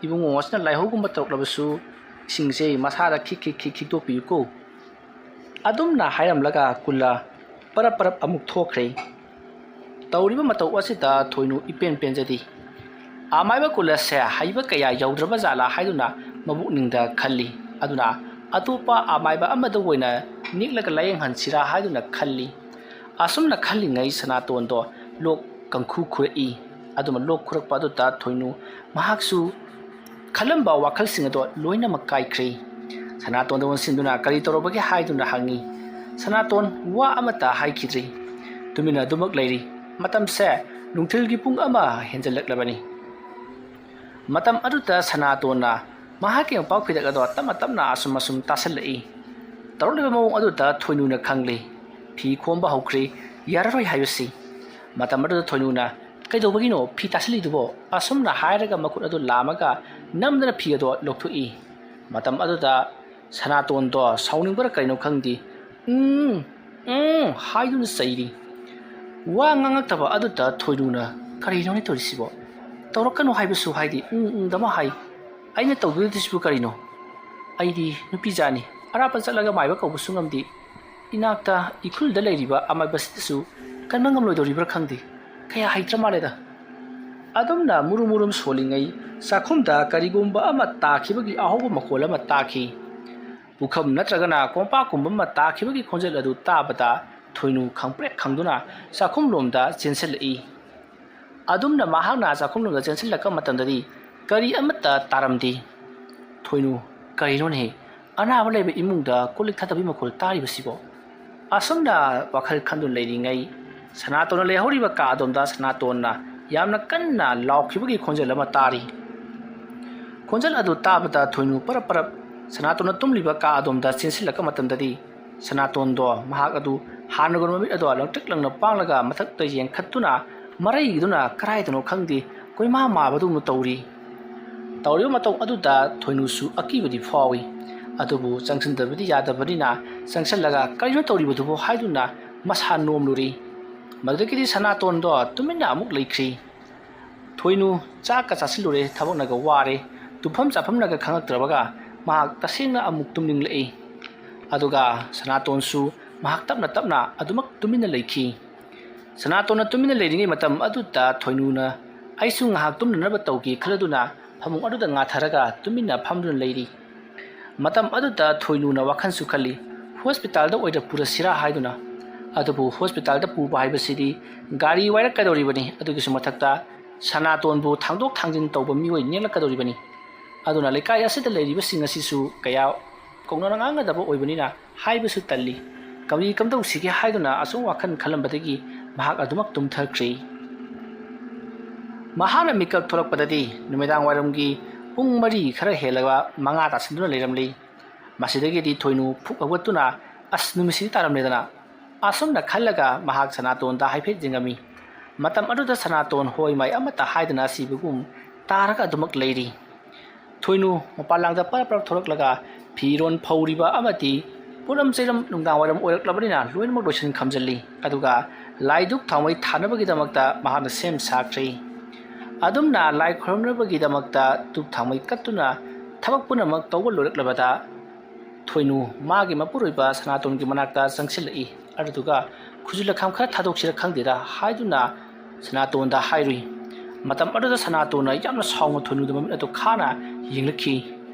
ꯏꯕꯨꯡꯉꯣ ꯑꯁꯤꯅ ꯂꯥꯏꯍꯧꯒꯨꯝꯕ ꯇꯧꯔꯛꯂꯕꯁꯨ ꯏꯁꯤꯡꯁꯦ ꯃꯁꯥꯗ ꯈꯤꯛ ꯈꯤꯛ ꯈꯤꯛ ꯈꯤꯛꯇꯣꯛꯄꯤꯌꯨꯀꯣ꯫ ꯑꯗꯨꯝꯅ ꯍꯥꯏꯔꯝꯂꯒ ꯀꯨꯜꯂ ꯄꯔꯞ ꯄꯔꯞ ꯑꯃꯨꯛ ꯊꯣꯛꯈ꯭ꯔꯦ꯫ ꯇꯧꯔꯤꯕ ꯃꯇꯧ ꯑꯁꯤꯗ ꯊꯣꯏꯅꯨ ꯏꯄꯦꯟ ꯄꯦꯟꯖꯗꯦ꯫ ꯑꯃꯥꯏꯕ ꯀꯨꯜꯂꯁꯦ ꯍꯩꯕ ꯀꯌꯥ ꯌꯧꯗ꯭ꯔꯕ ꯖꯥꯠꯂꯥ ꯍꯥꯏꯗꯨꯅ ꯃꯕꯨꯛꯅꯤꯡꯗ ꯈꯜꯂꯤ꯫ ꯑꯗꯨꯅ ꯑꯇꯣꯞꯄ ꯑꯃꯥꯏꯕ ꯑꯃꯗ ꯑꯣꯏꯅ ꯅꯦꯛꯂꯒ ꯂꯥꯌꯦꯡꯍꯟꯁꯤꯔꯥ ꯍꯥꯏꯗꯨꯅ ꯈꯜꯂꯤ꯫ ꯑꯁꯨꯝꯅ ꯈꯜꯂꯤꯉꯩ ꯁꯅꯥꯇꯣꯟꯗꯣ ꯂꯣꯛ ꯀꯪꯈꯨ ꯈꯨꯔꯛꯏ꯫ ꯑꯗꯨꯃ ꯂꯣꯛ ꯈꯨꯔꯛꯄ ꯑꯗꯨꯗ ꯊꯣꯏꯅꯨ ꯃꯍꯥꯛꯁꯨ ꯈꯜꯂꯝꯕ ꯋꯥꯈꯜꯁꯤꯡ ꯑꯗꯣ ꯂꯣꯏꯅꯃꯛ ꯀꯥꯏꯈ꯭ꯔꯦ꯫ ꯁꯅꯥꯇꯣꯟꯗ ꯑꯣꯟꯁꯤꯟꯗꯨꯅ "ꯀꯔꯤ ꯇꯧꯔꯕꯒꯦ?" ꯍꯥꯏꯗꯨꯅ ꯍꯪꯉꯤ꯫ ꯁꯅꯥꯇꯣꯟ ꯋꯥ ꯑꯃꯠꯇ ꯍꯥꯏꯈꯤꯗ꯭ꯔꯤ꯫ ꯇꯨꯃꯤꯟꯅ ꯑꯗꯨꯃꯛ ꯂꯩꯔꯤ꯫ ꯃꯇꯝꯁꯦ ꯅꯨꯡꯊꯤꯜꯒꯤ ꯄꯨꯡ ꯑꯃ ꯍꯦꯟꯖꯜꯂꯛꯂꯕꯅꯤ꯫ ꯃꯇꯝ ꯑꯗꯨꯗ ꯁꯅꯥꯇꯣꯟꯅ ꯃꯍꯥꯛꯀꯤ ꯃꯄꯥ ꯈꯨꯗꯛ ꯑꯗꯣ ꯇꯞꯅ ꯇꯞꯅ ꯑꯁꯨꯝ ꯑꯁꯨꯝ ꯇꯥꯁꯤꯜꯂꯛꯏ꯫ ꯇꯧꯔꯛꯂꯤꯕ ꯃꯑꯣꯡ ꯑꯗꯨꯗ ꯊꯣꯏꯅꯨꯅ ꯈꯪꯂꯤ꯫ ꯐꯤ ꯈꯣꯝꯕ ꯍꯧꯈ꯭ꯔꯦ, ꯌꯥꯔꯔꯣꯏ ꯍꯥꯏꯕꯁꯤ꯫ ꯃꯇꯝ ꯑꯗꯨꯗ ꯊꯣꯏꯅꯨꯅ "ꯀꯩꯗꯧꯕꯒꯤꯅꯣ ꯐꯤ ꯇꯥꯁꯤꯜꯂꯤꯗꯨꯕꯣ?" ꯑꯁꯨꯝꯅ ꯍꯥꯏꯔꯒ ꯃꯈꯨꯠ ꯑꯗꯨ ꯂꯥꯝꯃꯒ ꯅꯝꯗꯅ ꯐꯤ ꯑꯗꯣ ꯂꯧꯊꯣꯛꯏ꯫ ꯃꯇꯝ ꯑꯗꯨꯗ ꯁꯅꯥꯇꯣꯟꯗꯣ ꯁꯥꯎꯅꯤꯡꯕꯔ ꯀꯔꯤꯅꯣ ꯈꯪꯗꯦ, "ꯎꯝ, ꯎꯝ" ꯍꯥꯏꯗꯨꯅ ꯆꯩꯔꯤ꯫ ꯋꯥ ꯉꯥꯡꯉꯛꯇꯕ ꯑꯗꯨꯗ ꯊꯣꯏꯅꯨꯅ "ꯀꯔꯤꯅꯣꯅꯦ ꯇꯧꯔꯤꯁꯤꯕꯣ? ꯇꯧꯔꯛꯀꯅꯨ ꯍꯥꯏꯕꯁꯨ ꯍꯥꯏꯗꯦ, ꯎꯝ ꯎꯝꯗ ꯑꯃ ꯍꯥꯏ꯫ ꯑꯩꯅ ꯇꯧꯗꯣꯏꯁꯤꯕꯨ ꯀꯔꯤꯅꯣ? ꯑꯩꯗꯤ ꯅꯨꯄꯤ ꯖꯥꯠꯅꯤ, ꯑꯔꯥꯞꯄ ꯆꯠꯂꯒ ꯃꯥꯏꯕ ꯀꯧꯕꯁꯨ ꯉꯝꯗꯦ꯫ ꯏꯅꯥꯛꯇ ꯏꯈꯨꯜꯗ ꯂꯩꯔꯤꯕ ꯑꯃꯥꯏꯕꯁꯤꯗꯁꯨ ꯀꯟꯕ ꯉꯝꯂꯣꯏꯗꯧꯔꯤꯕ꯭ꯔꯥ ꯈꯪꯗꯦ꯫ ꯀꯌꯥ ꯍꯩꯇ꯭ꯔ ꯃꯥꯜꯂꯦꯗ"꯫ ꯑꯗꯨꯝꯅ ꯃꯨꯔꯨꯝ ꯃꯨꯔꯨꯝ ꯁꯣꯜꯂꯤꯉꯩ ꯆꯥꯛꯈꯨꯝꯗ ꯀꯔꯤꯒꯨꯝꯕ ꯑꯃ ꯇꯥꯈꯤꯕꯒꯤ ꯑꯍꯧꯕ ꯃꯈꯣꯜ ꯑꯃ ꯇꯥꯈꯤ꯫ ꯄꯨꯈꯝ ꯅꯠꯇ꯭ꯔꯒꯅ ꯀꯣꯝꯄꯥꯛꯀꯨꯝꯕ ꯑꯃ ꯇꯥꯈꯤꯕꯒꯤ ꯈꯣꯟꯖꯦꯜ ꯑꯗꯨ ꯇꯥꯕꯗ ꯊꯣꯏꯅꯨ ꯈꯪꯄ꯭ꯔꯦꯛ ꯈꯪꯗꯨꯅ ꯆꯥꯛꯈꯨꯝꯂꯣꯝꯗ ꯆꯦꯟꯁꯤꯜꯂꯛꯏ꯫ ꯑꯗꯨꯝꯅ ꯃꯍꯥꯛꯅ ꯆꯥꯛꯈꯨꯝꯂꯣꯝꯗ ꯆꯦꯟꯁꯤꯜꯂꯛꯄ ꯃꯇꯝꯗꯗꯤ ꯀꯔꯤ ꯑꯃꯠꯇ ꯇꯥꯔꯝꯗꯦ꯫ ꯊꯣꯏꯅꯨ, "ꯀꯔꯤꯅꯣꯅꯦ? ꯑꯅꯥꯕ ꯂꯩꯕ ꯏꯃꯨꯡꯗ ꯀꯣꯜ ꯂꯤꯛ ꯊꯥꯗꯕꯒꯤ ꯃꯈꯣꯜ ꯇꯥꯔꯤꯕꯁꯤꯕꯣ?" ꯑꯁꯨꯝꯅ ꯋꯥꯈꯜ ꯈꯟꯗꯨꯅ ꯂꯩꯔꯤꯉꯩ ꯁꯅꯥꯇꯣꯟꯅ ꯂꯩꯍꯧꯔꯤꯕ ꯀꯥ ꯑꯗꯣꯝꯗ ꯁꯅꯥꯇꯣꯟꯅ ꯌꯥꯝꯅ ꯀꯟꯅ ꯂꯥꯎꯈꯤꯕꯒꯤ ꯈꯣꯟꯖꯦꯜ ꯑꯃ ꯇꯥꯔꯤ꯫ ꯈꯣꯟꯖꯦꯜ ꯑꯗꯨ ꯇꯥꯕꯗ ꯊꯣꯏꯅꯨ ꯄꯔꯞ ꯄꯔꯞ ꯁꯅꯥꯇꯣꯟꯅ ꯇꯨꯝꯂꯤꯕ ꯀꯥ ꯑꯗꯣꯝꯗ ꯆꯦꯟꯁꯤꯜꯂꯛꯄ ꯃꯇꯝꯗꯗꯤ ꯁꯅꯥꯇꯣꯟꯗꯣ ꯃꯍꯥꯛ ꯑꯗꯨ ꯍꯥꯟꯅꯒꯨꯝꯕ ꯃꯃꯤꯠ ꯑꯗꯣ ꯂꯪꯇ꯭ꯔꯤꯛ ꯂꯪꯅ ꯄꯥꯡꯂꯒ ꯃꯊꯛꯇ ꯌꯦꯡꯈꯠꯇꯨꯅ ꯃꯔꯩꯗꯨꯅ ꯀꯔꯥꯏꯗꯅꯣ ꯈꯪꯗꯦ ꯀꯣꯏꯃꯥ ꯃꯥꯕꯗꯧꯅ ꯇꯧꯔꯤ꯫ ꯇꯧꯔꯤꯕ ꯃꯇꯧ ꯑꯗꯨꯗ ꯊꯣꯏꯅꯨꯁꯨ ꯑꯀꯤꯕꯗꯤ ꯐꯥꯎꯏ꯫ ꯑꯗꯨꯕꯨ ꯆꯪꯁꯤꯟꯗꯕꯗꯤ ꯌꯥꯗꯕꯅꯤꯅ ꯆꯪꯁꯤꯜꯂꯒ "ꯀꯔꯤꯅꯣ ꯇꯧꯔꯤꯕꯗꯨꯕꯨ?" ꯍꯥꯏꯗꯨꯅ ꯃꯁꯥ ꯅꯣꯝꯂꯨꯔꯤ꯫ ꯃꯗꯨꯗꯒꯤꯗꯤ ꯁꯅꯥꯇꯣꯟꯗꯣ ꯇꯨꯃꯤꯟꯅ ꯑꯃꯨꯛ ꯂꯩꯈ꯭ꯔꯤ꯫ ꯊꯣꯏꯅꯨ ꯆꯥꯛꯀ ꯆꯥꯁꯤꯜꯂꯨꯔꯦ, ꯊꯕꯛꯅꯒ ꯋꯥꯔꯦ, ꯇꯨꯝꯐꯝ ꯆꯥꯐꯝꯅꯒ ꯈꯪꯉꯛꯇ꯭ꯔꯕꯒ ꯃꯍꯥꯛ ꯇꯁꯦꯡꯅ ꯑꯃꯨꯛ ꯇꯨꯝꯅꯤꯡꯂꯛꯏ꯫ ꯑꯗꯨꯒ ꯁꯅꯥꯇꯣꯟꯁꯨ ꯃꯍꯥꯛ ꯇꯞꯅ ꯇꯞꯅ ꯑꯗꯨꯃꯛ ꯇꯨꯃꯤꯟꯅ ꯂꯩꯈꯤ꯫ ꯁꯅꯥꯇꯣꯟꯅ ꯇꯨꯃꯤꯟꯅ ꯂꯩꯔꯤꯉꯩ ꯃꯇꯝ ꯑꯗꯨꯗ ꯊꯣꯏꯅꯨꯅ "ꯑꯩꯁꯨ ꯉꯥꯏꯍꯥꯛ ꯇꯨꯝꯅꯅꯕ ꯇꯧꯒꯦ" ꯈꯜꯂꯗꯨꯅ ꯐꯃꯨꯡ ꯑꯗꯨꯗ ꯉꯥꯊꯔꯒ ꯇꯨꯃꯤꯟꯅ ꯐꯝꯗꯨꯅ ꯂꯩꯔꯤ꯫ ꯃꯇꯝ ꯑꯗꯨꯗ ꯊꯣꯏꯅꯨꯅ ꯋꯥꯈꯜꯁꯨ ꯈꯜꯂꯤ, ꯍꯣꯁꯄꯤꯇꯥꯜꯗ ꯑꯣꯏꯅ ꯄꯨꯔꯁꯤꯔꯥ ꯍꯥꯏꯗꯨꯅ꯫ ꯑꯗꯨꯕꯨ ꯍꯣꯁꯄꯤꯇꯥꯜꯗ ꯄꯨꯕ ꯍꯥꯏꯕꯁꯤꯗꯤ ꯒꯥꯔꯤ ꯋꯥꯏꯔꯛꯀꯗꯧꯔꯤꯕꯅꯤ, ꯑꯗꯨꯒꯤꯁꯨ ꯃꯊꯛꯇ ꯁꯅꯥꯇꯣꯟꯕꯨ ꯊꯥꯡꯗꯣꯛ ꯊꯥꯡꯖꯤꯟ ꯇꯧꯕ ꯃꯤꯑꯣꯏ ꯅꯦꯛꯂꯛꯀꯗꯧꯔꯤꯕꯅꯤ꯫ ꯑꯗꯨꯅ ꯂꯩꯀꯥꯏ ꯑꯁꯤꯗ ꯂꯩꯔꯤꯕꯁꯤꯡ ꯑꯁꯤꯁꯨ ꯀꯌꯥ ꯀꯧꯅꯅ ꯉꯥꯡꯒꯗꯕ ꯑꯣꯏꯕꯅꯤꯅ ꯍꯥꯏꯕꯁꯨ ꯇꯜꯂꯤ꯫ ꯀꯔꯤ ꯀꯝꯗꯧꯁꯤꯒꯦ ꯍꯥꯏꯗꯨꯅ ꯑꯁꯨꯝ ꯋꯥꯈꯜ ꯈꯜꯂꯝꯕꯗꯒꯤ ꯃꯍꯥꯛ ꯑꯗꯨꯃꯛ ꯇꯨꯝꯊꯈ꯭ꯔꯤ꯫ ꯃꯍꯥꯛꯅ ꯃꯤꯀꯞ ꯊꯣꯛꯂꯛꯄꯗꯗꯤ ꯅꯨꯃꯤꯗꯥꯡ ꯋꯥꯏꯔꯝꯒꯤ ꯄꯨꯡ ꯃꯔꯤ ꯈꯔ ꯍꯦꯜꯂꯒ ꯃꯉꯥ ꯇꯥꯁꯤꯟꯗꯨꯅ ꯂꯩꯔꯝꯂꯤ꯫ ꯃꯁꯤꯗꯒꯤꯗꯤ ꯊꯣꯏꯅꯨ ꯐꯨꯛ ꯍꯧꯒꯠꯇꯨꯅ, "ꯑꯁ, ꯅꯨꯃꯤꯠꯁꯤꯗꯤ ꯇꯥꯔꯝꯂꯦꯗꯅ" ꯑꯁꯨꯝꯅ ꯈꯜꯂꯒ ꯃꯍꯥꯛ ꯁꯅꯥꯇꯣꯟꯗ ꯍꯥꯏꯐꯦꯠ ꯌꯦꯡꯉꯝꯃꯤ꯫ ꯃꯇꯝ ꯑꯗꯨꯗ ꯁꯅꯥꯇꯣꯟ ꯍꯣꯏ ꯃꯥꯏ ꯑꯃꯠꯇ ꯍꯥꯏꯗꯅ ꯑꯁꯤꯕꯒꯨꯝ ꯇꯥꯔꯒ ꯑꯗꯨꯃꯛ ꯂꯩꯔꯤ꯫ ꯊꯣꯏꯅꯨ ꯃꯄꯥꯟ ꯂꯥꯡꯗ ꯄꯔꯞ ꯄꯔꯞ ꯊꯣꯛꯂꯛꯂꯒ ꯐꯤꯔꯣꯟ ꯐꯧꯔꯤꯕ ꯑꯃꯗꯤ ꯄꯣꯠꯂꯝ ꯆꯩꯔꯝ ꯅꯨꯡꯗꯥꯡ ꯋꯥꯏꯔꯝ ꯑꯣꯏꯔꯛꯂꯕꯅꯤꯅ ꯂꯣꯏꯅꯃꯛ ꯂꯣꯏꯁꯤꯟ ꯈꯝꯖꯤꯜꯂꯤ꯫ ꯑꯗꯨꯒ ꯂꯥꯏ ꯙꯨꯛ ꯊꯥꯎꯃꯩ ꯊꯥꯅꯕꯒꯤꯗꯃꯛꯇ ꯃꯍꯥꯛꯅ ꯁꯦꯝ ꯁꯥꯈ꯭ꯔꯤ꯫ ꯑꯗꯨꯝꯅ ꯂꯥꯏ ꯈꯨꯔꯨꯝꯅꯕꯒꯤꯗꯃꯛꯇ ꯙꯨꯛ ꯊꯥꯎꯃꯩ ꯀꯠꯇꯨꯅ ꯊꯕꯛ ꯄꯨꯝꯅꯃꯛ ꯇꯧꯕ ꯂꯣꯏꯔꯛꯂꯕꯗ ꯊꯣꯏꯅꯨ ꯃꯥꯒꯤ ꯃꯄꯨꯔꯣꯏꯕ ꯁꯅꯥꯇꯣꯟꯒꯤ ꯃꯅꯥꯛꯇ ꯆꯪꯁꯤꯜꯂꯛꯏ꯫ ꯑꯗꯨꯗꯨꯒ "ꯈꯨꯖꯨ ꯂꯈꯥꯝ ꯈꯔ ꯊꯥꯗꯣꯛꯁꯤꯔ ꯈꯪꯗꯦꯗ" ꯍꯥꯏꯗꯨꯅ ꯁꯅꯥꯇꯣꯟꯗ ꯍꯥꯏꯔꯨꯏ꯫ ꯃꯇꯝ ꯑꯗꯨꯗ ꯁꯅꯥꯇꯣꯟꯅ ꯌꯥꯝꯅ ꯁꯥꯎꯅ ꯊꯣꯏꯅꯨꯗ ꯃꯃꯤꯠ ꯑꯗꯨ ꯈꯥꯅ ꯌꯦꯡꯂꯛꯈꯤ꯫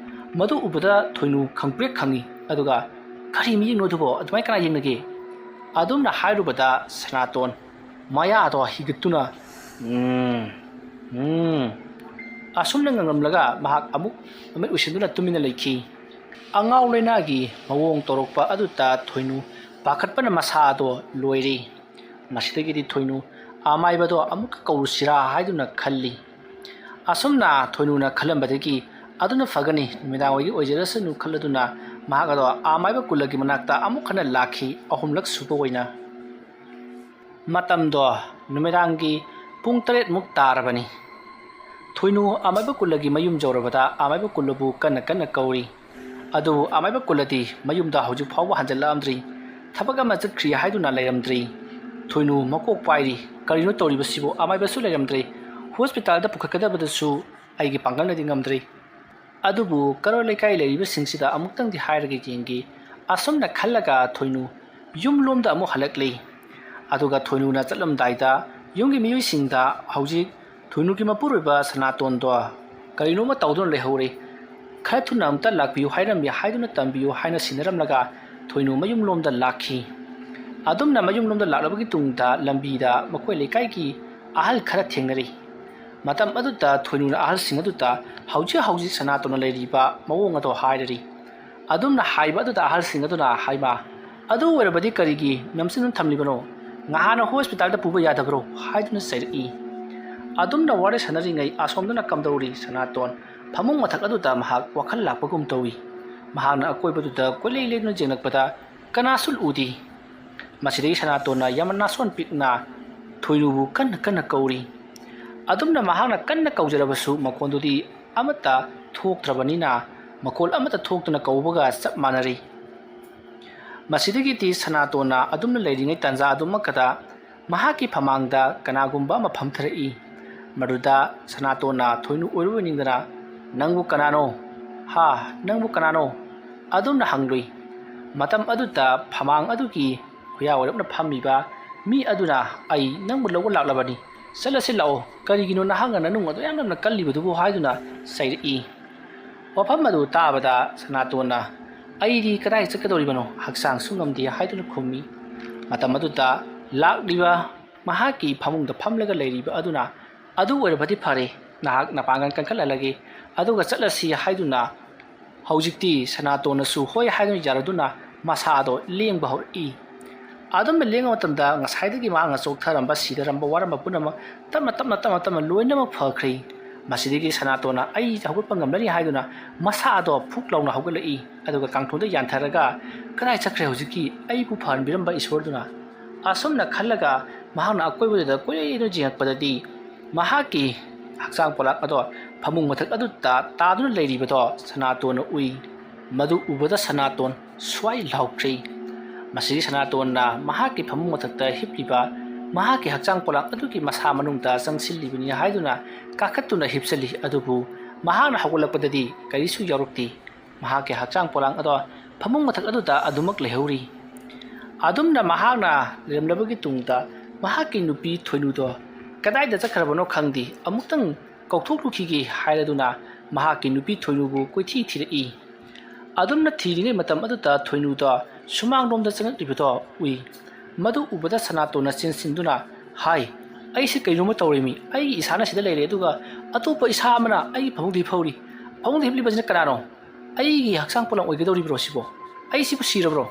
ꯃꯗꯨ ꯎꯕꯗ ꯊꯣꯏꯅꯨ ꯈꯪꯄ꯭ꯔꯦꯛ ꯈꯪꯉꯤ꯫ ꯑꯗꯨꯒ "ꯀꯔꯤ ꯃꯤꯠꯌꯦꯡꯅꯣ ꯑꯗꯨꯕꯣ? ꯑꯗꯨꯃꯥꯏꯅ ꯀꯅꯥ ꯌꯦꯡꯅꯒꯦ?" ꯑꯗꯨꯝꯅ ꯍꯥꯏꯔꯨꯕꯗ ꯁꯅꯥꯇꯣꯟ ꯃꯌꯥꯗꯣ ꯍꯤꯒꯠꯇꯨꯅ "ꯎꯝ, ꯎꯝ" ꯑꯁꯨꯝꯅ ꯉꯪꯂꯝꯂꯒ ꯃꯍꯥꯛ ꯑꯃꯨꯛ ꯃꯃꯤꯠ ꯎꯏꯁꯤꯟꯗꯨꯅ ꯇꯨꯃꯤꯟꯅ ꯂꯩꯈꯤ꯫ ꯑꯉꯥꯎ ꯂꯩꯅꯥꯒꯤ ꯃꯑꯣꯡ ꯇꯧꯔꯛꯄ ꯑꯗꯨꯗ ꯊꯣꯏꯅꯨ ꯄꯥꯈꯠꯄꯅ ꯃꯁꯥꯗꯣ ꯂꯣꯏꯔꯦ꯫ ꯃꯁꯤꯗꯒꯤꯗꯤ ꯊꯣꯏꯅꯨ ꯑꯃꯥꯏꯕꯗꯣ ꯑꯃꯨꯛꯀ ꯀꯧꯔꯨꯁꯤꯔꯥ ꯍꯥꯏꯗꯨꯅ ꯈꯜꯂꯤ꯫ ꯑꯁꯨꯝꯅ ꯊꯣꯏꯅꯨꯅ ꯈꯜꯂꯝꯕꯗꯒꯤ "ꯑꯗꯨꯅ ꯐꯒꯅꯤ, ꯅꯨꯃꯤꯗꯥꯡ ꯋꯥꯏꯒꯤ ꯑꯣꯏꯖꯔꯁꯅꯨ" ꯈꯜꯂꯗꯨꯅ ꯃꯍꯥꯛ ꯑꯗꯣ ꯑꯃꯥꯏꯕ ꯀꯨꯂꯒꯤ ꯃꯅꯥꯛꯇ ꯑꯃꯨꯛ ꯍꯟꯅ ꯂꯥꯛꯈꯤ, ꯑꯍꯨꯝꯂꯛ ꯁꯨꯕ ꯑꯣꯏꯅ꯫ ꯃꯇꯝꯗꯣ ꯅꯨꯃꯤꯗꯥꯡꯒꯤ ꯄꯨꯡ ꯇꯔꯦꯠꯃꯨꯛ ꯇꯥꯔꯕꯅꯤ꯫ ꯊꯣꯏꯅꯨ ꯑꯃꯥꯏꯕ ꯀꯨꯂꯒꯤ ꯃꯌꯨꯝ ꯌꯧꯔꯕꯗ ꯑꯃꯥꯏꯕ ꯀꯨꯂꯕꯨ ꯀꯟꯅ ꯀꯟꯅ ꯀꯧꯔꯤ꯫ ꯑꯗꯨꯕꯨ ꯑꯃꯥꯏꯕ ꯀꯨꯂꯗꯤ ꯃꯌꯨꯝꯗ ꯍꯧꯖꯤꯛ ꯐꯥꯎꯕ ꯍꯟꯖꯤꯜꯂꯛꯂꯝꯗ꯭ꯔꯤ꯫ ꯊꯕꯛ ꯑꯃ ꯆꯠꯈ꯭ꯔꯤ ꯍꯥꯏꯗꯨꯅ ꯂꯩꯔꯝꯗ꯭ꯔꯤ꯫ ꯊꯣꯏꯅꯨ ꯃꯀꯣꯛ ꯄꯥꯏꯔꯤ꯫ ꯀꯔꯤꯅꯣ ꯇꯧꯔꯤꯕꯁꯤꯕꯨ? ꯑꯃꯥꯏꯕꯁꯨ ꯂꯩꯔꯝꯗ꯭ꯔꯦ꯫ ꯍꯣꯁꯄꯤꯇꯥꯜꯗ ꯄꯨꯈꯠꯀꯗꯕꯗꯁꯨ ꯑꯩꯒꯤ ꯄꯥꯡꯒꯜꯅꯗꯤ ꯉꯝꯗ꯭ꯔꯤ꯫ ꯑꯗꯨꯕꯨ ꯀꯔꯣꯜ ꯂꯩꯀꯥꯏ ꯂꯩꯔꯤꯕꯁꯤꯡꯁꯤꯗ ꯑꯃꯨꯛꯇꯪꯗꯤ ꯍꯥꯏꯔꯒ ꯌꯦꯡꯒꯦ꯫ ꯑꯁꯨꯝꯅ ꯈꯜꯂꯒ ꯊꯣꯏꯅꯨ ꯌꯨꯝ ꯂꯣꯝꯗ ꯑꯃꯨꯛ ꯍꯜꯂꯛꯂꯤ꯫ ꯑꯗꯨꯒ ꯊꯣꯏꯅꯨꯅ ꯆꯠꯂꯝꯗꯥꯏꯗ ꯌꯨꯝꯒꯤ ꯃꯤꯑꯣꯏꯁꯤꯡꯗ ꯍꯧꯖꯤꯛ ꯊꯣꯏꯅꯨꯒꯤ ꯃꯄꯨꯔꯣꯏꯕ ꯁꯅꯥꯇꯣꯟꯗꯣ ꯀꯔꯤꯅꯣꯃ ꯇꯧꯗꯨꯅ ꯂꯩꯍꯧꯔꯦ, ꯈꯔ ꯊꯨꯅ ꯑꯃꯨꯛꯇ ꯂꯥꯛꯄꯤꯌꯨ ꯍꯥꯏꯔꯝꯃꯤ ꯍꯥꯏꯗꯨꯅ ꯇꯝꯕꯤꯌꯨ ꯍꯥꯏꯅ ꯁꯤꯟꯅꯔꯝꯂꯒ ꯊꯣꯏꯅꯨ ꯃꯌꯨꯝꯂꯣꯝꯗ ꯂꯥꯛꯈꯤ꯫ ꯑꯗꯨꯝꯅ ꯃꯌꯨꯝꯂꯣꯝꯗ ꯂꯥꯛꯂꯕꯒꯤ ꯇꯨꯡꯗ ꯂꯝꯕꯤꯗ ꯃꯈꯣꯏ ꯂꯩꯀꯥꯏꯒꯤ ꯑꯍꯜ ꯈꯔ ꯊꯦꯡꯅꯔꯤ꯫ ꯃꯇꯝ ꯑꯗꯨꯗ ꯊꯣꯏꯅꯨꯅ ꯑꯍꯜꯁꯤꯡ ꯑꯗꯨꯗ ꯍꯧꯖꯤꯛ ꯍꯧꯖꯤꯛ ꯁꯅꯥꯇꯣꯟꯅ ꯂꯩꯔꯤꯕ ꯃꯑꯣꯡ ꯑꯗꯣ ꯍꯥꯏꯔꯔꯤ꯫ ꯑꯗꯨꯝꯅ ꯍꯥꯏꯕ ꯑꯗꯨꯗ ꯑꯍꯜꯁꯤꯡ ꯑꯗꯨꯅ ꯍꯥꯏꯃ, "ꯑꯗꯨ ꯑꯣꯏꯔꯕꯗꯤ ꯀꯔꯤꯒꯤ ꯅꯝꯁꯤꯟꯗꯨꯅ ꯊꯝꯂꯤꯕꯅꯣ? ꯉꯍꯥꯟꯅ ꯍꯣꯁꯄꯤꯇꯥꯜꯗ ꯄꯨꯕ ꯌꯥꯗꯕ꯭ꯔꯣ?" ꯍꯥꯏꯗꯨꯅ ꯆꯩꯔꯛꯏ꯫ ꯑꯗꯨꯝꯅ ꯋꯥꯔꯤ ꯁꯥꯟꯅꯔꯤꯉꯩ ꯑꯁꯣꯝꯗꯅ ꯀꯝꯗꯧꯔꯤ ꯁꯅꯥꯇꯣꯟ ꯐꯃꯨꯡ ꯃꯊꯛ ꯑꯗꯨꯗ ꯃꯍꯥꯛ ꯋꯥꯈꯜ ꯂꯥꯛꯄꯒꯨꯝ ꯇꯧꯏ꯫ ꯃꯍꯥꯛꯅ ꯑꯀꯣꯏꯕꯗꯨꯗ ꯀꯣꯏꯂꯩ ꯂꯩꯗꯨꯅ ꯌꯦꯡꯂꯛꯄꯗ ꯀꯅꯥꯁꯨ ꯎꯗꯦ꯫ ꯃꯁꯤꯗꯒꯤ ꯁꯅꯥꯇꯣꯟꯅ ꯌꯥꯝꯅ ꯅꯥꯁꯣꯟ ꯄꯤꯛꯅ ꯊꯣꯏꯅꯨꯕꯨ ꯀꯟꯅ ꯀꯟꯅ ꯀꯧꯔꯤ꯫ ꯑꯗꯨꯝꯅ ꯃꯍꯥꯛꯅ ꯀꯟꯅ ꯀꯧꯖꯔꯕꯁꯨ ꯃꯈꯣꯟꯗꯨꯗꯤ ꯑꯃꯠꯇ ꯊꯣꯛꯇ꯭ꯔꯕꯅꯤꯅ ꯃꯈꯣꯜ ꯑꯃꯠꯇ ꯊꯣꯛꯇꯅ ꯀꯧꯕꯒ ꯆꯞ ꯃꯥꯟꯅꯔꯤ꯫ ꯃꯁꯤꯗꯒꯤꯗꯤ ꯁꯅꯥꯇꯣꯟꯅ ꯑꯗꯨꯝꯅ ꯂꯩꯔꯤꯉꯩ ꯇꯥꯟꯖꯥ ꯑꯗꯨꯃꯛꯀꯗ ꯃꯍꯥꯛꯀꯤ ꯐꯃꯥꯡꯗ ꯀꯅꯥꯒꯨꯝꯕ ꯑꯃ ꯐꯝꯊꯔꯛꯏ꯫ ꯃꯗꯨꯗ ꯁꯅꯥꯇꯣꯟꯅ ꯊꯣꯏꯅꯨ ꯑꯣꯏꯔꯨꯕ ꯅꯤꯡꯗꯅ, "ꯅꯪꯕꯨ ꯀꯅꯥꯅꯣ? ꯍꯥ, ꯅꯪꯕꯨ ꯀꯅꯥꯅꯣ?" ꯑꯗꯨꯝꯅ ꯍꯪꯂꯨꯏ꯫ ꯃꯇꯝ ꯑꯗꯨꯗ ꯐꯃꯥꯡ ꯑꯗꯨꯒꯤ ꯈꯨꯌꯥ ꯑꯣꯏꯔꯞꯅ ꯐꯝꯃꯤꯕ ꯃꯤ ꯑꯗꯨꯅ, "ꯑꯩ ꯅꯪꯕꯨ ꯂꯧꯕ ꯂꯥꯛꯂꯕꯅꯤ꯫ ꯆꯠꯂꯁꯤ ꯂꯥꯛꯑꯣ꯫ ꯀꯔꯤꯒꯤꯅꯣ ꯅꯍꯥꯛꯅ ꯅꯅꯨꯡ ꯑꯗꯨ ꯌꯥꯝ ꯌꯥꯝꯅ ꯀꯜꯂꯤꯕꯗꯨꯕꯨ?" ꯍꯥꯏꯗꯨꯅ ꯆꯩꯔꯛꯏ꯫ ꯋꯥꯐꯝ ꯑꯗꯨ ꯇꯥꯕꯗ ꯁꯅꯥꯇꯣꯟꯅ, "ꯑꯩꯗꯤ ꯀꯗꯥꯏ ꯆꯠꯀꯗꯧꯔꯤꯕꯅꯣ? ꯍꯛꯆꯥꯡꯁꯨ ꯉꯝꯗꯦ" ꯍꯥꯏꯗꯨꯅ ꯈꯨꯝꯃꯤ꯫ ꯃꯇꯝ ꯑꯗꯨꯗ ꯂꯥꯛꯂꯤꯕ ꯃꯍꯥꯛꯀꯤ ꯐꯃꯨꯡꯗ ꯐꯝꯂꯒ ꯂꯩꯔꯤꯕ ꯑꯗꯨꯅ, "ꯑꯗꯨ ꯑꯣꯏꯔꯕꯗꯤ ꯐꯔꯦ, ꯅꯍꯥꯛ ꯅꯄꯥꯡꯒꯜ ꯀꯟꯈꯠꯍꯜꯂꯒꯦ, ꯑꯗꯨꯒ ꯆꯠꯂꯁꯤ" ꯍꯥꯏꯗꯨꯅ ꯍꯧꯖꯤꯛꯇꯤ ꯁꯅꯥꯇꯣꯟꯅꯁꯨ ꯍꯣꯏ ꯍꯥꯏꯗꯨꯅ ꯌꯥꯔꯗꯨꯅ ꯃꯁꯥꯗꯣ ꯂꯦꯡꯕ ꯍꯧꯔꯛꯏ꯫ ꯑꯗꯨꯝꯅ ꯂꯦꯡꯕ ꯃꯇꯝꯗ ꯉꯁꯥꯏꯗꯒꯤ ꯃꯍꯥꯛꯅ ꯆꯣꯛꯊꯔꯝꯕ, ꯁꯤꯗꯔꯝꯕ, ꯋꯥꯔꯝꯕ ꯄꯨꯝꯅꯃꯛ ꯇꯞꯅ ꯇꯞꯅ ꯇꯞꯅ ꯇꯞꯅ ꯂꯣꯏꯅꯃꯛ ꯐꯈ꯭ꯔꯦ꯫ ꯃꯁꯤꯗꯒꯤ ꯁꯅꯥꯇꯣꯟꯅ "ꯑꯩ ꯍꯧꯒꯠꯄ ꯉꯝꯂꯅꯤ" ꯍꯥꯏꯗꯨꯅ ꯃꯁꯥꯗꯣ ꯐꯨꯛ ꯂꯥꯎꯅ ꯍꯧꯒꯠꯂꯛꯏ꯫ ꯑꯗꯨꯒ ꯀꯥꯡꯊꯣꯟꯗ ꯌꯥꯟꯊꯔꯒ, "ꯀꯗꯥꯏ ꯆꯠꯈ꯭ꯔꯦ ꯍꯧꯖꯤꯛꯀꯤ ꯑꯩꯕꯨ ꯐꯍꯟꯕꯤꯔꯝꯕ ꯏꯁꯣꯔꯗꯨꯅ?" ꯑꯁꯨꯝꯅ ꯈꯜꯂꯒ ꯃꯍꯥꯛꯅ ꯑꯀꯣꯏꯕꯗꯨꯗ ꯀꯣꯏꯔꯦꯅ ꯌꯦꯡꯉꯛꯄꯗꯗꯤ ꯃꯍꯥꯛꯀꯤ ꯍꯛꯆꯥꯡ ꯄꯣꯂꯥꯛ ꯑꯗꯣ ꯐꯃꯨꯡ ꯃꯊꯛ ꯑꯗꯨꯗ ꯇꯥꯗꯨꯅ ꯂꯩꯔꯤꯕꯗꯣ ꯁꯅꯥꯇꯣꯟꯅ ꯎꯏ꯫ ꯃꯗꯨ ꯎꯕꯗ ꯁꯅꯥꯇꯣꯟ ꯁ꯭ꯋꯥꯏ ꯂꯥꯎꯈ꯭ꯔꯦ꯫ ꯃꯁꯤꯗꯤ ꯁꯅꯥꯇꯣꯟꯅ ꯃꯍꯥꯛꯀꯤ ꯐꯃꯨꯡ ꯃꯊꯛꯇ ꯍꯤꯞꯂꯤꯕ ꯃꯍꯥꯛꯀꯤ ꯍꯛꯆꯥꯡ ꯄꯣꯂꯥꯡ ꯑꯗꯨꯒꯤ ꯃꯁꯥ ꯃꯅꯨꯡꯗ ꯆꯪꯁꯤꯜꯂꯤꯕꯅꯤ ꯍꯥꯏꯗꯨꯅ ꯀꯥꯈꯠꯇꯨꯅ ꯍꯤꯞꯆꯜꯂꯤ꯫ ꯑꯗꯨꯕꯨ ꯃꯍꯥꯛꯅ ꯍꯧꯒꯠꯂꯛꯄꯗꯗꯤ ꯀꯔꯤꯁꯨ ꯌꯥꯎꯔꯛꯇꯦ꯫ ꯃꯍꯥꯛꯀꯤ ꯍꯛꯆꯥꯡ ꯄꯣꯂꯥꯡ ꯑꯗꯣ ꯐꯃꯨꯡ ꯃꯊꯛ ꯑꯗꯨꯗ ꯑꯗꯨꯃꯛ ꯂꯩꯍꯧꯔꯤ꯫ ꯑꯗꯨꯝꯅ ꯃꯍꯥꯛꯅ ꯂꯩꯔꯝꯂꯕꯒꯤ ꯇꯨꯡꯗ ꯃꯍꯥꯛꯀꯤ ꯅꯨꯄꯤ ꯊꯣꯏꯅꯨꯗꯣ ꯀꯗꯥꯏꯗ ꯆꯠꯈ꯭ꯔꯕꯅꯣ ꯈꯪꯗꯦ, ꯑꯃꯨꯛꯇꯪ ꯀꯧꯊꯣꯛꯂꯨꯈꯤꯒꯦ ꯍꯥꯏꯔꯗꯨꯅ ꯃꯍꯥꯛꯀꯤ ꯅꯨꯄꯤ ꯊꯣꯏꯅꯨꯕꯨ ꯀꯣꯏꯊꯤ ꯊꯤꯔꯛꯏ꯫ ꯑꯗꯨꯝꯅ ꯊꯤꯔꯤꯉꯩ ꯃꯇꯝ ꯑꯗꯨꯗ ꯊꯣꯏꯅꯨꯗꯣ ꯁꯨꯃꯥꯡꯂꯣꯝꯗ ꯆꯪꯂꯛꯂꯤꯕꯗꯣ ꯎꯏ꯫ ꯃꯗꯨ ꯎꯕꯗ ꯁꯅꯥꯇꯣꯟꯅ ꯆꯦꯟꯁꯤꯟꯗꯨꯅ, "ꯍꯥꯏ, ꯑꯩꯁꯦ ꯀꯩꯅꯣꯝꯃ ꯇꯧꯔꯦꯃꯤ꯫ ꯑꯩꯒꯤ ꯏꯁꯥꯅ ꯁꯤꯗ ꯂꯩꯔꯦ, ꯑꯗꯨꯒ ꯑꯇꯣꯞꯄ ꯏꯁꯥ ꯑꯃꯅ ꯑꯩꯒꯤ ꯐꯃꯨꯡꯗ ꯍꯤꯞꯍꯧꯔꯤ꯫ ꯐꯃꯨꯡꯗ ꯍꯤꯞꯂꯤꯕꯁꯤꯅ ꯀꯅꯥꯅꯣ? ꯑꯩꯒꯤ ꯍꯛꯆꯥꯡ ꯄꯣꯂꯥꯡ ꯑꯣꯏꯒꯗꯧꯔꯤꯕ꯭ꯔꯣ ꯁꯤꯕꯣ? ꯑꯩꯁꯤꯕꯨ ꯁꯤꯔꯕ꯭ꯔꯣ?"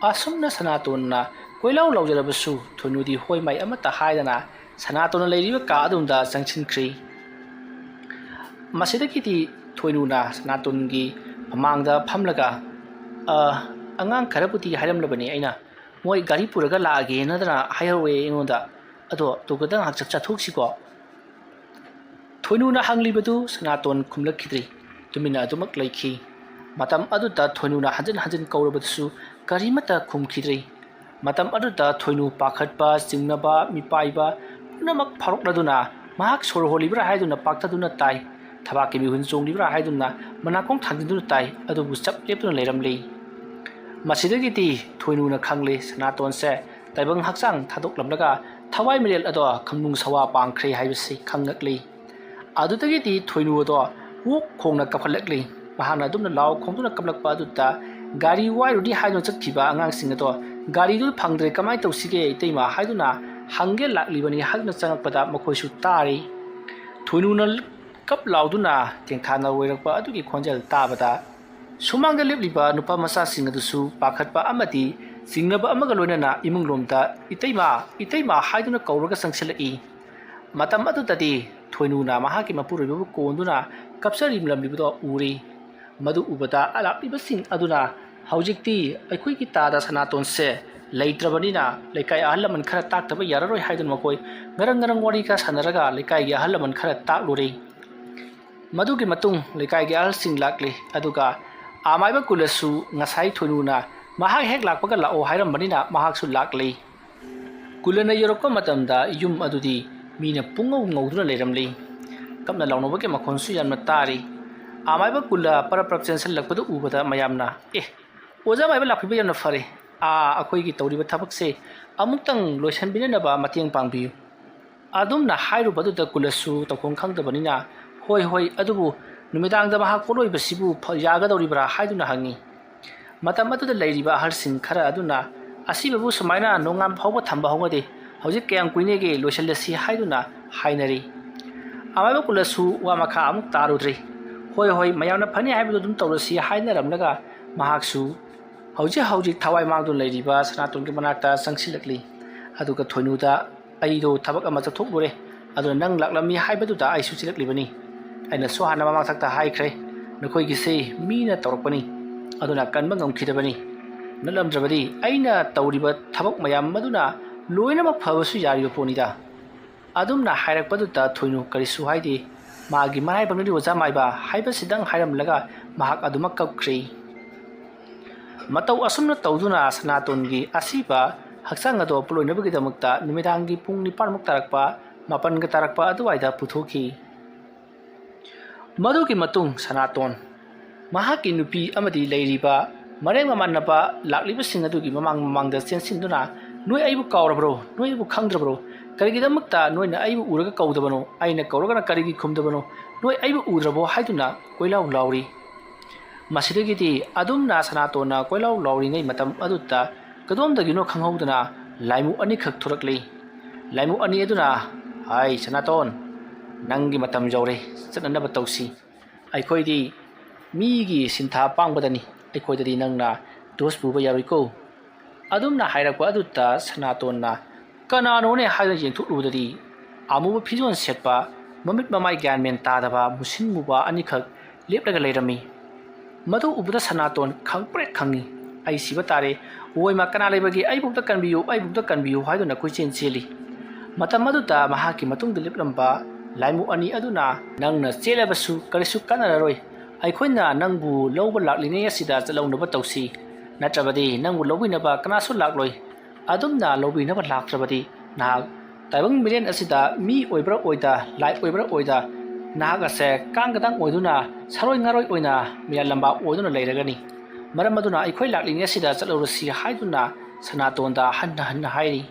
ꯑꯁꯨꯝꯅ ꯁꯅꯥꯇꯣꯟꯅ ꯀꯣꯏꯂꯥꯎ ꯂꯥꯎꯖꯔꯕꯁꯨ ꯊꯣꯏꯅꯨꯗꯤ ꯍꯣꯏ ꯃꯥꯏ ꯑꯃꯠꯇ ꯍꯥꯏꯗꯅ ꯁꯅꯥꯇꯣꯟꯅ ꯂꯩꯔꯤꯕ ꯀꯥ ꯑꯗꯨꯝꯗ ꯆꯪꯁꯤꯟꯈ꯭ꯔꯤ꯫ ꯃꯁꯤꯗꯒꯤꯗꯤ ꯊꯣꯏꯅꯨꯅ ꯁꯅꯥꯇꯣꯟꯒꯤ ꯃꯃꯥꯡꯗ ꯐꯝꯂꯒ, "ꯑ, ꯑꯉꯥꯡ ꯈꯔꯕꯨꯗꯤ ꯍꯥꯏꯔꯝꯂꯕꯅꯤ ꯑꯩꯅ, ꯃꯣꯏ ꯒꯥꯔꯤ ꯄꯨꯔꯒ ꯂꯥꯛꯑꯒꯦ ꯅꯠꯇꯅ ꯍꯥꯏꯍꯧꯔꯦ ꯑꯩꯉꯣꯟꯗ꯫ ꯑꯗꯣ ꯇꯨꯀꯗ ꯉꯥꯏꯍꯥꯛ ꯆꯥꯛ ꯆꯥꯊꯣꯛꯁꯤꯀꯣ?" ꯊꯣꯏꯅꯨꯅ ꯍꯪꯂꯤꯕꯗꯨ ꯁꯅꯥꯇꯣꯟ ꯈꯨꯝꯂꯛꯈꯤꯗ꯭ꯔꯤ꯫ ꯇꯨꯃꯤꯟꯅ ꯑꯗꯨꯃꯛ ꯂꯩꯈꯤ꯫ ꯃꯇꯝ ꯑꯗꯨꯗ ꯊꯣꯏꯅꯨꯅ ꯍꯟꯖꯤꯟ ꯍꯟꯖꯤꯟ ꯀꯧꯔꯕꯗꯨꯁꯨ ꯀꯔꯤꯃꯠꯇ ꯈꯨꯝꯈꯤꯗ꯭ꯔꯤ꯫ ꯃꯇꯝ ꯑꯗꯨꯗ ꯊꯣꯏꯅꯨ ꯄꯥꯈꯠꯄ, ꯆꯤꯡꯅꯕ, ꯃꯤꯄꯥꯏꯕ ꯄꯨꯝꯅꯃꯛ ꯐꯥꯎꯔꯛꯂꯗꯨꯅ ꯃꯍꯥꯛ ꯁꯣꯔ ꯍꯣꯜꯂꯤꯕ꯭ꯔꯥ ꯍꯥꯏꯗꯨꯅ ꯄꯥꯛꯊꯗꯨꯅ ꯇꯥꯏ꯫ ꯊꯕꯥꯛꯀꯤ ꯃꯤꯍꯨꯟ ꯆꯣꯡꯂꯤꯕ꯭ꯔꯥ ꯍꯥꯏꯗꯨꯅ ꯃꯅꯥꯀꯣꯡ ꯊꯥꯡꯖꯤꯟꯗꯨꯅ ꯇꯥꯏ꯫ ꯑꯗꯨꯕꯨ ꯆꯞ ꯂꯦꯞꯇꯨꯅ ꯂꯩꯔꯝꯂꯤ꯫ ꯃꯁꯤꯗꯒꯤꯗꯤ ꯊꯣꯏꯅꯨꯅ ꯈꯪꯂꯦ, ꯁꯅꯥꯇꯣꯟꯁꯦ ꯇꯥꯏꯕꯪ ꯍꯛꯆꯥꯡ ꯊꯥꯗꯣꯛꯂꯝꯂꯒ ꯊꯋꯥꯏ ꯃꯔꯦꯜ ꯑꯗꯣ ꯈꯪꯅꯨꯡ ꯁꯋꯥ ꯄꯥꯡꯈ꯭ꯔꯦ ꯍꯥꯏꯕꯁꯤ ꯈꯪꯉꯛꯂꯤ꯫ ꯑꯗꯨꯗꯒꯤꯗꯤ ꯊꯣꯏꯅꯨ ꯑꯗꯣ ꯋꯣꯛ ꯈꯣꯡꯅ ꯀꯞꯈꯠꯂꯛꯂꯤ꯫ ꯃꯍꯥꯛꯅ ꯑꯗꯨꯝꯅ ꯂꯥꯎ ꯈꯣꯡꯗꯨꯅ ꯀꯞꯂꯛꯄ ꯑꯗꯨꯗ ꯒꯥꯔꯤ ꯋꯥꯏꯔꯨꯅꯤ ꯍꯥꯏꯗꯨꯅ ꯆꯠꯈꯤꯕ ꯑꯉꯥꯡꯁꯤꯡ ꯑꯗꯣ, "ꯒꯥꯔꯤꯗꯨ ꯐꯪꯗ꯭ꯔꯦ, ꯀꯃꯥꯏꯅ ꯇꯧꯁꯤꯒꯦ ꯏꯇꯩꯃ?" ꯍꯥꯏꯗꯨꯅ ꯍꯪꯒꯦ ꯂꯥꯛꯂꯤꯕꯅꯤ ꯍꯥꯏꯗꯨꯅ ꯆꯪꯂꯛꯄꯗ ꯃꯈꯣꯏꯁꯨ ꯇꯥꯔꯤ꯫ ꯊꯣꯏꯅꯨꯅ ꯀꯞ ꯂꯥꯎꯗꯨꯅ ꯇꯦꯡꯊꯥꯅ ꯑꯣꯏꯔꯛꯄ ꯑꯗꯨꯒꯤ ꯈꯣꯟꯖꯦꯜ ꯇꯥꯕꯗ ꯁꯨꯃꯥꯡꯗ ꯂꯦꯞꯂꯤꯕ ꯅꯨꯄꯥ ꯃꯆꯥꯁꯤꯡ ꯑꯗꯨꯁꯨ ꯄꯥꯈꯠꯄ ꯑꯃꯗꯤ ꯆꯤꯡꯅꯕ ꯑꯃꯒ ꯂꯣꯏꯅꯅ ꯏꯃꯨꯡꯂꯣꯝꯗ, "ꯏꯇꯩꯃ, ꯏꯇꯩꯃ" ꯍꯥꯏꯗꯨꯅ ꯀꯧꯔꯒ ꯆꯪꯁꯤꯜꯂꯛꯏ꯫ ꯃꯇꯝ ꯑꯗꯨꯗꯗꯤ ꯊꯣꯏꯅꯨꯅ ꯃꯍꯥꯛꯀꯤ ꯃꯄꯨꯔꯣꯏꯕꯕꯨ ꯀꯣꯟꯗꯨꯅ ꯀꯞꯆꯔꯤꯝꯂꯝꯂꯤꯕꯗꯣ ꯎꯔꯤ꯫ ꯃꯗꯨ ꯎꯕꯗ ꯂꯥꯛꯂꯤꯕꯁꯤꯡ ꯑꯗꯨꯅ ꯍꯧꯖꯤꯛꯇꯤ ꯑꯩꯈꯣꯏꯒꯤ ꯇꯥꯗ ꯁꯅꯥꯇꯣꯟꯁꯦ ꯂꯩꯇ꯭ꯔꯕꯅꯤꯅ ꯂꯩꯀꯥꯏ ꯑꯍꯜ ꯂꯃꯟ ꯈꯔ ꯇꯥꯛꯇꯕ ꯌꯥꯔꯔꯣꯏ ꯍꯥꯏꯗꯨꯅ ꯃꯈꯣꯏ ꯉꯔꯪ ꯉꯔꯪ ꯋꯥꯔꯤ ꯈꯔ ꯁꯥꯟꯅꯔꯒ ꯂꯩꯀꯥꯏꯒꯤ ꯑꯍꯜ ꯂꯃꯟ ꯈꯔ ꯇꯥꯛꯂꯨꯔꯦ꯫ ꯃꯗꯨꯒꯤ ꯃꯇꯨꯡ ꯂꯩꯀꯥꯏꯒꯤ ꯑꯍꯜꯁꯤꯡ ꯂꯥꯛꯂꯤ, ꯑꯗꯨꯒ ꯑꯃꯥꯏꯕ ꯀꯨꯂꯁꯨ ꯉꯁꯥꯏ ꯊꯣꯏꯅꯨꯅ ꯃꯍꯥꯛ ꯍꯦꯛ ꯂꯥꯛꯄꯒ ꯂꯥꯛꯑꯣ ꯍꯥꯏꯔꯝꯕꯅꯤꯅ ꯃꯍꯥꯛꯁꯨ ꯂꯥꯛꯂꯤ꯫ ꯀꯨꯂꯅ ꯌꯧꯔꯛꯄ ꯃꯇꯝꯗ ꯌꯨꯝ ꯑꯗꯨꯗꯤ ꯃꯤꯅ ꯄꯨꯡꯉꯧ ꯉꯧꯗꯨꯅ ꯂꯩꯔꯝꯂꯤ꯫ ꯀꯞꯅ ꯂꯥꯎꯅꯕꯒꯤ ꯃꯈꯣꯟꯁꯨ ꯌꯥꯝꯅ ꯇꯥꯔꯤ꯫ ꯑꯃꯥꯏꯕ ꯀꯨꯂ ꯄꯔꯞ ꯄꯔꯞ ꯆꯦꯟꯁꯤꯜꯂꯛꯄꯗꯨ ꯎꯕꯗ ꯃꯌꯥꯝꯅ, "ꯑꯦ, ꯑꯣꯖꯥ ꯃꯥꯏꯕ ꯂꯥꯛꯄꯤꯕ ꯌꯥꯝꯅ ꯐꯔꯦ꯫ ꯑꯥ, ꯑꯩꯈꯣꯏꯒꯤ ꯇꯧꯔꯤꯕ ꯊꯕꯛꯁꯦ ꯑꯃꯨꯛꯇꯪ ꯂꯣꯏꯁꯤꯟꯕꯤꯅꯅꯕ ꯃꯇꯦꯡ ꯄꯥꯡꯕꯤꯌꯨ"꯫ ꯑꯗꯨꯝꯅ ꯍꯥꯏꯔꯨꯕꯗꯨꯗ ꯀꯨꯂꯁꯨ ꯇꯧꯐꯝ ꯈꯪꯗꯕꯅꯤꯅ, "ꯍꯣꯏ, ꯍꯣꯏ, ꯑꯗꯨꯕꯨ ꯅꯨꯃꯤꯗꯥꯡꯗ ꯃꯍꯥꯛ ꯄꯣꯠꯂꯣꯏꯕꯁꯤꯕꯨ ꯐ-, ꯌꯥꯒꯗꯧꯔꯤꯕ꯭ꯔꯥ?" ꯍꯥꯏꯗꯨꯅ ꯍꯪꯉꯤ꯫ ꯃꯇꯝ ꯑꯗꯨꯗ ꯂꯩꯔꯤꯕ ꯑꯍꯜꯁꯤꯡ ꯈꯔ ꯑꯗꯨꯅ, "ꯑꯁꯤꯕꯕꯨ ꯁꯨꯃꯥꯏꯅ ꯅꯣꯡꯉꯥꯟ ꯐꯥꯎꯕ ꯊꯝꯕ ꯍꯧꯅꯗꯦ, ꯍꯧꯖꯤꯛ ꯀꯌꯥꯝ ꯀꯨꯏꯅꯦꯒꯦ, ꯂꯣꯏꯁꯤꯜꯂꯁꯤ" ꯍꯥꯏꯗꯨꯅ ꯍꯥꯏꯅꯔꯤ꯫ ꯑꯃꯥꯏꯕ ꯀꯨꯂꯁꯨ ꯋꯥ ꯃꯈꯥ ꯑꯃꯨꯛ ꯇꯥꯔꯨꯗ꯭ꯔꯤ꯫ "ꯍꯣꯏ, ꯍꯣꯏ, ꯃꯌꯥꯝꯅ ꯐꯅꯤ ꯍꯥꯏꯕꯗꯨ ꯑꯗꯨꯝ ꯇꯧꯔꯁꯤ" ꯍꯥꯏꯅꯔꯝꯂꯒ ꯃꯍꯥꯛꯁꯨ ꯍꯧꯖꯤꯛ ꯍꯧꯖꯤꯛ ꯊꯋꯥꯏ ꯃꯥꯡꯗꯨꯅ ꯂꯩꯔꯤꯕ ꯁꯅꯥꯇꯣꯟꯒꯤ ꯃꯅꯥꯛꯇ ꯆꯪꯁꯤꯜꯂꯛꯂꯤ꯫ ꯑꯗꯨꯒ ꯊꯣꯏꯅꯨꯗ, "ꯑꯩꯗꯣ ꯊꯕꯛ ꯑꯃ ꯆꯠꯊꯣꯛꯂꯨꯔꯦ, ꯑꯗꯨꯅ ꯅꯪ ꯂꯥꯛꯂꯝꯃꯤ ꯍꯥꯏꯕꯗꯨꯗ ꯑꯩꯁꯨ ꯆꯦꯜꯂꯛꯂꯤꯕꯅꯤ꯫ ꯑꯩꯅꯁꯨ ꯍꯥꯟꯅ ꯃꯃꯥꯡꯊꯛꯇ ꯍꯥꯏꯈ꯭ꯔꯦ, ꯅꯈꯣꯏꯒꯤꯁꯦ ꯃꯤꯅ ꯇꯧꯔꯛꯄꯅꯤ, ꯑꯗꯨꯅ ꯀꯟꯕ ꯉꯝꯈꯤꯗꯕꯅꯤ꯫ ꯅꯠꯂꯝꯗ꯭ꯔꯕꯗꯤ ꯑꯩꯅ ꯇꯧꯔꯤꯕ ꯊꯕꯛ ꯃꯌꯥꯝ ꯑꯗꯨꯅ ꯂꯣꯏꯅꯃꯛ ꯐꯕꯁꯨ ꯌꯥꯔꯤꯕ ꯄꯣꯠꯅꯤꯗ"꯫ ꯑꯗꯨꯝꯅ ꯍꯥꯏꯔꯛꯄꯗꯨꯗ ꯊꯣꯏꯅꯨ ꯀꯔꯤꯁꯨ ꯍꯥꯏꯗꯦ꯫ ꯃꯥꯒꯤ ꯃꯔꯥꯏꯕꯛꯅꯗꯤ ꯑꯣꯖꯥ ꯃꯥꯏꯕ ꯍꯥꯏꯕꯁꯤꯗꯪ ꯍꯥꯏꯔꯝꯂꯒ ꯃꯍꯥꯛ ꯑꯗꯨꯃꯛ ꯀꯞꯈ꯭ꯔꯦ꯫ ꯃꯇꯧ ꯑꯁꯨꯝꯅ ꯇꯧꯗꯨꯅ ꯁꯅꯥꯇꯣꯟꯒꯤ ꯑꯁꯤꯕ ꯍꯛꯆꯥꯡ ꯑꯗꯣ ꯄꯣꯠꯂꯣꯏꯅꯕꯒꯤꯗꯃꯛꯇ ꯅꯨꯃꯤꯗꯥꯡꯒꯤ ꯄꯨꯡ ꯅꯤꯄꯥꯟꯃꯨꯛ ꯇꯥꯔꯛꯄ, ꯃꯥꯄꯟꯒ ꯇꯥꯔꯛꯄ ꯑꯗꯨꯋꯥꯏꯗ ꯄꯨꯊꯣꯛꯈꯤ꯫ ꯃꯗꯨꯒꯤ ꯃꯇꯨꯡ ꯁꯅꯥꯇꯣꯟ ꯃꯍꯥꯛꯀꯤ ꯅꯨꯄꯤ ꯑꯃꯗꯤ ꯂꯩꯔꯤꯕ ꯃꯔꯦꯡ ꯃꯃꯥꯟꯅꯕ ꯂꯥꯛꯂꯤꯕꯁꯤꯡ ꯑꯗꯨꯒꯤ ꯃꯃꯥꯡ ꯃꯃꯥꯡꯗ ꯆꯦꯟꯁꯤꯟꯗꯨꯅ, "ꯅꯣꯏ ꯑꯩꯕꯨ ꯀꯥꯎꯔꯕ꯭ꯔꯣ? ꯅꯣꯏ ꯑꯩꯕꯨ ꯈꯪꯗ꯭ꯔꯕ꯭ꯔꯣ? ꯀꯔꯤꯒꯤꯗꯃꯛꯇ ꯅꯣꯏꯅ ꯑꯩꯕꯨ ꯎꯔꯒ ꯀꯧꯗꯕꯅꯣ? ꯑꯩꯅ ꯀꯧꯔꯒꯅ ꯀꯔꯤꯒꯤ ꯈꯨꯝꯗꯕꯅꯣ? ꯅꯣꯏ ꯑꯩꯕꯨ ꯎꯗ꯭ꯔꯕꯣ?" ꯍꯥꯏꯗꯨꯅ ꯀꯣꯏꯂꯥꯎ ꯂꯥꯎꯔꯤ꯫ ꯃꯁꯤꯗꯒꯤꯗꯤ ꯑꯗꯨꯝꯅ ꯁꯅꯥꯇꯣꯟꯅ ꯀꯣꯏꯂꯥꯎ ꯂꯥꯎꯔꯤꯉꯩ ꯃꯇꯝ ꯑꯗꯨꯗ ꯀꯗꯣꯝꯗꯒꯤꯅꯣ ꯈꯪꯍꯧꯗꯅ ꯂꯥꯏꯃꯨ ꯑꯅꯤꯈꯛ ꯊꯣꯔꯛꯂꯤ꯫ ꯂꯥꯏꯃꯨ ꯑꯅꯤ ꯑꯗꯨꯅ, "ꯍꯥꯏ ꯁꯅꯥꯇꯣꯟ, ꯅꯪꯒꯤ ꯃꯇꯝ ꯌꯧꯔꯦ, ꯆꯠꯅꯅꯕ ꯇꯧꯁꯤ꯫ ꯑꯩꯈꯣꯏꯗꯤ ꯃꯤꯒꯤ ꯁꯤꯟꯊꯥ ꯄꯥꯡꯕꯗꯅꯤ, ꯑꯩꯈꯣꯏꯗꯗꯤ ꯅꯪꯅ ꯗꯣꯁ ꯄꯨꯕ ꯌꯥꯔꯣꯏꯀꯣ"꯫ ꯑꯗꯨꯝꯅ ꯍꯥꯏꯔꯛꯄ ꯑꯗꯨꯗ ꯁꯅꯥꯇꯣꯟꯅ, "ꯀꯅꯥꯅꯣꯅꯦ?" ꯍꯥꯏꯗꯨꯅ ꯌꯦꯡꯊꯣꯛꯂꯨꯕꯗꯗꯤ ꯑꯃꯨꯕ ꯐꯤꯖꯣꯜ ꯁꯦꯠꯄ, ꯃꯃꯤꯠ ꯃꯃꯥꯏ ꯒ꯭ꯌꯥꯟ ꯃꯦꯟ ꯇꯥꯗꯕ ꯃꯨꯁꯤꯟ ꯃꯨꯕ ꯑꯅꯤꯈꯛ ꯂꯦꯞꯂꯒ ꯂꯩꯔꯝꯃꯤ꯫ ꯃꯗꯨ ꯎꯕꯗ ꯁꯅꯥꯇꯣꯟ ꯈꯪꯄ꯭ꯔꯦꯛ ꯈꯪꯉꯤ꯫ "ꯑꯩ ꯁꯤꯕ ꯇꯥꯔꯦ꯫ ꯑꯣꯏꯃ, ꯀꯅꯥ ꯂꯩꯕꯒꯦ? ꯑꯩꯕꯨꯛꯇ ꯀꯟꯕꯤꯌꯨ, ꯑꯩꯕꯨꯛꯇ ꯀꯟꯕꯤꯌꯨ" ꯍꯥꯏꯗꯨꯅ ꯀꯣꯏꯆꯦꯟ ꯆꯦꯜꯂꯤ꯫ ꯃꯇꯝ ꯑꯗꯨꯗ ꯃꯍꯥꯛꯀꯤ ꯃꯇꯨꯡꯗ ꯂꯦꯞꯂꯝꯕ ꯂꯥꯏꯃꯨ ꯑꯅꯤ ꯑꯗꯨꯅ, "ꯅꯪꯅ ꯆꯦꯜꯂꯕꯁꯨ ꯀꯔꯤꯁꯨ ꯀꯥꯟꯅꯔꯔꯣꯏ꯫ ꯑꯩꯈꯣꯏꯅ ꯅꯪꯕꯨ ꯂꯧꯕ ꯂꯥꯛꯂꯤꯉꯩ ꯑꯁꯤꯗ ꯆꯠꯍꯧꯅꯕ ꯇꯧꯁꯤ꯫ ꯅꯠꯇ꯭ꯔꯕꯗꯤ ꯅꯪꯕꯨ ꯂꯧꯕꯤꯅꯕ ꯀꯅꯥꯁꯨ ꯂꯥꯛꯂꯣꯏ꯫ ꯑꯗꯨꯝꯅ ꯂꯧꯕꯤꯅꯕ ꯂꯥꯛꯇ꯭ꯔꯕꯗꯤ ꯅꯍꯥꯛ ꯇꯥꯏꯕꯪ ꯃꯤꯔꯦꯟ ꯑꯁꯤꯗ ꯃꯤ ꯑꯣꯏꯕ꯭ꯔꯥ ꯑꯣꯏꯗ, ꯂꯥꯏ ꯑꯣꯏꯕ꯭ꯔꯥ ꯑꯣꯏꯗ, ꯅꯍꯥꯛ ꯑꯁꯦ ꯀꯥꯡꯒꯗꯥꯡ ꯑꯣꯏꯗꯨꯅ ꯁꯥꯔꯣꯏ ꯉꯥꯔꯣꯏ ꯑꯣꯏꯅ ꯃꯤꯔꯥꯂꯝꯕꯥ ꯑꯣꯏꯗꯨꯅ ꯂꯩꯔꯒꯅꯤ꯫ ꯃꯔꯝ ꯑꯗꯨꯅ ꯑꯩꯈꯣꯏ ꯂꯥꯛꯂꯤꯉꯩ ꯑꯁꯤꯗ ꯆꯠꯂꯨꯔꯁꯤ ꯍꯥꯏꯗꯨꯅ ꯁꯅꯥꯇꯣꯟꯗ ꯍꯟꯅ ꯍꯟꯅ ꯍꯥꯏꯔꯤ꯫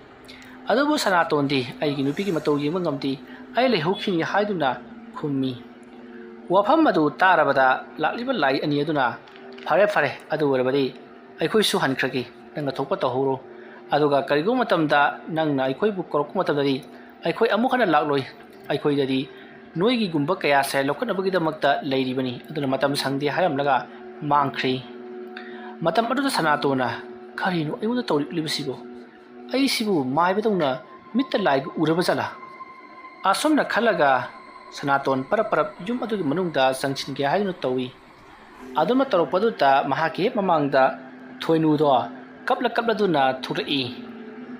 ꯑꯗꯨꯕꯨ ꯁꯅꯥꯇꯣꯟꯗꯤ ꯑꯩꯒꯤ ꯅꯨꯄꯤꯒꯤ ꯃꯇꯧ ꯌꯦꯡꯕ ꯉꯝꯗꯦ, ꯑꯩ ꯂꯩꯍꯧꯈꯤꯅꯤ ꯍꯥꯏꯗꯨꯅ ꯈꯨꯝꯃꯤ꯫ ꯋꯥꯐꯝ ꯑꯗꯨ ꯇꯥꯔꯕꯗ ꯂꯥꯛꯂꯤꯕ ꯂꯥꯏ ꯑꯅꯤ ꯑꯗꯨꯅ, "ꯐꯔꯦ, ꯐꯔꯦ, ꯑꯗꯨ ꯑꯣꯏꯔꯕꯗꯤ ꯑꯩꯈꯣꯏꯁꯨ ꯍꯟꯈ꯭ꯔꯒꯦ, ꯅꯪꯅ ꯊꯣꯛꯄ ꯇꯧꯍꯧꯔꯣ꯫ ꯑꯗꯨꯒ ꯀꯔꯤꯒꯨꯝꯕ ꯃꯇꯝꯗ ꯅꯪꯅ ꯑꯩꯈꯣꯏꯕꯨ ꯀꯧꯔꯛꯄ ꯃꯇꯝꯗꯗꯤ ꯑꯩꯈꯣꯏ ꯑꯃꯨꯛ ꯍꯟꯅ ꯂꯥꯛꯂꯣꯏ꯫ ꯑꯩꯈꯣꯏꯗꯗꯤ ꯅꯣꯏꯒꯤꯒꯨꯝꯕ ꯀꯌꯥꯁꯦ ꯂꯧꯈꯠꯅꯕꯒꯤꯗꯃꯛꯇ ꯂꯩꯔꯤꯕꯅꯤ, ꯑꯗꯨꯅ ꯃꯇꯝ ꯁꯪꯗꯦ" ꯍꯥꯏꯔꯝꯂꯒ ꯃꯥꯡꯈ꯭ꯔꯦ꯫ ꯃꯇꯝ ꯑꯗꯨꯗ ꯁꯅꯥꯇꯣꯟꯅ, "ꯀꯔꯤꯅꯣ ꯑꯩꯉꯣꯟꯗ ꯇꯧꯔꯤꯕꯁꯤꯕꯨ? ꯑꯩꯁꯤꯕꯨ ꯃꯥꯏꯕꯗꯧꯅ ꯃꯤꯠꯇ ꯂꯥꯏꯒ ꯎꯔꯕ ꯖꯥꯠꯂꯥ?" ꯑꯁꯨꯝꯅ ꯈꯜꯂꯒ ꯁꯅꯥꯇꯣꯟ ꯄꯔꯞ ꯄꯔꯞ ꯌꯨꯝ ꯑꯗꯨꯒꯤ ꯃꯅꯨꯡꯗ ꯆꯪꯁꯤꯟꯒꯦ ꯍꯥꯏꯗꯨꯅ ꯇꯧꯏ꯫ ꯑꯗꯨꯝꯅ ꯇꯧꯔꯛꯄꯗꯨꯗ ꯃꯍꯥꯛꯀꯤ ꯍꯦꯛ ꯃꯃꯥꯡꯗ ꯊꯣꯏꯅꯨꯗꯣ ꯀꯞꯂ ꯀꯞꯂꯗꯨꯅ ꯊꯣꯛꯂꯛꯏ꯫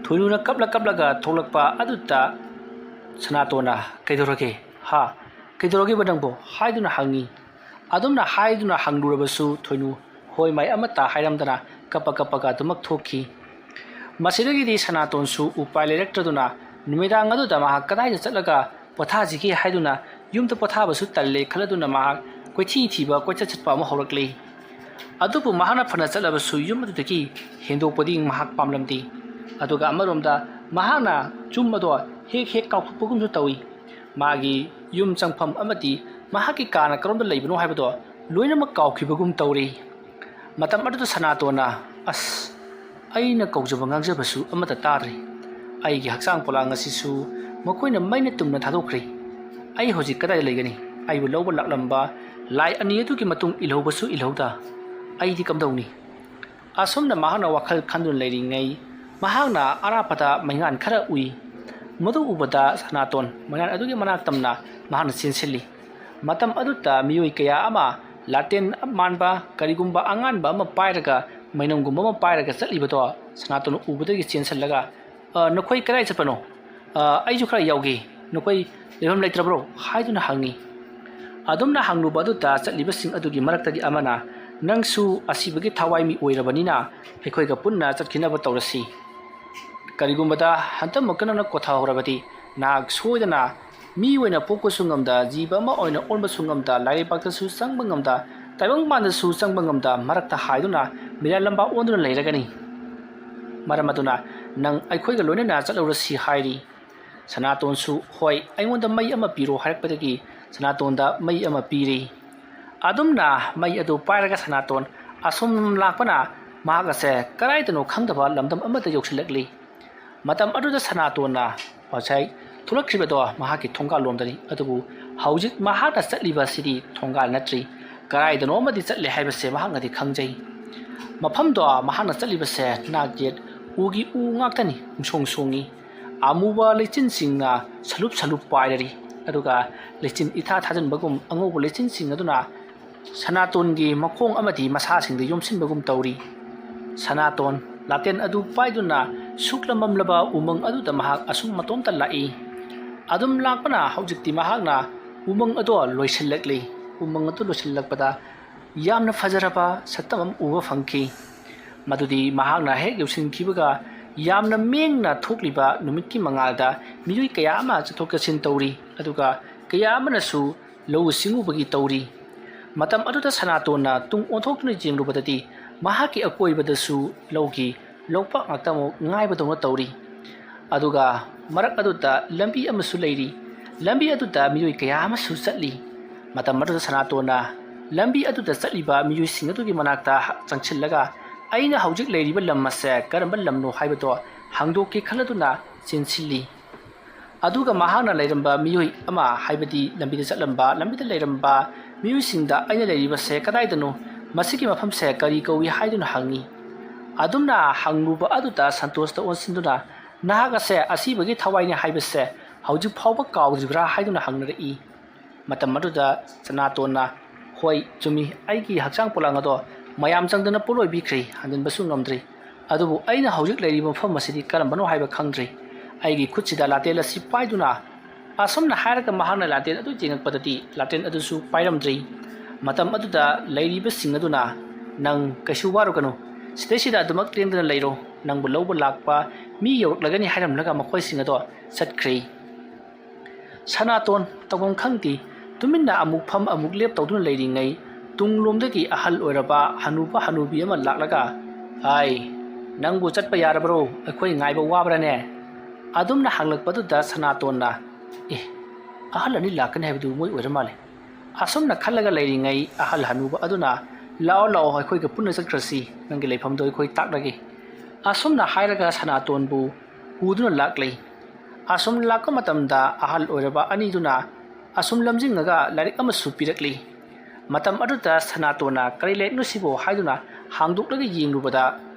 ꯊꯣꯏꯅꯨꯅ ꯀꯞꯂ ꯀꯞꯂꯒ ꯊꯣꯛꯂꯛꯄ ꯑꯗꯨꯗ ꯁꯅꯥꯇꯣꯟꯅ, "ꯀꯩꯗꯧꯔꯒꯦ? ꯍꯥ? ꯀꯩꯗꯧꯔꯒꯦꯕ ꯅꯪꯕꯣ?" ꯍꯥꯏꯗꯨꯅ ꯍꯪꯉꯤ꯫ ꯑꯗꯨꯝꯅ ꯍꯥꯏꯗꯨꯅ ꯍꯪꯂꯨꯔꯕꯁꯨ ꯊꯣꯏꯅꯨ ꯍꯣꯏ ꯃꯥꯏ ꯑꯃꯠꯇ ꯍꯥꯏꯔꯝꯗꯅ ꯀꯞꯄ ꯀꯞꯄꯒ ꯑꯗꯨꯃꯛ ꯊꯣꯛꯈꯤ꯫ ꯃꯁꯤꯗꯒꯤꯗꯤ ꯁꯅꯥꯇꯣꯟꯁꯨ ꯎꯄꯥꯏ ꯂꯩꯔꯛꯇ꯭ꯔꯗꯨꯅ ꯅꯨꯃꯤꯗꯥꯡ ꯑꯗꯨꯗ ꯃꯍꯥꯛ ꯀꯗꯥꯏꯗ ꯆꯠꯂꯒ ꯄꯣꯊꯥꯁꯤꯒꯦ ꯍꯥꯏꯗꯨꯅ ꯌꯨꯝꯗ ꯄꯣꯊꯥꯕꯁꯨ ꯇꯜꯂꯦ ꯈꯜꯂꯗꯨꯅ ꯃꯍꯥꯛ ꯀꯣꯏꯊꯤ ꯊꯤꯕ, ꯀꯣꯏꯆꯠ ꯆꯠꯄ ꯑꯃ ꯍꯧꯔꯛꯂꯤ꯫ ꯑꯗꯨꯕꯨ ꯃꯍꯥꯛꯅ ꯐꯅ ꯆꯠꯂꯕꯁꯨ ꯌꯨꯝ ꯑꯗꯨꯗꯒꯤ ꯍꯦꯟꯗꯣꯛꯄꯗꯤ ꯃꯍꯥꯛ ꯄꯥꯝꯂꯝꯗꯦ꯫ ꯑꯗꯨꯒ ꯑꯃꯔꯣꯝꯗ ꯃꯍꯥꯛꯅ ꯌꯨꯝ ꯑꯗꯣ ꯍꯦꯛ ꯍꯦꯛ ꯀꯥꯎꯊꯣꯛꯄꯒꯨꯝꯁꯨ ꯇꯧꯏ꯫ ꯃꯥꯒꯤ ꯌꯨꯝ ꯆꯪꯐꯝ ꯑꯃꯗꯤ ꯃꯍꯥꯛꯀꯤ ꯀꯥꯅ ꯀꯔꯣꯝꯗ ꯂꯩꯕꯅꯣ ꯍꯥꯏꯕꯗꯣ ꯂꯣꯏꯅꯃꯛ ꯀꯥꯎꯈꯤꯕꯒꯨꯝ ꯇꯧꯔꯤ꯫ ꯃꯇꯝ ꯑꯗꯨꯗ ꯁꯅꯥꯇꯣꯟꯅ, "ꯑꯁ, ꯑꯩꯅ ꯀꯧꯖꯕ ꯉꯥꯡꯖꯕꯁꯨ ꯑꯃꯠꯇ ꯇꯥꯗ꯭ꯔꯦ꯫ ꯑꯩꯒꯤ ꯍꯛꯆꯥꯡ ꯄꯣꯂꯥꯡ ꯑꯁꯤꯁꯨ ꯃꯈꯣꯏꯅ ꯃꯩꯅ ꯇꯨꯝꯅ ꯊꯥꯗꯣꯛꯈ꯭ꯔꯦ꯫ ꯑꯩ ꯍꯧꯖꯤꯛ ꯀꯗꯥꯏꯗ ꯂꯩꯒꯅꯤ? ꯑꯩꯕꯨ ꯂꯧꯕ ꯂꯥꯛꯂꯝꯕ ꯂꯥꯏ ꯑꯅꯤ ꯑꯗꯨꯒꯤ ꯃꯇꯨꯡ ꯏꯜꯍꯧꯕꯁꯨ ꯏꯜꯍꯧꯗ ꯑꯩꯗꯤ ꯀꯝꯗꯧꯅꯤ?" ꯑꯁꯨꯝꯅ ꯃꯍꯥꯛꯅ ꯋꯥꯈꯜ ꯈꯟꯗꯨꯅ ꯂꯩꯔꯤꯉꯩ, ꯃꯍꯥꯛꯅ ꯑꯔꯥꯞꯄꯗ ꯃꯩꯉꯥꯟ ꯈꯔ ꯎꯏ꯫ ꯃꯗꯨ ꯎꯕꯗ ꯁꯅꯥꯇꯣꯟ ꯃꯩꯉꯥꯟ ꯑꯗꯨꯒꯤ ꯃꯅꯥꯛ ꯇꯝꯅ ꯃꯍꯥꯛꯅ ꯆꯦꯟꯁꯤꯜꯂꯤ꯫ ꯃꯇꯝ ꯑꯗꯨꯗ ꯃꯤꯑꯣꯏ ꯀꯌꯥ ꯑꯃ ꯂꯥꯇꯦꯟ ꯃꯥꯟꯕ ꯀꯔꯤꯒꯨꯝꯕ ꯑꯉꯥꯟꯕ ꯑꯃ ꯄꯥꯏꯔꯒ, ꯃꯩꯅꯝꯒꯨꯝꯕ ꯑꯃ ꯄꯥꯏꯔꯒ ꯆꯠꯂꯤꯕꯗꯣ ꯁꯅꯥꯇꯣꯟ ꯎꯕꯗꯒꯤ ꯆꯦꯟꯁꯤꯜꯂꯒ, "ꯑ, ꯅꯈꯣꯏ ꯀꯗꯥꯏ ꯆꯠꯄꯅꯣ? ꯑ, ꯑꯩꯁꯨ ꯈꯔ ꯌꯥꯎꯒꯦ꯫ ꯅꯈꯣꯏ ꯂꯩꯐꯝ ꯂꯩꯇ꯭ꯔꯕ꯭ꯔꯣ?" ꯍꯥꯏꯗꯨꯅ ꯍꯪꯉꯤ꯫ ꯑꯗꯨꯝꯅ ꯍꯪꯂꯨꯕ ꯑꯗꯨꯗ ꯆꯠꯂꯤꯕꯁꯤꯡ ꯑꯗꯨꯒꯤ ꯃꯔꯛꯇꯒꯤ ꯑꯃꯅ, "ꯅꯪꯁꯨ ꯑꯁꯤꯕꯒꯤ ꯊꯋꯥꯏ ꯃꯤ ꯑꯣꯏꯔꯕꯅꯤꯅ ꯑꯩꯈꯣꯏꯒ ꯄꯨꯟꯅ ꯆꯠꯈꯤꯅꯕ ꯇꯧꯔꯁꯤ꯫ ꯀꯔꯤꯒꯨꯝꯕꯗ ꯍꯟꯇꯃꯛꯇ ꯅꯪꯅ ꯀꯣꯊꯍꯧꯔꯕꯗꯤ, ꯅꯍꯥꯛ ꯁꯣꯏꯗꯅ ꯃꯤ ꯑꯣꯏꯅ ꯄꯣꯛꯄꯁꯨ ꯉꯝꯗ, ꯖꯤꯕ ꯑꯃ ꯑꯣꯏꯅ ꯑꯣꯟꯕꯁꯨ ꯉꯝꯗ, ꯂꯥꯏꯔꯩꯕꯥꯛꯇꯁꯨ ꯆꯪꯕ ꯉꯝꯗ, ꯇꯥꯏꯕꯪꯄꯥꯟꯗꯁꯨ ꯆꯪꯕ ꯉꯝꯗ, ꯃꯔꯛꯇ ꯍꯥꯏꯗꯨꯅ ꯃꯤꯔꯥꯠ ꯂꯝꯕꯥ ꯑꯣꯟꯗꯨꯅ ꯂꯩꯔꯒꯅꯤ꯫ ꯃꯔꯝ ꯑꯗꯨꯅ ꯅꯪ ꯑꯩꯈꯣꯏꯒ ꯂꯣꯏꯅꯅ ꯆꯠꯍꯧꯔꯁꯤ ꯍꯥꯏꯔꯤ꯫ ꯁꯅꯥꯇꯣꯟꯁꯨ, "ꯍꯣꯏ, ꯑꯩꯉꯣꯟꯗ ꯃꯩ ꯑꯃ ꯄꯤꯔꯣ" ꯍꯥꯏꯔꯛꯄꯗꯒꯤ ꯁꯅꯥꯇꯣꯟꯗ ꯃꯩ ꯑꯃ ꯄꯤꯔꯤ꯫ ꯑꯗꯨꯝꯅ ꯃꯩ ꯑꯗꯨ ꯄꯥꯏꯔꯒ ꯁꯅꯥꯇꯣꯟ ꯑꯁꯨꯝ ꯂꯥꯛꯄꯅ ꯃꯍꯥꯛ ꯑꯁꯦ ꯀꯗꯥꯏꯗꯅꯣ ꯈꯪꯗꯕ ꯂꯝꯗꯝ ꯑꯃꯗ ꯌꯧꯁꯤꯜꯂꯛꯂꯤ꯫ ꯃꯇꯝ ꯑꯗꯨꯗ ꯁꯅꯥꯇꯣꯟꯅ ꯉꯁꯥꯏ ꯊꯣꯛꯂꯛꯈ꯭ꯔꯤꯕꯗꯣ ꯃꯍꯥꯛꯀꯤ ꯊꯣꯡꯒꯥꯜꯂꯣꯝꯗꯅꯤ꯫ ꯑꯗꯨꯕꯨ ꯍꯧꯖꯤꯛ ꯃꯍꯥꯛꯅ ꯆꯠꯂꯤꯕ ꯑꯁꯤꯗꯤ ꯊꯣꯡꯒꯥꯜ ꯅꯠꯇ꯭ꯔꯤ, ꯀꯗꯥꯏꯗꯅꯣ ꯑꯃꯗꯤ ꯆꯠꯂꯦ ꯍꯥꯏꯕꯁꯦ ꯃꯍꯥꯛꯅꯗꯤ ꯈꯪꯖꯩ꯫ ꯃꯐꯝꯗꯣ ꯃꯍꯥꯛꯅ ꯆꯠꯂꯤꯕꯁꯦ ꯅꯥꯛ ꯌꯦꯠ ꯎꯒꯤ ꯎ ꯉꯥꯛꯇꯅꯤ, ꯄꯨꯡꯁꯣꯡ ꯁꯣꯡꯉꯤ꯫ ꯑꯃꯨꯕ ꯂꯩꯆꯤꯟꯁꯤꯡꯅ ꯁꯂꯨꯞ ꯁꯂꯨꯞ ꯄꯥꯏꯔꯔꯤ, ꯑꯗꯨꯒ ꯂꯩꯆꯤꯟ ꯏꯊꯥ ꯊꯥꯖꯤꯟꯕꯒꯨꯝ ꯑꯉꯧꯕ ꯂꯩꯆꯤꯟꯁꯤꯡ ꯑꯗꯨꯅ ꯁꯅꯥꯇꯣꯟꯒꯤ ꯃꯈꯣꯡ ꯑꯃꯗꯤ ꯃꯁꯥꯁꯤꯡꯗ ꯌꯣꯝꯁꯤꯟꯕꯒꯨꯝ ꯇꯧꯔꯤ꯫ ꯁꯅꯥꯇꯣꯟ ꯂꯥꯇꯦꯟ ꯑꯗꯨ ꯄꯥꯏꯗꯨꯅ ꯁꯨꯛꯂꯝꯃꯝꯂꯕ ꯎꯃꯪ ꯑꯗꯨꯗ ꯃꯍꯥꯛ ꯑꯁꯨꯝ ꯃꯇꯣꯝꯇ ꯂꯥꯛꯏ꯫ ꯑꯗꯨꯝ ꯂꯥꯛꯄꯅ ꯍꯧꯖꯤꯛꯇꯤ ꯃꯍꯥꯛꯅ ꯎꯃꯪ ꯑꯗꯣ ꯂꯣꯏꯁꯤꯜꯂꯛꯂꯤ꯫ ꯎꯃꯪ ꯑꯗꯨ ꯂꯣꯏꯁꯤꯜꯂꯛꯄꯗ ꯌꯥꯝꯅ ꯐꯖꯔꯕ ꯁꯛꯇꯝ ꯑꯃ ꯎꯕ ꯐꯪꯈꯤ꯫ ꯃꯗꯨꯗꯤ ꯃꯍꯥꯛꯅ ꯍꯦꯛ ꯌꯧꯁꯤꯟꯈꯤꯕꯒ ꯌꯥꯝꯅ ꯃꯦꯡꯅ ꯊꯣꯛꯂꯤꯕ ꯅꯨꯃꯤꯠꯀꯤ ꯃꯉꯥꯜꯗ ꯃꯤꯑꯣꯏ ꯀꯌꯥ ꯑꯃ ꯆꯠꯊꯣꯛ ꯆꯠꯁꯤꯟ ꯇꯧꯔꯤ, ꯑꯗꯨꯒ ꯀꯌꯥ ꯑꯃꯅꯁꯨ ꯂꯧꯎ ꯁꯤꯡꯎꯕꯒꯤ ꯇꯧꯔꯤ꯫ ꯃꯇꯝ ꯑꯗꯨꯗ ꯁꯅꯥꯇꯣꯟꯅ ꯇꯨꯡ ꯑꯣꯟꯊꯣꯛꯇꯨꯅ ꯌꯦꯡꯂꯨꯕꯗꯗꯤ ꯃꯍꯥꯛꯀꯤ ꯑꯀꯣꯏꯕꯗꯁꯨ ꯂꯧꯒꯤ ꯂꯣꯛꯄꯥꯛ ꯉꯥꯛꯇꯃꯛ ꯉꯥꯏꯕꯗꯧꯅ ꯇꯧꯔꯤ꯫ ꯑꯗꯨꯒ ꯃꯔꯛ ꯑꯗꯨꯗ ꯂꯝꯕꯤ ꯑꯃꯁꯨ ꯂꯩꯔꯤ꯫ ꯂꯝꯕꯤ ꯑꯗꯨꯗ ꯃꯤꯑꯣꯏ ꯀꯌꯥ ꯑꯃꯁꯨ ꯆꯠꯂꯤ꯫ ꯃꯇꯝ ꯑꯗꯨꯗ ꯁꯅꯥꯇꯣꯟꯅ ꯂꯝꯕꯤ ꯑꯗꯨꯗ ꯆꯠꯂꯤꯕ ꯃꯤꯑꯣꯏꯁꯤꯡ ꯑꯗꯨꯒꯤ ꯃꯅꯥꯛꯇ ꯆꯪꯁꯤꯜꯂꯒ, "ꯑꯩꯅ ꯍꯧꯖꯤꯛ ꯂꯩꯔꯤꯕ ꯂꯝ ꯑꯁꯦ ꯀꯔꯝꯕ ꯂꯝꯅꯣ?" ꯍꯥꯏꯕꯗꯣ ꯍꯪꯗꯣꯛꯀꯦ ꯈꯜꯂꯗꯨꯅ ꯆꯦꯟꯁꯤꯜꯂꯤ꯫ ꯑꯗꯨꯒ ꯃꯍꯥꯛꯅ ꯂꯩꯔꯝꯕ ꯃꯤꯑꯣꯏ ꯑꯃ, ꯍꯥꯏꯕꯗꯤ ꯂꯝꯕꯤꯗ ꯆꯠꯂꯝꯕ, ꯂꯝꯕꯤꯗ ꯂꯩꯔꯝꯕ ꯃꯤꯑꯣꯏꯁꯤꯡꯗ, "ꯑꯩꯅ ꯂꯩꯔꯤꯕꯁꯦ ꯀꯗꯥꯏꯗꯅꯣ? ꯃꯁꯤꯒꯤ ꯃꯐꯝꯁꯦ ꯀꯔꯤ ꯀꯧꯏ?" ꯍꯥꯏꯗꯨꯅ ꯍꯪꯉꯤ꯫ ꯑꯗꯨꯝꯅ ꯍꯪꯂꯨꯕ ꯑꯗꯨꯗ ꯁꯟꯇꯣꯁꯇ ꯑꯣꯟꯁꯤꯟꯗꯨꯅ, "ꯅꯍꯥꯛ ꯑꯁꯦ ꯑꯁꯤꯕꯒꯤ ꯊꯋꯥꯏꯅꯤ ꯍꯥꯏꯕꯁꯦ ꯍꯧꯖꯤꯛ ꯐꯥꯎꯕ ꯀꯥꯎꯗ꯭ꯔꯤꯕ꯭ꯔꯥ?" ꯍꯥꯏꯗꯨꯅ ꯍꯪꯅꯔꯛꯏ꯫ ꯃꯇꯝ ꯑꯗꯨꯗ ꯁꯅꯥꯇꯣꯟꯅ, "ꯍꯣꯏ, ꯆꯨꯝꯃꯤ, ꯑꯩꯒꯤ ꯍꯛꯆꯥꯡ ꯄꯣꯂꯥꯡ ꯑꯗꯣ ꯃꯌꯥꯝ ꯆꯪꯗꯅ ꯄꯣꯠꯂꯣꯏꯕꯤꯈ꯭ꯔꯦ, ꯍꯟꯖꯤꯟꯕꯁꯨ ꯉꯝꯗ꯭ꯔꯤ꯫ ꯑꯗꯨꯕꯨ ꯑꯩꯅ ꯍꯧꯖꯤꯛ ꯂꯩꯔꯤꯕ ꯃꯐꯝ ꯑꯁꯤꯗꯤ ꯀꯔꯝꯕꯅꯣ ꯍꯥꯏꯕ ꯈꯪꯗ꯭ꯔꯤ꯫ ꯑꯩꯒꯤ ꯈꯨꯠꯁꯤꯗ ꯂꯥꯇꯦꯜ ꯑꯁꯤ ꯄꯥꯏꯗꯨꯅ," ꯑꯁꯨꯝꯅ ꯍꯥꯏꯔꯒ ꯃꯍꯥꯛꯅ ꯂꯥꯇꯦꯜ ꯑꯗꯨ ꯌꯦꯡꯉꯛꯄꯗꯗꯤ ꯂꯥꯇꯦꯜ ꯑꯗꯨꯁꯨ ꯄꯥꯏꯔꯝꯗ꯭ꯔꯤ꯫ ꯃꯇꯝ ꯑꯗꯨꯗ ꯂꯩꯔꯤꯕꯁꯤꯡ ꯑꯗꯨꯅ, "ꯅꯪ ꯀꯩꯁꯨ ꯋꯥꯔꯨꯒꯅꯨ, ꯁꯤꯗꯩꯁꯤꯗ ꯑꯗꯨꯃꯛ ꯂꯦꯡꯗꯅ ꯂꯩꯔꯣ, ꯅꯪꯕꯨ ꯂꯧꯕ ꯂꯥꯛꯄ ꯃꯤ ꯌꯧꯔꯛꯂꯒꯅꯤ ꯍꯥꯏꯔꯝꯂꯒ ꯃꯈꯣꯏꯁꯤꯡ ꯑꯗꯣ ꯆꯠꯈ꯭ꯔꯦ꯫ ꯁꯅꯥꯇꯣꯟ ꯇꯧꯐꯝ ꯈꯪꯗꯦ꯫ ꯇꯨꯃꯤꯟꯅ ꯑꯃꯨꯛ ꯐꯝ ꯑꯃꯨꯛ ꯂꯦꯞ ꯇꯧꯗꯨꯅ ꯂꯩꯔꯤꯉꯩ, ꯇꯨꯡꯂꯣꯝꯗꯒꯤ ꯑꯍꯜ ꯑꯣꯏꯔꯕ ꯍꯅꯨꯕ ꯍꯅꯨꯕꯤ ꯑꯃ ꯂꯥꯛꯂꯒ, "ꯍꯥꯏ, ꯅꯪꯕꯨ ꯆꯠꯄ ꯌꯥꯔꯕ꯭ꯔꯣ? ꯑꯩꯈꯣꯏ ꯉꯥꯏꯕ ꯋꯥꯕ꯭ꯔꯥꯅꯦ?" ꯑꯗꯨꯝꯅ ꯍꯪꯂꯛꯄꯗꯨꯗ ꯁꯅꯥꯇꯣꯟꯅ, "ꯑꯦ, ꯑꯍꯜ ꯑꯅꯤ ꯂꯥꯛꯀꯅꯤ ꯍꯥꯏꯕꯗꯨ ꯃꯣꯏ ꯑꯣꯏꯔ ꯃꯥꯜꯂꯦ"꯫ ꯑꯁꯨꯝꯅ ꯈꯜꯂꯒ ꯂꯩꯔꯤꯉꯩ, ꯑꯍꯜ ꯍꯅꯨꯕ ꯑꯗꯨꯅ, "ꯂꯥꯛꯑꯣ, ꯂꯥꯛꯑꯣ, ꯑꯩꯈꯣꯏꯒ ꯄꯨꯟꯅ ꯆꯠꯈ꯭ꯔꯁꯤ, ꯅꯪꯒꯤ ꯂꯩꯐꯝꯗꯣ ꯑꯩꯈꯣꯏ ꯇꯥꯛꯂꯒꯦ"꯫ ꯑꯁꯨꯝꯅ ꯍꯥꯏꯔꯒ ꯁꯅꯥꯇꯣꯟꯕꯨ ꯄꯨꯗꯨꯅ ꯂꯥꯛꯂꯤ꯫ ꯑꯁꯨꯝ ꯂꯥꯛꯄ ꯃꯇꯝꯗ ꯑꯍꯜ ꯑꯣꯏꯔꯕ ꯑꯅꯤꯗꯨꯅ ꯑꯁꯨꯝ ꯂꯝꯖꯤꯡꯉꯒ ꯂꯥꯏꯔꯤꯛ ꯑꯃꯁꯨ ꯄꯤꯔꯛꯂꯤ꯫ ꯃꯇꯝ ꯑꯗꯨꯗ ꯁꯅꯥꯇꯣꯟꯅ, "ꯀꯔꯤ ꯂꯥꯏꯔꯤꯛꯅꯣ ꯁꯤꯕꯣ?" ꯍꯥꯏꯗꯨꯅ ꯍꯥꯡꯗꯣꯛꯂꯒ ꯌꯦꯡꯂꯨꯕꯗ,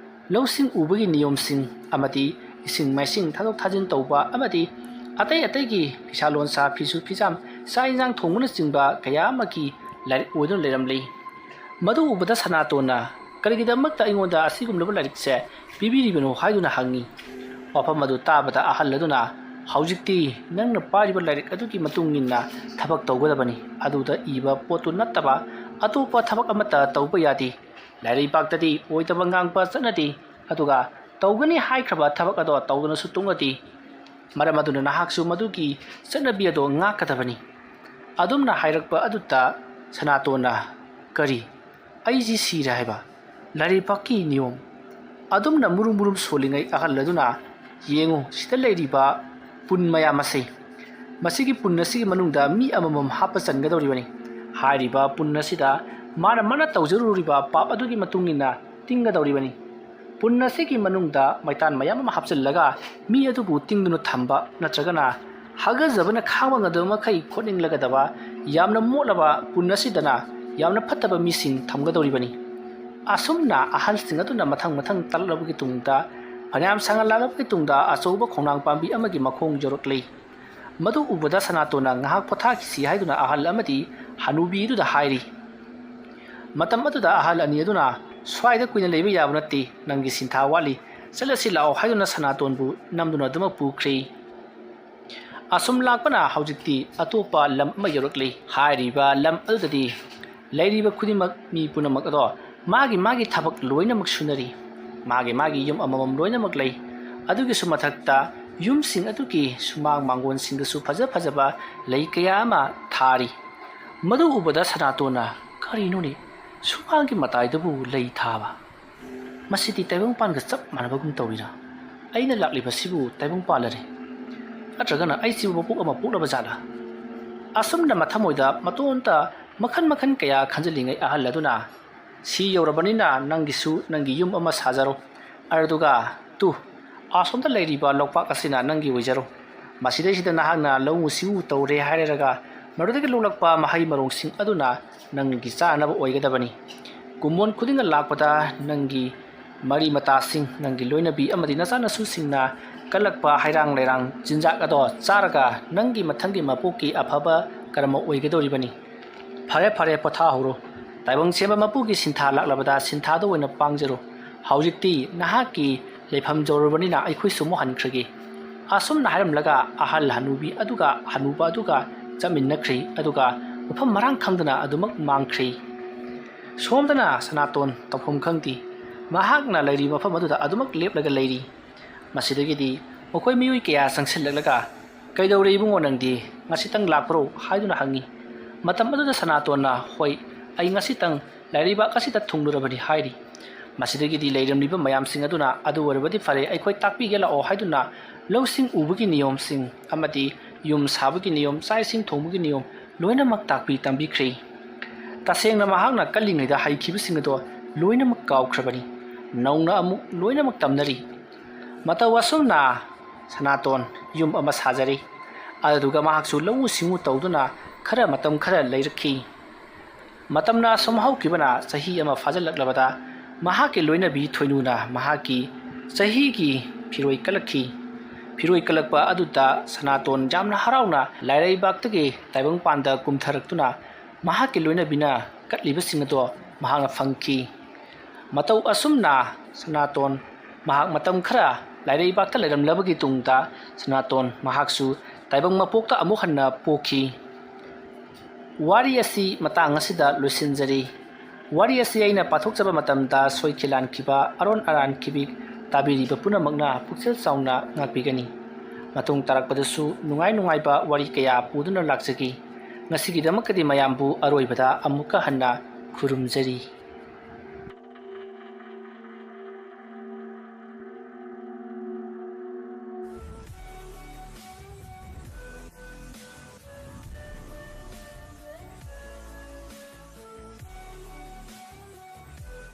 ꯂꯧꯁꯤꯡ ꯎꯕꯒꯤ ꯅꯤꯌꯣꯝꯁꯤꯡ ꯑꯃꯗꯤ ꯏꯁꯤꯡ ꯃꯥꯏꯁꯤꯡ ꯊꯥꯗꯣꯛ ꯊꯥꯖꯤꯟ ꯇꯧꯕ ꯑꯃꯗꯤ ꯑꯇꯩ ꯑꯇꯩꯒꯤ ꯐꯤꯁꯥ ꯂꯣꯟꯁꯥ, ꯐꯤꯁꯨ ꯐꯤꯖꯥꯝ, ꯆꯥꯛ ꯏꯟꯁꯥꯡ ꯊꯣꯡꯕꯅꯆꯤꯡꯕ ꯀꯌꯥ ꯑꯃꯒꯤ ꯂꯥꯏꯔꯤꯛ ꯑꯣꯏꯗꯨꯅ ꯂꯩꯔꯝꯂꯤ꯫ ꯃꯗꯨ ꯎꯕꯗ ꯁꯅꯥꯇꯣꯟꯅ, "ꯀꯔꯤꯒꯤꯗꯃꯛꯇ ꯑꯩꯉꯣꯟꯗ ꯑꯁꯤꯒꯨꯝꯂꯕ ꯂꯥꯏꯔꯤꯛꯁꯦ ꯄꯤꯕꯤꯔꯤꯕꯅꯣ?" ꯍꯥꯏꯗꯨꯅ ꯍꯪꯉꯤ꯫ ꯋꯥꯐꯝ ꯑꯗꯨ ꯇꯥꯕꯗ ꯑꯍꯜ ꯑꯗꯨꯅ, "ꯍꯧꯖꯤꯛꯇꯤ ꯅꯪꯅ ꯄꯥꯏꯔꯤꯕ ꯂꯥꯏꯔꯤꯛ ꯑꯗꯨꯒꯤ ꯃꯇꯨꯡ ꯏꯟꯅ ꯊꯕꯛ ꯇꯧꯒꯗꯕꯅꯤ꯫ ꯑꯗꯨꯗ ꯏꯕ ꯄꯣꯠꯇꯨ ꯅꯠꯇꯕ ꯑꯇꯣꯞꯄ ꯊꯕꯛ ꯑꯃꯠꯇ ꯇꯧꯕ ꯌꯥꯗꯦ꯫ ꯂꯥꯏꯔꯩꯕꯥꯛꯇꯗꯤ ꯑꯣꯏꯗꯕ ꯉꯥꯡꯕ ꯆꯠꯅꯗꯦ꯫ ꯑꯗꯨꯒ ꯇꯧꯒꯅꯤ ꯍꯥꯏꯈ꯭ꯔꯕ ꯊꯕꯛ ꯑꯗꯣ ꯇꯧꯗꯨꯅꯁꯨ ꯇꯣꯛꯅꯗꯦ꯫ ꯃꯔꯝ ꯑꯗꯨꯅ ꯅꯍꯥꯛꯁꯨ ꯃꯗꯨꯒꯤ ꯆꯠꯅꯕꯤ ꯑꯗꯣ ꯉꯥꯛꯀꯗꯕꯅꯤ"꯫ ꯑꯗꯨꯝꯅ ꯍꯥꯏꯔꯛꯄ ꯑꯗꯨꯗ ꯁꯅꯥꯇꯣꯟꯅ, "ꯀꯔꯤ? ꯑꯩꯁꯤ ꯁꯤꯔꯦ ꯍꯥꯏꯕ? ꯂꯥꯏꯔꯩꯕꯥꯛꯀꯤ ꯅꯤꯌꯣꯝ?" ꯑꯗꯨꯝꯅ ꯃꯨꯔꯨꯝ ꯃꯨꯔꯨꯝ ꯁꯣꯜꯂꯤꯉꯩ ꯑꯍꯜ ꯑꯗꯨꯅ, "ꯌꯦꯡꯉꯨ, ꯁꯤꯗ ꯂꯩꯔꯤꯕ ꯄꯨꯟ ꯃꯌꯥꯝ ꯑꯁꯤ, ꯃꯁꯤꯒꯤ ꯄꯨꯟ ꯑꯁꯤꯒꯤ ꯃꯅꯨꯡꯗ ꯃꯤ ꯑꯃꯃꯝ ꯍꯥꯞꯄ ꯆꯟꯒꯗꯧꯔꯤꯕꯅꯤ꯫ ꯍꯥꯏꯔꯤꯕ ꯄꯨꯟ ꯑꯁꯤꯗ ꯃꯥꯅ ꯃꯥꯅ ꯇꯧꯖꯔꯨꯔꯤꯕ ꯄꯥꯞ ꯑꯗꯨꯒꯤ ꯃꯇꯨꯡ ꯏꯟꯅ ꯇꯤꯡꯒꯗꯧꯔꯤꯕꯅꯤ꯫ ꯄꯨꯟ ꯑꯁꯤꯒꯤ ꯃꯅꯨꯡꯗ ꯃꯩꯇꯥꯟ ꯃꯌꯥꯝ ꯑꯃ ꯍꯥꯞꯆꯤꯜꯂꯒ ꯃꯤ ꯑꯗꯨꯕꯨ ꯇꯤꯡꯗꯨꯅ ꯊꯝꯕ ꯅꯠꯇ꯭ꯔꯒꯅ ꯍꯥꯒꯠꯖꯕꯅ ꯈꯥꯡꯕ ꯉꯝꯗꯕ ꯃꯈꯩ ꯈꯣꯠꯅꯤꯡꯂꯒꯗꯕ ꯌꯥꯝꯅ ꯃꯣꯠꯂꯕ ꯄꯨꯟ ꯑꯁꯤꯗꯅ ꯌꯥꯝꯅ ꯐꯠꯇꯕ ꯃꯤꯁꯤꯡ ꯊꯝꯒꯗꯧꯔꯤꯕꯅꯤ"꯫ ꯑꯁꯨꯝꯅ ꯑꯍꯜꯁꯤꯡ ꯑꯗꯨꯅ ꯃꯊꯪ ꯃꯊꯪ ꯇꯥꯛꯂꯛꯂꯕꯒꯤ ꯇꯨꯡꯗ, ꯐꯅꯌꯥꯝ ꯁꯥꯡꯍꯜꯂꯛꯂꯕꯒꯤ ꯇꯨꯡꯗ ꯑꯆꯧꯕ ꯈꯣꯡꯅꯥꯡ ꯄꯥꯝꯕꯤ ꯑꯃꯒꯤ ꯃꯈꯣꯡ ꯌꯧꯔꯛꯂꯤ꯫ ꯃꯗꯨ ꯎꯕꯗ ꯁꯅꯥꯇꯣꯟꯅ, "ꯉꯥꯏꯍꯥꯛ ꯄꯣꯊꯥꯈꯤꯁꯤ" ꯍꯥꯏꯗꯨꯅ ꯑꯍꯜ ꯑꯃꯗꯤ ꯍꯅꯨꯕꯤꯗꯨꯗ ꯍꯥꯏꯔꯤ꯫ ꯃꯇꯝ ꯑꯗꯨꯗ ꯑꯍꯜ ꯑꯅꯤ ꯑꯗꯨꯅ, "ꯁ꯭ꯋꯥꯏꯗ ꯀꯨꯏꯅ ꯂꯩꯕ ꯌꯥꯕ ꯅꯠꯇꯦ, ꯅꯪꯒꯤ ꯁꯤꯟꯊꯥ ꯋꯥꯠꯂꯤ, ꯆꯠꯂꯁꯤ ꯂꯥꯛꯑꯣ" ꯍꯥꯏꯗꯨꯅ ꯁꯅꯥꯇꯣꯟꯕꯨ ꯅꯝꯗꯨꯅ ꯑꯗꯨꯃꯛ ꯄꯨꯈ꯭ꯔꯦ꯫ ꯑꯁꯨꯝ ꯂꯥꯛꯄꯅ ꯍꯧꯖꯤꯛꯇꯤ ꯑꯇꯣꯞꯄ ꯂꯝ ꯑꯃ ꯌꯧꯔꯛꯂꯤ꯫ ꯍꯥꯏꯔꯤꯕ ꯂꯝ ꯑꯗꯨꯗꯗꯤ ꯂꯩꯔꯤꯕ ꯈꯨꯗꯤꯡꯃꯛ, ꯃꯤ ꯄꯨꯝꯅꯃꯛ ꯑꯗꯣ ꯃꯥꯒꯤ ꯃꯥꯒꯤ ꯊꯕꯛ ꯂꯣꯏꯅꯃꯛ ꯁꯨꯅꯔꯤ꯫ ꯃꯥꯒꯤ ꯃꯥꯒꯤ ꯌꯨꯝ ꯑꯃꯃꯝ ꯂꯣꯏꯅꯃꯛ ꯂꯩ꯫ ꯑꯗꯨꯒꯤꯁꯨ ꯃꯊꯛꯇ ꯌꯨꯝꯁꯤꯡ ꯑꯗꯨꯒꯤ ꯁꯨꯃꯥꯡ ꯃꯥꯡꯒꯣꯟꯁꯤꯡꯗꯁꯨ ꯐꯖ ꯐꯖꯕ ꯂꯩ ꯀꯌꯥ ꯑꯃ ꯊꯥꯔꯤ꯫ ꯃꯗꯨ ꯎꯕꯗ ꯁꯅꯥꯇꯣꯟꯅ, "ꯀꯔꯤꯅꯣꯅꯦ, ꯁꯨꯃꯥꯡꯒꯤ ꯃꯇꯥꯏꯗꯕꯨ ꯂꯩ ꯊꯥꯕ? ꯃꯁꯤꯗꯤ ꯇꯥꯏꯕꯪꯄꯥꯟꯒ ꯆꯞ ꯃꯥꯟꯅꯕꯒꯨꯝ ꯇꯧꯏꯅ꯫ ꯑꯩꯅ ꯂꯥꯛꯂꯤꯕꯁꯤꯕꯨ ꯇꯥꯏꯕꯪꯄꯥꯜꯂꯔꯦ? ꯅꯠꯇ꯭ꯔꯒꯅ ꯑꯩꯁꯤꯕꯨ ꯃꯄꯣꯛ ꯑꯃ ꯄꯣꯛꯂꯕ ꯖꯥꯠꯂ?" ꯑꯁꯨꯝꯅ ꯃꯊꯃꯣꯏꯗ ꯃꯇꯣꯟꯇ ꯃꯈꯟ ꯃꯈꯟ ꯀꯌꯥ ꯈꯟꯖꯤꯜꯂꯤꯉꯩ ꯑꯍꯜ ꯑꯗꯨꯅ, "ꯁꯤ ꯌꯧꯔꯕꯅꯤꯅ ꯅꯪꯒꯤꯁꯨ ꯅꯪꯒꯤ ꯌꯨꯝ ꯑꯃ ꯁꯥꯖꯔꯣ꯫ ꯑꯗꯨꯒ ꯇꯨ, ꯑꯁꯣꯝꯗ ꯂꯩꯔꯤꯕ ꯂꯣꯛꯄꯥꯛ ꯑꯁꯤꯅ ꯅꯪꯒꯤ ꯑꯣꯏꯖꯔꯣ꯫ ꯃꯁꯤꯗꯩꯁꯤꯗ ꯅꯍꯥꯛꯅ ꯂꯧꯎ ꯁꯤꯡꯎ ꯇꯧꯔꯦ ꯍꯥꯏꯔꯒ ꯃꯗꯨꯗꯒꯤ ꯂꯣꯛꯂꯛꯄ ꯃꯍꯩ ꯃꯔꯣꯡꯁꯤꯡ ꯑꯗꯨꯅ ꯅꯪꯒꯤ ꯆꯥꯅꯕ ꯑꯣꯏꯒꯗꯕꯅꯤ꯫ ꯀꯨꯝꯑꯣꯟ ꯈꯨꯗꯤꯡꯅ ꯂꯥꯛꯄꯗ ꯅꯪꯒꯤ ꯃꯔꯤ ꯃꯇꯥꯁꯤꯡ, ꯅꯪꯒꯤ ꯂꯣꯏꯅꯕꯤ ꯑꯃꯗꯤ ꯅꯆꯥꯅꯁꯨꯁꯤꯡꯅ ꯀꯜꯂꯛꯄ ꯍꯩꯔꯥꯡ ꯂꯩꯔꯥꯡ ꯆꯤꯟꯖꯥꯛ ꯑꯗꯣ ꯆꯥꯔꯒ ꯅꯪꯒꯤ ꯃꯊꯪꯒꯤ ꯃꯄꯣꯛꯀꯤ ꯑꯐꯕ ꯀꯔꯃ ꯑꯣꯏꯒꯗꯧꯔꯤꯕꯅꯤ꯫ ꯐꯔꯦ, ꯐꯔꯦ, ꯄꯣꯊꯥꯍꯧꯔꯣ꯫ ꯇꯥꯏꯕꯪ ꯁꯦꯝꯕ ꯃꯄꯨꯒꯤ ꯁꯤꯟꯊꯥ ꯂꯥꯛꯂꯕꯗ ꯁꯤꯟꯊꯥꯗ ꯑꯣꯏꯅ ꯄꯥꯡꯖꯔꯣ꯫ ꯍꯧꯖꯤꯛꯇꯤ ꯅꯍꯥꯛꯀꯤ ꯂꯩꯐꯝ ꯌꯧꯔꯕꯅꯤꯅ ꯑꯩꯈꯣꯏꯁꯨ ꯑꯃꯨꯛ ꯍꯟꯈ꯭ꯔꯒꯦ꯫" ꯑꯁꯨꯝꯅ ꯍꯥꯏꯔꯝꯂꯒ ꯑꯍꯜ ꯍꯅꯨꯕꯤ ꯑꯗꯨꯒ ꯍꯅꯨꯕ ꯑꯗꯨꯒ ꯆꯠꯃꯤꯟꯅꯈ꯭ꯔꯤ꯫ ꯑꯗꯨꯒ ꯃꯐꯝ ꯃꯔꯥꯡ ꯈꯪꯗꯅ ꯑꯗꯨꯃꯛ ꯃꯥꯡꯈ꯭ꯔꯤ꯫ ꯁꯣꯝꯗꯅ ꯁꯅꯥꯇꯣꯟ ꯇꯧꯐꯝ ꯈꯪꯗꯦ꯫ ꯃꯍꯥꯛꯅ ꯂꯩꯔꯤꯕ ꯃꯐꯝ ꯑꯗꯨꯗ ꯑꯗꯨꯃꯛ ꯂꯦꯞꯂꯒ ꯂꯩꯔꯤ꯫ ꯃꯁꯤꯗꯒꯤꯗꯤ ꯃꯈꯣꯏ ꯃꯤꯑꯣꯏ ꯀꯌꯥ ꯆꯪꯁꯤꯜꯂꯛꯂꯒ, "ꯀꯩꯗꯧꯔꯦ ꯏꯕꯨꯡꯉꯣ, ꯅꯪꯗꯤ ꯉꯁꯤꯇꯪ ꯂꯥꯛꯄ꯭ꯔꯣ?" ꯍꯥꯏꯗꯨꯅ ꯍꯪꯉꯤ꯫ ꯃꯇꯝ ꯑꯗꯨꯗ ꯁꯅꯥꯇꯣꯟꯅ, "ꯍꯣꯏ, ꯑꯩ ꯉꯁꯤꯇꯪ ꯂꯥꯏꯔꯩꯕꯥꯛ ꯑꯁꯤꯗ ꯊꯨꯡꯂꯨꯔꯕꯅꯤ" ꯍꯥꯏꯔꯤ꯫ ꯃꯁꯤꯗꯒꯤꯗꯤ ꯂꯩꯔꯝꯂꯤꯕ ꯃꯌꯥꯝꯁꯤꯡ ꯑꯗꯨꯅ, "ꯑꯗꯨ ꯑꯣꯏꯔꯕꯗꯤ ꯐꯔꯦ, ꯑꯩꯈꯣꯏ ꯇꯥꯛꯄꯤꯒꯦ ꯂꯥꯛꯑꯣ" ꯍꯥꯏꯗꯨꯅ ꯂꯧꯁꯤꯡ ꯎꯕꯒꯤ ꯅꯤꯌꯣꯝꯁꯤꯡ ꯑꯃꯗꯤ ꯌꯨꯝ ꯁꯥꯕꯒꯤ ꯅꯤꯌꯣꯝ, ꯆꯥꯛ ꯏꯁꯤꯡ ꯊꯣꯡꯕꯒꯤ ꯅꯤꯌꯣꯝ ꯂꯣꯏꯅꯃꯛ ꯇꯥꯛꯄꯤ ꯇꯝꯕꯤꯈ꯭ꯔꯦ꯫ ꯇꯁꯦꯡꯅ ꯃꯍꯥꯛꯅ ꯀꯜꯂꯤꯉꯩꯗ ꯍꯩꯈꯤꯕꯁꯤꯡ ꯑꯗꯣ ꯂꯣꯏꯅꯃꯛ ꯀꯥꯎꯈ꯭ꯔꯕꯅꯤ꯫ ꯅꯧꯅ ꯑꯃꯨꯛ ꯂꯣꯏꯅꯃꯛ ꯇꯝꯅꯔꯤ꯫ ꯃꯇꯧ ꯑꯁꯨꯝꯅ ꯁꯅꯥꯇꯣꯟ ꯌꯨꯝ ꯑꯃ ꯁꯥꯖꯔꯤ꯫ ꯑꯗꯨꯒ ꯃꯍꯥꯛꯁꯨ ꯂꯧꯎ ꯁꯤꯡꯎ ꯇꯧꯗꯨꯅ ꯈꯔ ꯃꯇꯝ ꯈꯔ ꯂꯩꯔꯛꯈꯤ꯫ ꯃꯇꯝꯅ ꯑꯁꯨꯝ ꯍꯧꯈꯤꯕꯅ ꯆꯍꯤ ꯑꯃ ꯐꯥꯖꯤꯜꯂꯛꯂꯕꯗ ꯃꯍꯥꯛꯀꯤ ꯂꯣꯏꯅꯕꯤ ꯊꯣꯏꯅꯨꯅ ꯃꯍꯥꯛꯀꯤ ꯆꯍꯤꯒꯤ ꯐꯤꯔꯣꯏ ꯀꯠꯂꯛꯈꯤ꯫ ꯐꯤꯔꯣꯏ ꯀꯠꯂꯛꯄ ꯑꯗꯨꯗ ꯁꯅꯥꯇꯣꯟ ꯌꯥꯝꯅ ꯍꯔꯥꯎꯅ ꯂꯥꯏꯔꯩꯕꯥꯛꯇꯒꯤ ꯇꯥꯏꯕꯪꯄꯥꯟꯗ ꯀꯨꯝꯊꯔꯛꯇꯨꯅ ꯃꯍꯥꯛꯀꯤ ꯂꯣꯏꯅꯕꯤꯅ ꯀꯠꯂꯤꯕꯁꯤꯡ ꯑꯗꯣ ꯃꯍꯥꯛꯅ ꯐꯪꯈꯤ꯫ ꯃꯇꯧ ꯑꯁꯨꯝꯅ ꯁꯅꯥꯇꯣꯟ ꯃꯍꯥꯛ ꯃꯇꯝ ꯈꯔ ꯂꯥꯏꯔꯩꯕꯥꯛꯇ ꯂꯩꯔꯝꯂꯕꯒꯤ ꯇꯨꯡꯗ ꯁꯅꯥꯇꯣꯟ ꯃꯍꯥꯛꯁꯨ ꯇꯥꯏꯕꯪ ꯃꯄꯣꯛꯇ ꯑꯃꯨꯛ ꯍꯟꯅ ꯄꯣꯛꯈꯤ꯫ ꯋꯥꯔꯤ ꯑꯁꯤ ꯃꯇꯥꯡ ꯑꯁꯤꯗ ꯂꯣꯏꯁꯤꯟꯖꯔꯤ꯫ ꯋꯥꯔꯤ ꯑꯁꯤ ꯑꯩꯅ ꯄꯥꯊꯣꯛꯆꯕ ꯃꯇꯝꯗ ꯁꯣꯏꯈꯤ ꯂꯥꯟꯈꯤꯕ, ꯑꯔꯣꯟ ꯑꯔꯥꯟ ꯈꯤꯕꯤꯛ ꯇꯥꯕꯤꯔꯤꯕ ꯄꯨꯝꯅꯃꯛꯅ ꯄꯨꯛꯆꯦꯜ ꯆꯥꯎꯅ ꯉꯥꯛꯄꯤꯒꯅꯤ꯫ ꯃꯇꯨꯡ ꯇꯥꯔꯛꯄꯗꯁꯨ ꯅꯨꯡꯉꯥꯏ ꯅꯨꯡꯉꯥꯏꯕ ꯋꯥꯔꯤ ꯀꯌꯥ ꯄꯨꯗꯨꯅ ꯂꯥꯛꯆꯒꯦ꯫ ꯉꯁꯤꯒꯤꯗꯃꯛꯇꯗꯤ ꯃꯌꯥꯝꯕꯨ ꯑꯔꯣꯏꯕꯗ ꯑꯃꯨꯛꯀ ꯍꯟꯅ ꯈꯨꯔꯨꯝꯖꯔꯤ꯫